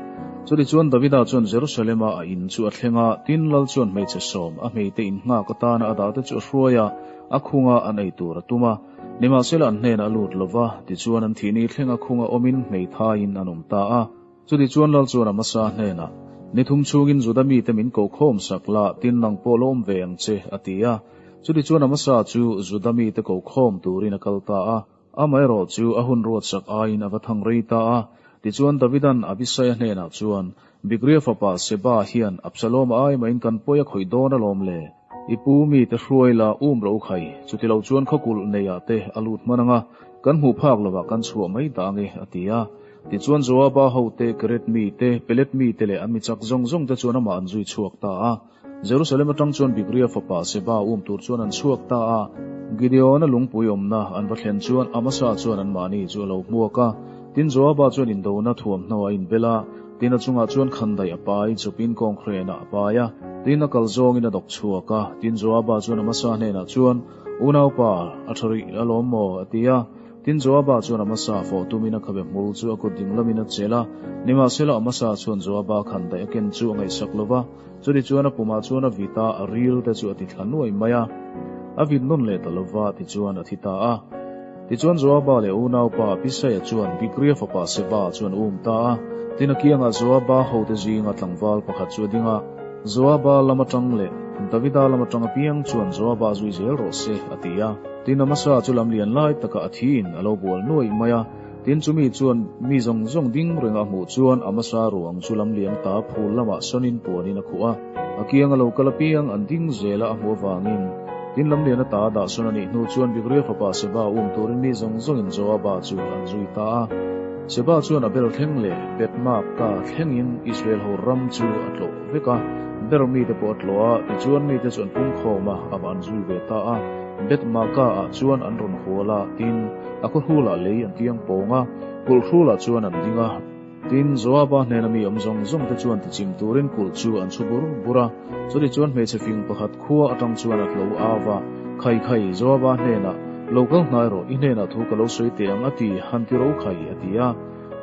Chutichuan Davida chuan Jerusalema a in chu a thleng a, tin lal chuan hmeichhe sawm a hmeite in nghak atana a dahte chu a hruai a, a khunga an ei tur a tum a. Nimahsela an hnenah a lut lo va, tichuan an thihni thlenga khunga awmin hmeithaiin an awm ta a. Chutichuan lal chuan Amasa hnenah, Ni thum chhungin Juda mite min kohkhawm sak la, tin nang pawh la awm ve ang che, a ti a. Chutichuan Amasa chu Juda mite kohkhawm turin a kal ta a, amaherawh chu a hun ruatsak aiin a va thang rei ta a. Tichuan Davidan Abisaia hnenah chuan, Bikria fapa Seba hian Absaloma ai mahin kan pawi a khawih dawn alawm le? I pu mite hruai la um ro khai, chutilo chuan khawkulh neiah te a lut hman ang a, kan hmuh phak lovah kan chhuah mai dah ange, a ti a. Tichuan Joaba hote, Keret mite, Pelet mite leh an mi chak zawng zawng te chuan amah an zui chhuak ta a. Jerusalem atang chuan Bikria fapa Seba um tur chuan an chhuak ta a. Gideona lungpui awmna an va thlen chuan Amasa chuan anmahni chu a lo hmuak a. Tin Joaba chuan indona thuamhnaw a inbel a, tin a chungah chuan khandaih a pai, chawpin kawngkhrenah a pai a, tin a kal zawngin a dawk chhuak a. Tin Joaba chuan Amasa hnenah chuan, Unaupa, a tha rih alawm maw? a ti a. Tin, Joaba chuan Amasa fawh tumin a khabe hmul chu a kut ding lamin a chelh a. Nimahsela, Amasa chuan Joaba khan daih a ken chu a ngaihsak lo va, chutichuan a pumah chuan a vit a, a ril te chu a ti thla nuai mai a. A vit nawn leh ta lo va, tichuan a thi ta a. Tichuan Joaba leh a unaupa Abisaia chuan Bikria fapa Seba chu an um ta a. Tin, a kiangah Joaba hote zinga tlangval pakhat chu a ding a, Joaba lam atang leh Davida lam atang apiang chuan Joaba zui zel rawh se, a ti a. Tin, Amasa chu lam lian lai takah a thiin a lo bual nuaih mai a. Tin, chumi chuan mi zawng zawng ding renga a hmuh chuan Amasa ruang chu lam lian ta phul lamah sawnin puanin a khuh a. A kiang a lo kal apiang an ding zela a hmuh avangin. Tin lamlian ata a dahsawn a nih hnu chuan Bikria fapa Seba um turin mi zawng zawngin Joaba chu an zui ta a. Seba chuan Abel thleng leh Beth-maaka thlengin Israel ho ram chu a tlawh vek a. Ber mite pawh a tlawh a, tichuan mite chu an pungkhawm a, amah an zui ve ta a. Beth-maaka-ah chuan an rawn hual a, tin, a khaw hrulah lei an tiang pawng a, kulh hrulah chuan an ding a. Tin, Joaba hnena mi awm zawng zawng te chuan tichim turin kulh chu an chhu bur bur a. Chutih chuan hmeichhe fing pakhat khua atang chuan a tlo au va, Khai khai, Joaba hnenah, Lo kal hnai rawh, i hnenah thu ka lo sawi teh ang a ti, han ti ro khai, a ti a.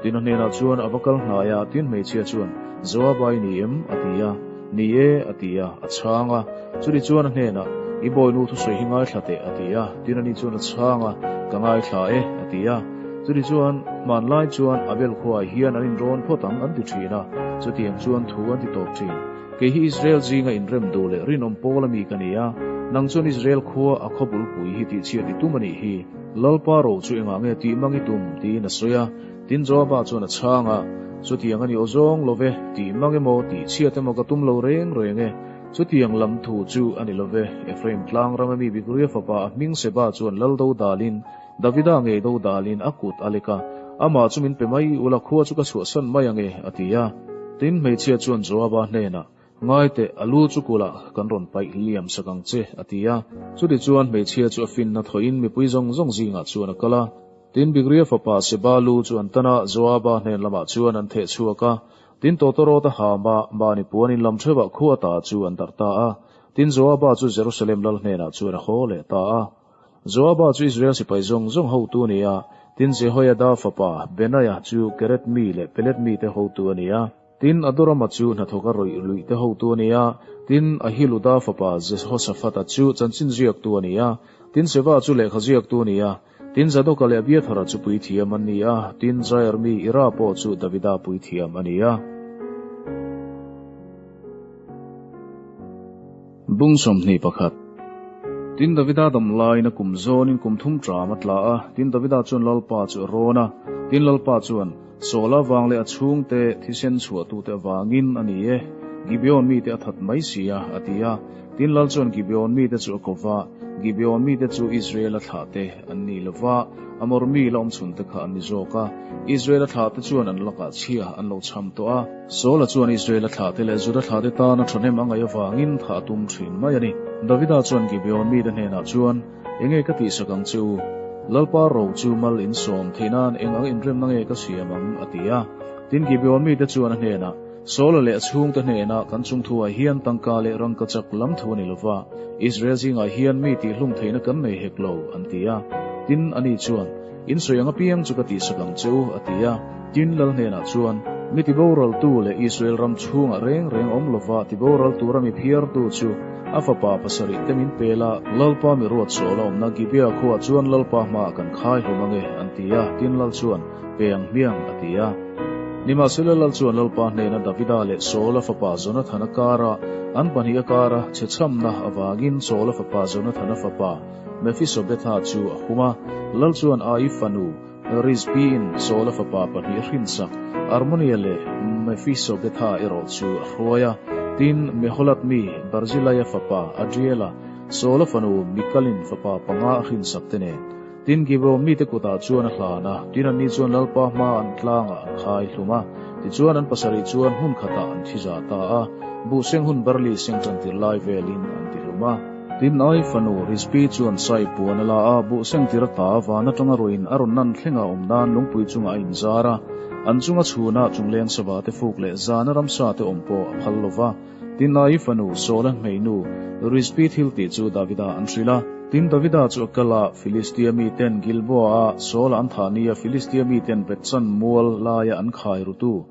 Tin, a hnenah chuan a va kal hnai a, tin hmeichhia chuan, Joaba i ni em? a ti a. Ni e, a ti a, a chhang a. Chutih chuan a hnenah, I bawinu thusawi hi ngaithla teh, a ti a. Tin, ani chuan a chhang a, Ka ngaithla e, a ti a. Chutih chuan, hmanlai chuan Abel khuaah hian an inrawn phawt ang an ti thin a, chutiang chuan thu an ti tawp thin. Kei hi Israel zinga inrem duh leh rinawm pawl ami ka ni a, nang chuan Israel khua a khaw bulpui hi tihchhiat i tum a nih hi. Lalpa ro chu engah nge tih mang i tum? tiin a sawi a. Tin Joaba chuan a chhang a, Chutiang a ni aw zawng lo ve, tih mang emaw tihchhiat emaw ka tum lo reng reng e. Chutiang lam thu chu a ni lo ve. Ephraim tlang rama mi Bikria fapa a hming Seba chuan lal do dalin, Davida ngei do dalin a kut a lek a, Amah chu min pe mai ula khua chu ka chhuahsan mai ange, a ti a. Tin hmeichhia chuan Joaba hnenah, Ngai teh, a lu chu kulh kan rawn paih liam sak ang che, a ti a. Chutichuan hmeichhia chu a finna thawhin mipui zawng zawng zingah chuan a kal a. Tin Bikria fapa Seba lu chu an tan a, Joaba hnen lamah chuan an theh chhuak a. Tin tawtawrawt a ham a, mahni puanin lam theuhah khua ta chu an darh ta a. Tin Joaba chu Jerusalem lal hnenah chuan a haw leh ta a. Joaba chu Israel sipai zawng zawng hotu a ni a, tin Jehoiada fapa Benaia chu Keret mi leh Pelet mite hotu a ni a. Tin Adorama chu hnathawka rawih luihte hotu a ni a, tin Ahiluda fapa Jehosaphata chu chanchin ziaktu a ni a, tin Seva chu lehkha ziaktu a ni a, tin Zadoka leh Abiathara chu puithiam an ni a, tin Jair mi Ira pawh chu Davida puithiam a ni a. Bung 21. Tin Davida dam laiin a kum zawnin kum thum ṭam a tla a, tin Davida chuan Lalpa chu a rawn a, tin Lalpa chuan, Saul avang leh a chhungte thisen chhuahtute avangin a ni e, Gibeon mite a that mai si a, a ti a. Tin Lal chuan Gibeon mite chu a ko va, Gibeon mite chu Israel-a thlahte an ni lo va, Amor mi la awmchhunte kha an ni zawk a. Israel-a thlahte chuan an lakah chhia an lo chham tawh a. Saul-a chuan Israel-a thlahte leh Juda thlahte tana thahnem a ngaih avangin thah a tum thin mai a ni. Davida chuan Gibeon mite hnenah chuan, Enge ka tihsak ang che u? Lalpa ro chu mal insawm theih nan eng ang inremna nge ka siam ang? a ti a. Tin, Gibeon mite chuan a hnenah, Saul-a leh a chhungte hnenah kan chungthuah hian tangka leh rangka chak lam thu a ni lova, Israel zingah hian mi tihhlum theihna kan nei hek lo, an ti a. Tin, ani chuan, In sawi ang apiang chu ka tihsak ang che u, a ti a. Tin, lal hnenah chuan, Mi tiboraltu leh Israel ram chhungah reng reng awm lova tiboral tura mi phiartu chu a fapa pasarih te min pel a, Lalpa mi ruat sawl a awmna Gibeah khuaah chuan Lalpa hmaah kan khai hlum ange, an ti a. Tin, lal chuan, Pe ang hmiang, a ti a. Nimahsela lal chuan Lalpa hnena Davida leh Saul-a fapa Jonathana kara an pahnih a kara chhechhamna avangin Saul-a fapa Jonathana fapa Mephisobetha chu a hum a. Lal chuan Ai fanu Rizpi-in Saul-a fapa pahnih a hrinsak Armonia leh Mephisobetha erawh chu a hruai a. Tin, Meholat mi Barzilaia fapa Adriela, Saul-a fanu Mikalin fapa panga a hrinsak te nen. Tin, Gibeon mite kutah chuan a hlan a, tin anni chuan Lalpa hma an tlangah an khai hlum a. Tichuan an pasarih chuan hmun khatah an thi za ta a, buh seng hun barli seng ṭantir lai velin an ti hlum a. Tin, Ai fanu Rizpi chuan sai puan a la a, buh seng tir ata van aṭanga ruiin a rawn nan thlenga awm nan lungpui chungah a inzar a. An chunga chhunah chungleng sava te fuk leh zana ramsa te awm pawh a phal lo va. Tin, Ai fanu Saula hmeinu Rizpi thil tih chu Davida an hrilh a. Tin, Davida chu a kal a, Filistia miten Gilboa-a Saula an thah nia Filistia miten Betsan mual laia an khai rutu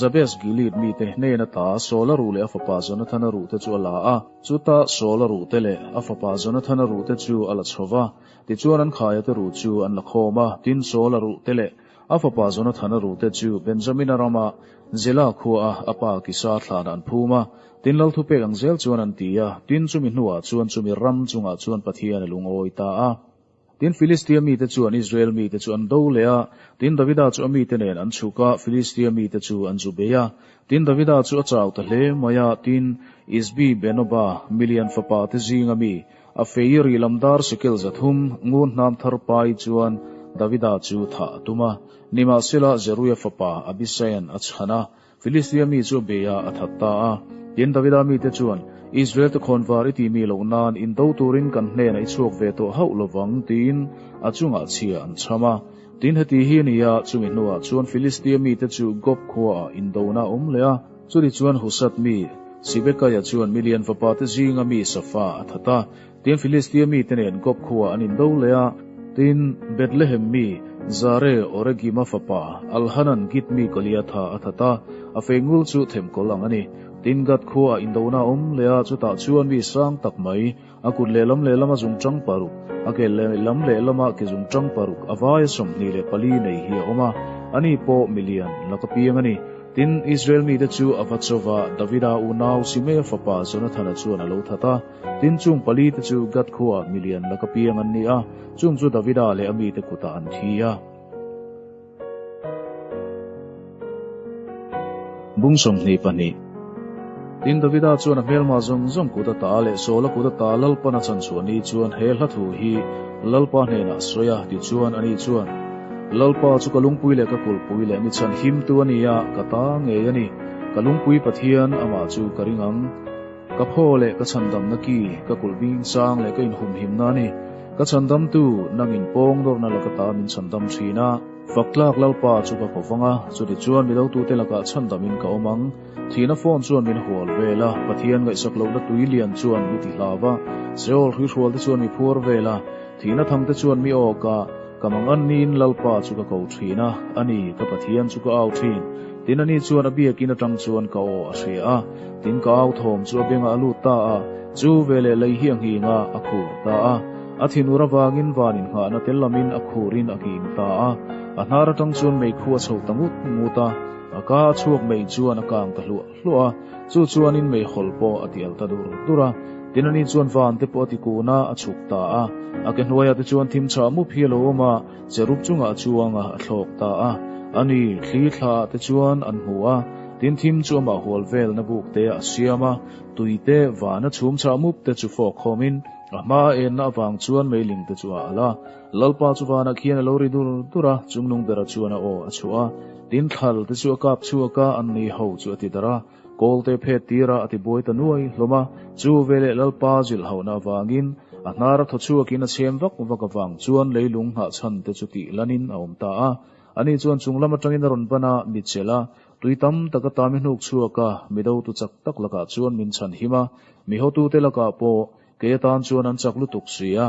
Jabes Gilead mite hnen ata Saula ruh leh a fapa Jonathana ruhte chu a la a. Chuta Saula ruhte leh a fapa Jonathana ruhte chu a la chho va, tichuan an khaiate ruh chu an la khawm a. Tin, Saula ruhte leh A fapa Jonathana rute chu Benjamina rama Zela khuaa a pa Kisa thlanah an phum a, tin lal thupek ang zel chuan an ti a, tin chumi hnuah chuan chumi ram chungah chuan Pathian a lungawi ta a. Tin Filistia mite chuan Israel mite chu an do leh a, tin Davida chu a mite nen an chhuk a, Filistia mite chu an zu bei a. Tin Davida chu a chau ta hle mai a, tin Isbi Benoba, milian fapa te zinga mi, A fei ri lam dar shekel 300 ngun hnam thar pai chuan Davida chu thah a tum a. Nimahsela, Zeruia fapa Abisaian a chhan a, Filistia mi chu a bei a, a that ta a. Tin, Davida mite chuan, Israel te khawnvar i ti mi loh nan indo turin kan hnenah i chhuak ve tawh hauh lovang, tiin a chungah chhia an chham a. Tin, heti hi a ni a, chumi hnuah chuan Filistia mite chu Gob khuaah indona a awm leh a. Chutichuan Husat mi Sibekaia chuan milian fapa te zinga mi Safa a that a. Tin, Filistia mite nen Gob khuaah an indo leh a. Tin, Bethlehem mi Zare Oregima fapa Alhanan Git mi Goliatha a that a, a feingul chu themkawl ang a ni. Tin, Gath khuaah indona a awm leh a, chutah chuan mi sang tak mai, A kut lehlam lehlama zungṭang paruk, a ke lehlam lehlama ke zungṭang paruk a vaia 24 nei hi a awm a, ani pawh milian laka piang a ni. Tin, Israel mite chu a va cho va, Davida unau Simea fapa Jonathana chuan a lo that a. Tin, chung palite chu Gath khuaah milian laka piang an ni a, chung chu Davida leh a mite kutah an thi a. Bung 22. Tin, Davida chuan a hmelma zawng zawng kut ata leh Saula kut ata Lalpan a chan chhuah ni chuan he hla thu hi Lalpa hnenah a sawi a, tichuan ani chuan, Lalpa chu ka lungpui leh ka kulhpui leh mi chhan himtu a ni a, ka ta ngei a ni. Ka lungpui Pathian, amah chu ka ring ang. Ka phaw leh ka chhandamna ki, ka kulh bing chang leh ka inhumhimna a ni. Ka chhandamtu, nangin pawng dawrna laka ta min chhandam thin a. Faktlak Lalpa chu ka kovang a, chutichuan midotute lakah chhandamin ka awm ang. Thihna phone chuan min hual vel a, Pathian ngaihsak lohna tui lian chuan mi ti hlau a, Seol hruihrual te chuan mi phuar vel a, thihna thang te chuan mi awk a, ka mangan niin Lalpa chu ka ko thin a, ani, ka Pathian chu ka au thin. Tin ani chuan a biakin atang chuan ka aw a hria a, tin ka au thawm chu a bengah a lut ta a, chu veleh lei hi a nghing a, a khur ta a. A thinur avangin van inngahna tel lamin a khurin a nghing ta a, a hnar atang chuan meikhu a chho ta ngut ngut a, a ka a chhuak mei chuan a kang ta hluah hluah a, chu chuanin meihawl pawh a tial ta dur dur a. Tin ani chuan van te pawh a ti kun a, a chhuk ta a. A ke hnuaiah te chuan thim chhah mup hi a lo awm a, cherub chungah a chuang a, a thlawk ta a. Ani, thli thlaah te chuan an hmu a, tin thim chu amah hual velna buk te a siam a, tui te, vana chhum chhah mup te chu fawk khawmin, A hma a enna avang chuan meiling te chu a al a. Lalpa chu vanah khian a lo ri dur dur a, chungnung bera chuan a aw a chhuah a. Tin thal te chu a kap chhuak a, an ni ho chu a ti darh a. Kawl te phet tir a, a ti buai ta nuai hlawm a. Chu veleh Lalpa zilh hauhna avangin a hnar a thaw chhuakin a chhem vak vak avang chuan leilung nghahchhan te chu tih lanin a awm ta a. Ani chuan chung lam atangin a rawn ban a, mi chelh a, tui tam tak ata mi hnuk chhuak a, mi dotu chak tak lakah chuan min chhan him a, mi hotute lakah pawh kei atan chuan an chak lutuk si a.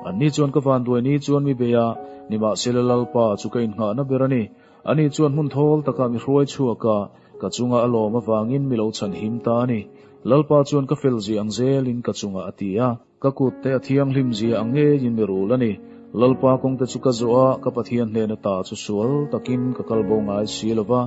Anni chuan ka vanduai ni chuan mi bei a, nimahsela Lalpa chu ka innghahna ber a ni. Ani chuan hmun thawl takah mi hruai chhuak a, ka chunga a lawm avangin mi lo chhan him ta a ni. Lalpa chuan ka fel zia ang zelin ka chungah a ti a. Ka kut te a thianghlim zia ang ngeiin mi rul a ni. Lalpa kawng te chu ka zawh a, ka Pathian hnena ta chu sual takin ka kal bo ngai si lo va.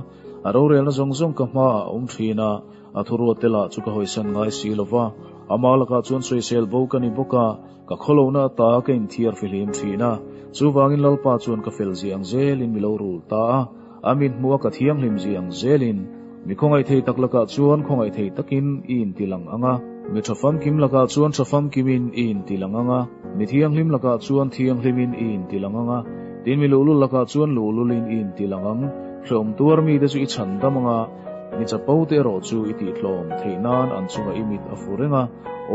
A rorelna zawng zawng ka hmaah a awm thin a, a thuruat te lah chu ka hawisan ngai si lo va. Ama lakah chuan sawisel bo ka ni bawk a, ka khawlohna ata ka inthiar fihlim thin a. Chuvangin Lalpa chuan ka fel zia ang zelin mi lo rul ta a, a min hmuh a ka thianghlim zia ang zelin. Mi khawngaih thei tak lakah chuan khawngaih thei takin i intilang ang a, mi tha famkim lakah chuan tha famkimin i intilang ang a, mi thianghlim lakah chuan thianghlimin i intilang ang a, tin mi luhlul lakah chuan luhlulin i intilang ang. Hrehawm tuar mite chu i chhan dam ang a, mi chapo te erawh chu i tihtlawm theih nan an chungah i mit a fu reng a.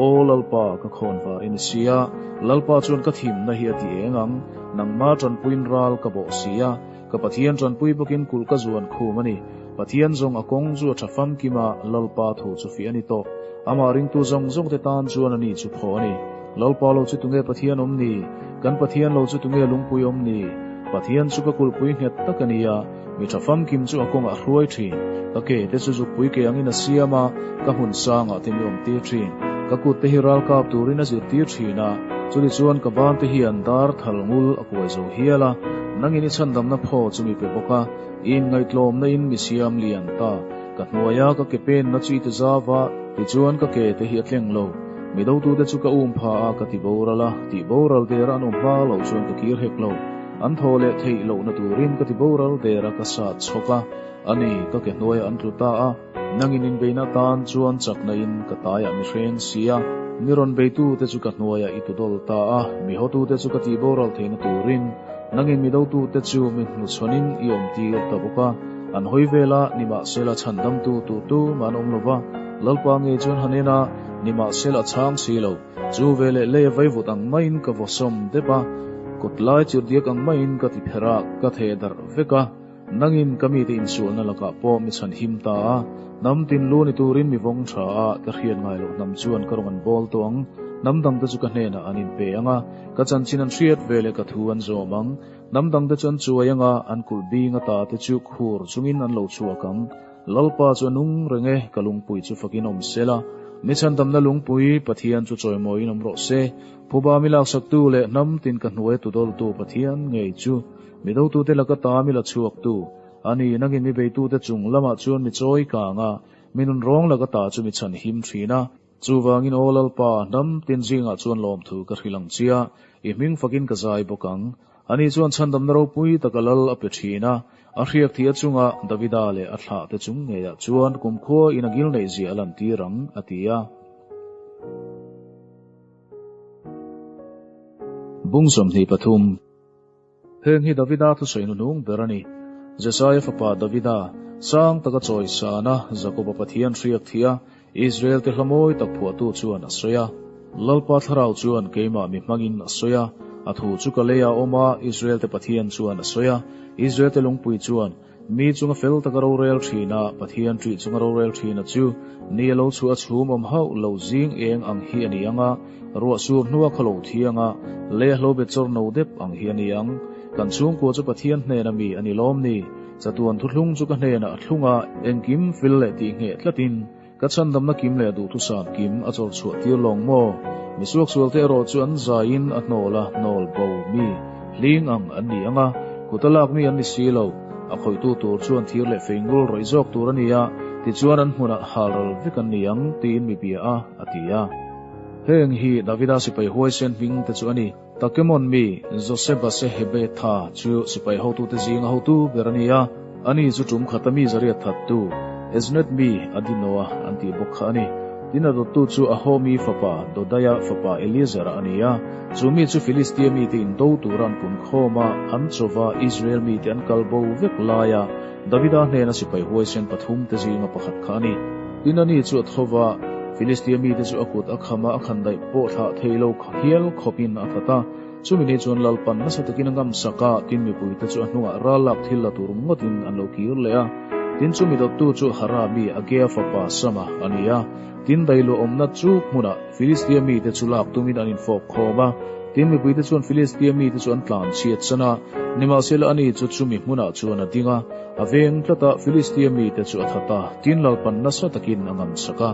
Aw Lalpa, ka khawn var i ni si a, Lalpa chuan ka thimna hi a ti eng ang, nangma tanpuiin ral ka bawh si a, Ka Pathian tanpui bawkin kulh ka zuan khum a ni. Pathian zawng a kawng chu a tha famkim a, Lalpa thu chu fiah a ni tawh. Amah ringtu zawng zawng te tan chuan a ni chu phaw a ni. Lalpa lo chu tunge Pathian awm ni? Kan Pathian lo chu tunge lungpui awm ni? Pathian chu ka kulhpui nghet tak a ni a, mi tha famkim chu a kawngah a hruai thin. Ka ke te chu zukpui ke angin a siam a, ka hmun sangah te mi awm tir thin. Ka kut te hi ralkap turin a zirtir thin a, chutichuan ka ban te hian dar thal ngul a kuai zo hial a. Nangin i chhandamna phaw chu mi pe bawk a, i inngaihtlawmna in mi siam lian ta. Ka hnuaia ka ke penna chu i ti zau va, tichuan ka ke te hi a tleng lo. Mi dotute chu ka um pha a, ka ti boral a, tih boral dera an awm hma loh chuan ka kir hek lo. An thaw leh theih lohna turin ka ti boral dera ka sat chhawk a, ani ka ke hnuaiah an tlu ta a. Nangin inbeihna atan chuan chakna in ka taiah mi hreng si a. Mi rawn beitute chu ka hnuaiah i tudawl ta a, mi hawtute chu ka tihboral theihna turin nangin mi dotute chu mi hnuchhawnin i awmtir ta bawk a. An hawi vel a, nimahsela chhandamtu tur tumah an awm lo va, Lalpa ngei chuan han en a, nimahsela a chhang si lo. Chu veleh lei a vaivut ang maiin ka vawsawm dep a, kut lai chirhdiak ang maiin ka ti pherh a, ka theh darh vek a. Nangin ka mite insualna lakah pawh mi chhan him ta a, hnam tin lu ni turin mi vawng tha a, ka hriat ngai loh hnam chuan ka rawn an bawl tawh ang. Hnam dangte chu ka hnenah an inpe ang a, ka chanchin an hriat ve leh ka thu an zawm ang. Hnam dangte chu an chuai ang a, an kulh bing ata te chu khur chungin an lo chhuak ang. Lalpa chu a nung reng e, ka lungpui chu fakin awm se la. Mi chhandamna lungpui, Pathian chu chawimawiin awm rawh se. Phuba mi laksaktu leh hnam tin ka hnuai tudawltu Pathian ngei chu. Mi dotute laka ta mi la chhuaktu a ni. Nangin mi beitute chung lamah chuan mi chawi kang a, mi nun rawng laka ta chu mi chhan him thin a. Chuvangin Aw Lalpa, hnam tin zingah chuan lawmthu ka hrilh ang chia, i hming fakin ka zai bawk ang. Ani chuan chhandamna ropui taka lal a pe thin a, a hriak thih a chunga Davida leh a thlahte chung ngeiah chuan kumkhua in a ngilneih zia a lantir ang, a ti a. Bung 23. Heng hi Davida thusawi hnuhnung ber a ni. Jesaia fapa Davida, sang taka chawisana Jakoba Pathian hriak thih a, Israel-te hla mawi tak phuahtu chuan a sawi a. Lalpa thlarau chuan keimah mi hmangin a sawi a, a thu chu ka lei a awm a, Israel-te Pathian chuan a sawi a. Israel-te lungpui chuan, Mi chunga fel taka rorel thin a, Pathian ṭih chunga rorel thin a chu, ni a lo chhuah a chhum awm hauh lo zing eng ang hi a ni ang a, ruah sur hnua khaw lo thiang a, lei a hlo bet chawr no dep ang hi a ni ang. Kan chhungkua chu Pathian hnena mi a ni lawm ni? Chatuan thuthlung chu ka hnenah a thlung a, engkim fil leh tih ngheh tlatin ka chhandamna kim leh duhthusam kim a chawr chhuah tir lawng maw? Mi suaksualte erawh chu an zaiin a hnawl a, hnawl bo mi hling ang an ni ang a, kut a lak mi an ni si lo. A khawihtu tur chuan thir leh fei ngul rawih zawk tur a ni a, tichuan an hmunah halral vek an ni ang, tiin mi bia a, a ti a. Heng hi Davida sipai huaisen hming te chu a ni. Takemon mi Josebasehebetha chu sipai hotute zinga hotu ber a ni a, ani chu tum khata mi zariat thattu Eznet mi Adinoa an tih bawk kha a ni. Tin a dawttu chu Ahomi fapa Dodaia fapa Eliezera a ni a, chu mi chu Filistia mite indo tura an pun khawm a, an chawva Israel mite an kal bo vek laia Davida hnena sipai huaisen pathumte zinga pakhat kha a ni. Tin ani chu a tho va, Filistia mite chu a kut a kham a, a khandaih pawh thlah thei lo hial khawpin a that a. Chumi ni chuan Lalpan nasa takin a ngam sak a, tin mipuite chu a hnungah ral lak thil la tur ngawtin an lo kir leh a. Tin chumi dawttu chu Hara mi Agea fapa Sama a ni a. Tin dailuah awmna chu hmunah Filistia mite chu lak tumin an infawk khawm a. Tin mipuite chuan Filistia mite chu an tlan chhiat san a, nimahsela ani chu chumi hmunah chuan a ding a. A veng tlat a, Filistia mite chu a that a, tin Lalpan nasa takin a ngam sak a.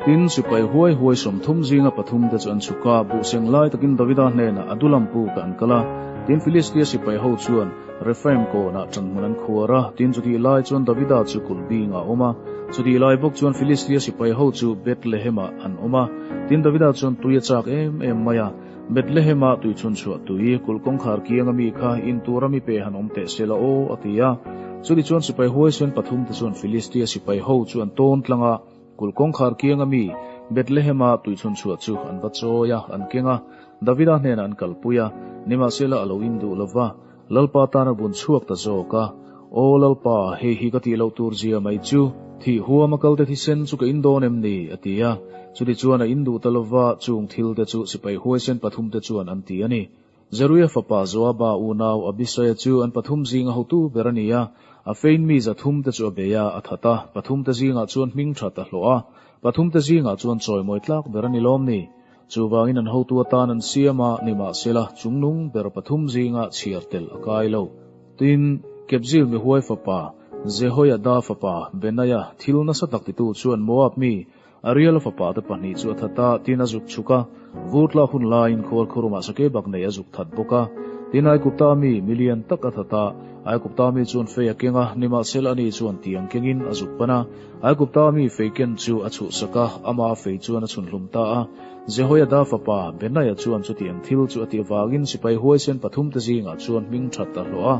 Tin, sipai huai huai 30 zinga pathumte chu an chhuk a, buhseng lai takin Davida hnenah Adulam pukah an kal a. Tin, Filistia sipai ho chuan Rephaim kawnah ṭanhmun an khuar a, tin chutih lai chuan Davida chu kulh bingah a awm a. Chutih lai bawk chuan Filistia sipai ho chu Bethlehem-ah an awm a. Tin, Davida chuan tui a chak em em mai a. Bethlehem-ah tui chhun chhuah tui, kulh kawngkhar kianga mi kha in tura mi pe han awm teh se la aw, a ti a. Chutih chuan sipai huaisen pathumte chuan Filistia sipai ho chu an tawn tlang a, kulh kawngkhar kianga mi Bethlehem-ah tui chhun chhuah chu an va chawi a, an keng a, Davida hnenah an kalpui a, nimahsela a lo in duh lo va, Lalpa tana bun chhuak ta zawk a. Aw Lalpa, hei hi ka tih loh tur zia mai chu, thih huama kalte thisen chu ka in dawn em ni? a ti a. Chutichuan a in duh ta lova, chung thilte chu sipai huaisen pathumte chuan an ti a ni. Zeruia fapa Joaba unau Abisaia chu an pathum zinga hotu ber a ni a, a fein mi zathumte chu a bei a, a that a, pathumte zingah chuan hming that a hlawh a, pathumte zingah chuan chawimawi tlak ber a ni lawm ni? Chuvangin an hotu atan an siam a, nimahsela chungnung ber pathum zinga chhiar tel a kai lo. Tin, Kepzil mihuai fapa, Jehoiada fapa Benaia thil nasa tak titu chuan Moab mi Ariela fapa te pahnih chu a that a, tin a zuk chhuk a, vurtla hun laiin khual khurumah sake bak nei a zuk that bawk a. Tin, Aigupta mi milian tak a that a, Aigupta mi chuan fei a keng a, nimahsela ani chuan tiang kengin a zuk pan a. Aigupta mi fei ken chu a chhuhsak a, ama fei chuan a chhunhlum ta a. Jehoiada fapa Benaia chuan chutiang thil chu a tih avangin sipai huaisen pathumte zingah chuan hming that a hlawh a.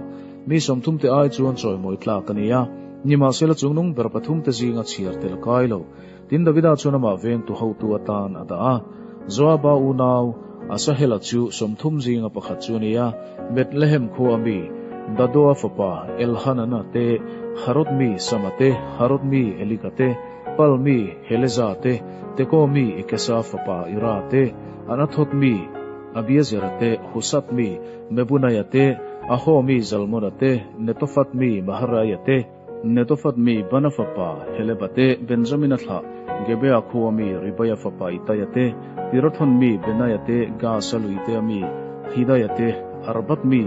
Mi sawmthumte ai chuan chawimawi tlak a ni a. Nimahsela chungnung ber pathumte zinga chhiar tel kai lo. Tin Davida chuan amah vengtu hotu atan a dah a. Joaba unau Asahela chu 30 zinga pakhat chu a ni a, Bethlehem khua mi Dadoa fapa Elhanana te, Harod mi Sama te, Harod mi Elika te, Pal mi Heleza te, Tekoa mi Ikesa fapa Ira te, Anathoth mi Abiezera te, Husat mi Mebunaia te, Aho mi Zalmona te, Netophat mi Maharaia te, Netophat mi Bana fapa Heleba te, Benjamina thlah Gebea khua mi Ribaia fapa Itaia te, Pirathon mi Benaia te, Gaza luitea mi Hidaia te, Arbat mi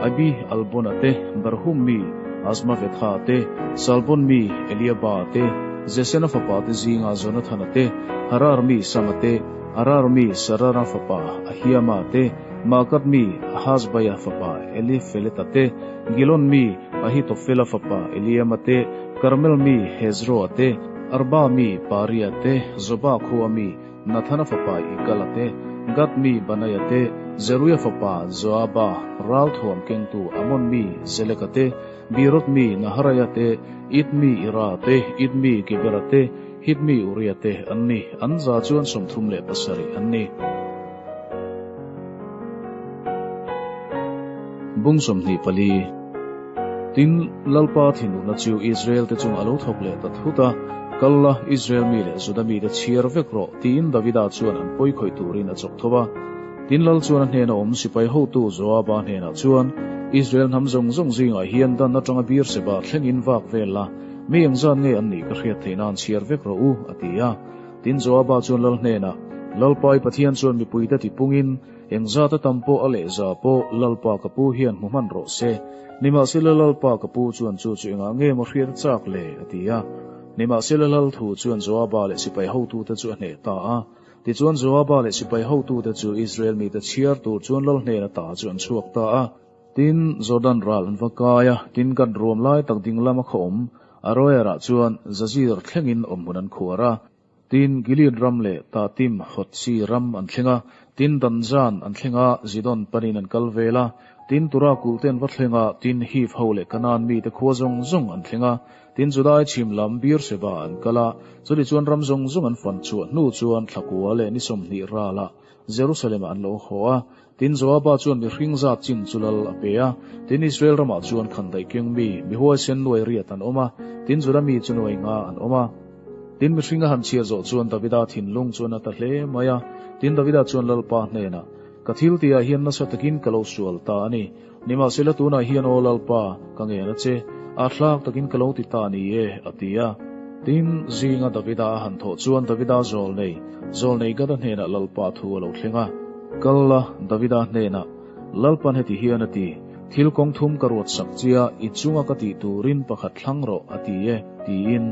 Abi Albona te, Barhum mi Azmavetha te, Salbon mi Eliaba te, Jesena fapa te zinga Jonathana te, Harar mi Sama te, Arar mi Sarara fapa Ahiama te, Maakat mi Ahasbaia fapa Elifeleta te, Gilon mi Ahitofela fapa Eliama te, Karmel mi Hezroa te, Arba mi Paria te, Zoba khua mi Nathana fapa Igala te, Gad mi Banaia te, Zeruia fapa Joaba, ralthuam kengtu Amon mi Zeleka te, Beeroth mi Naharaia te, It mi Ira te, It mi Gibera te, Hit mi Uria te an ni, an za chuan 37 an ni. Bung 24. Tin, Lalpa thinurna chu Israel te chung a lo thawk leh ta thut a, Kal la, Israel mi leh Juda mite chhiar vek rawh, tiin Davida chuan an pawi khawih turin a chawk tho a. Tin, Lal chuan a hnena awm sipai hotu Joaba hnenah chuan, Israel hnam zawng zawng zingah hian dan atanga Beerseba thlengin vak vel la, mi engzat nge an nih ka hriat theih nan chhiar vek rawh u, a ti a. Tin, Joaba chuan Lal hnenah, Lalpa i Pathian chuan mipuite tipungin, Engzat a tam pawh a leh za pawh Lalpa ka pu hian hmu hman rawh se. Nimahsela Lalpa ka pu chuan chu chu engah nge maw hriat a chak le? a ti a. Nimahsela Lal thu chuan Joaba leh sipai hotute chu a hneh ta a. Tichuan Joaba leh sipai hotute chu Israel mite chhiar tur chuan Lal hnena ta chu an chhuak ta a. Tin, Jordan ral an va kai a, tin Gad ruam lai tak ding lama khaw awm Aroer-ah chuan Jazir thlengin awmhmun an khuar a. Tin, Gilead ram leh Tahtim Hotsi ram an thleng a, tin Danzan an thleng a, Zidon panin an kal vel a, tin Tura kulh te an va thleng a, tin Hiv ho leh Kanaan mite khua zawng zawng an thleng a, tin Judai chhim lam Beersheba an kal a, chutichuan ram zawng zawng an fan chhuah hnu chuan thlakua leh ni 20 ralah Jerusalem-ah an lo haw a. Tin Joaba chuan mihring zat chin chu lal a pe a, tin Israel ramah chuan khandaih keng mi, mi huaisen nuai riat an awm a, tin Juda mi chu nuai nga an awm a. Tin mihring a han chhiat zawh chuan Davida thinlung chuan a ta hle mai a, tin Davida chuan Lalpa hnenah, Ka thil tihah hian nasa takin ka lo sual ta a ni, nimahsela tunah hian aw Lalpa, ka ngen a che, a thlak takin ka lo ti ta ni e, a ti a. Tin, zinga Davida a han thawh chuan Davida zawlnei, zawlnei Gada hnenah Lalpa thu a lo thleng a. Kal la, Davida hnenah, Lalpan heti hian a ti, Thil kawng thum ka ruat sak chia, i chunga ka tih turin pakhat thlang rawh, a ti e, tiin.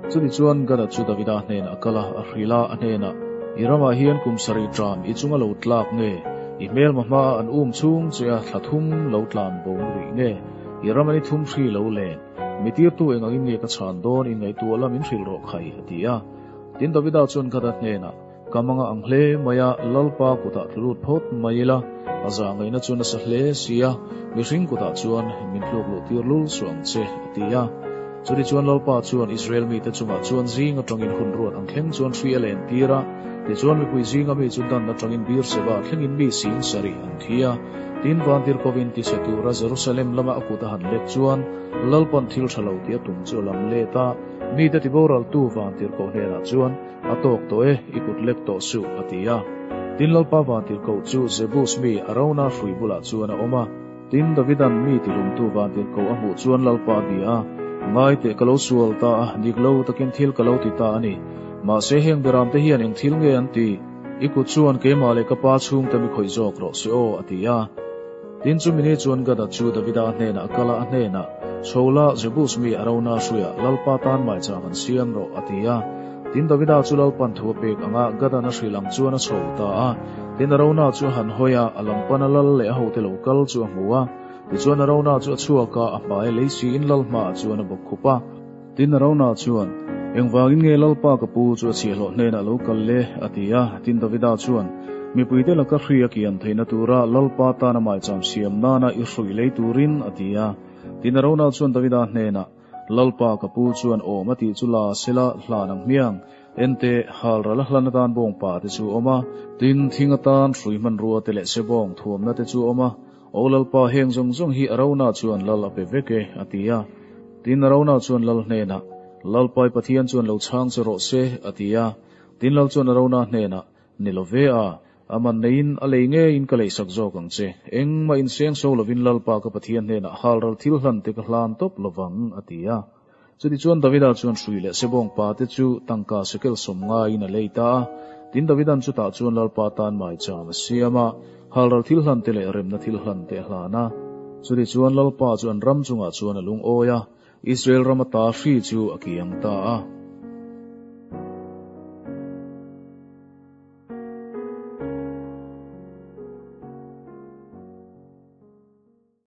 Chutichuan Gada chu Davida hnenah a kal a, a hrilh a, a hnenah, I ramah hian kum sarih ṭam i chunga lo tlak nge? I hmelma hmaah an um chhung che a thla thum lo tlan bo rih nge? I ram an i thum hri lo len? Mi tirtu eng angin nge ka chhan dawn inngaihtuah la min hrilh rawh khai, a ti a. Tin Davida chuan Gada hnenah, Ka manga ang hle mai a, Lalpa kutah tlu lut phawt mai ila, a zah ngaihna chu nasa hle si a, mihring kutah chuan min tluk luh tir lul suh ang che, a ti a. Chutichuan Lalpa chuan Israel mite chungah chuan zing atangin hun ruat ang thleng chuan hri a len tir a, tichuan mipui zinga mi chu dan atangin Beerseba thlengin mi sing sarih an thi a. Tin, vantirhkovin tichhe tura Jerusalem lama a kut a han let chuan Lalpan thil tha lo tih a tum chu a lam let a, mite tiboraltu vantirhkoh hnenah chuan, A tawk tawh e, i kut lek tawh suh, a ti a. Tin Lalpa vantirhkoh chu Jebus mi Arauna hrui bulah chuan a awm a. Tin Davidan mi tihlumtu vantirhkoh a hmuh chuan Lalpa a bia a, Ngai teh ka lo sual ta a, dik lo takin thil ka lo ti ta a ni. Mahse heng beramte hian eng thil nge an ti? I kut chuan keimah leh ka pa chhungte mi khawih zawk rawh se aw, a ti a. Tin chumi ni chuan Gada chu Davida hnenah a kal a, a hnenah, Chho la, Jebus mi Arauna hruiah Lalpa tan maichang an siam rawh, a ti a. Tin Davida chu Lalpan thu a pek anga Gadan a hrilh ang chuan a chho ta a. Tin Arauna chu a han hawi a, a lam pana lal leh a hote lo kal chu a hmu a. Tichuan Arauna chu a chhuak a, a hmai lei siin lal hmaah chuan a bawk khup a. Tin Arauna chuan, Engvangin nge Lalpa ka pu chu a chhiahhlawh hnenah lo kal le? a ti a. Tin Davida chuan, Mipuite laka hri a kian theihna tura Lalpa tana maicham siam nana i hruih lei turin, a ti a. Tin Arauna chuan Davida hnenah, Lalpa ka pu chuan awm a tih chu la sela hlan ang hmiang. En teh, halral a hlan atan bawngpa te chu a awm a, tin, thing atan hrui hmanrua te leh sebawng thuamna te chu a awm a. Aw Lalpa, heng zawng zawng hi Arauna chuan lal a pe vek e, a ti a. Tin, Arauna chuan lal hnenah, Lalpa i Pathian chuan lo chhang che rawh se, a ti a. Tin, lal chuan Arauna hnenah, Ni lo ve a, a man neiin a lei ngeiin ka leisak zawk ang che. Engmah inseng so lovin Lalpa ka Pathian hnenah halral thil hlan te ka hlan tawp lovang, a ti a. Chutichuan Davida chuan hrui leh sebawng pa te chu tangka sekel sawm ngaiin a lei ta a. Tin, Davida'n chutah chuan Lalpa tan maicham a siam a, halral thil hlan te leh remna thil hlan te a hlan a. Chutichuan Lalpa chu an ram chungah chuan a lungawi a, Israel ram ata hri chu a kiang ta a.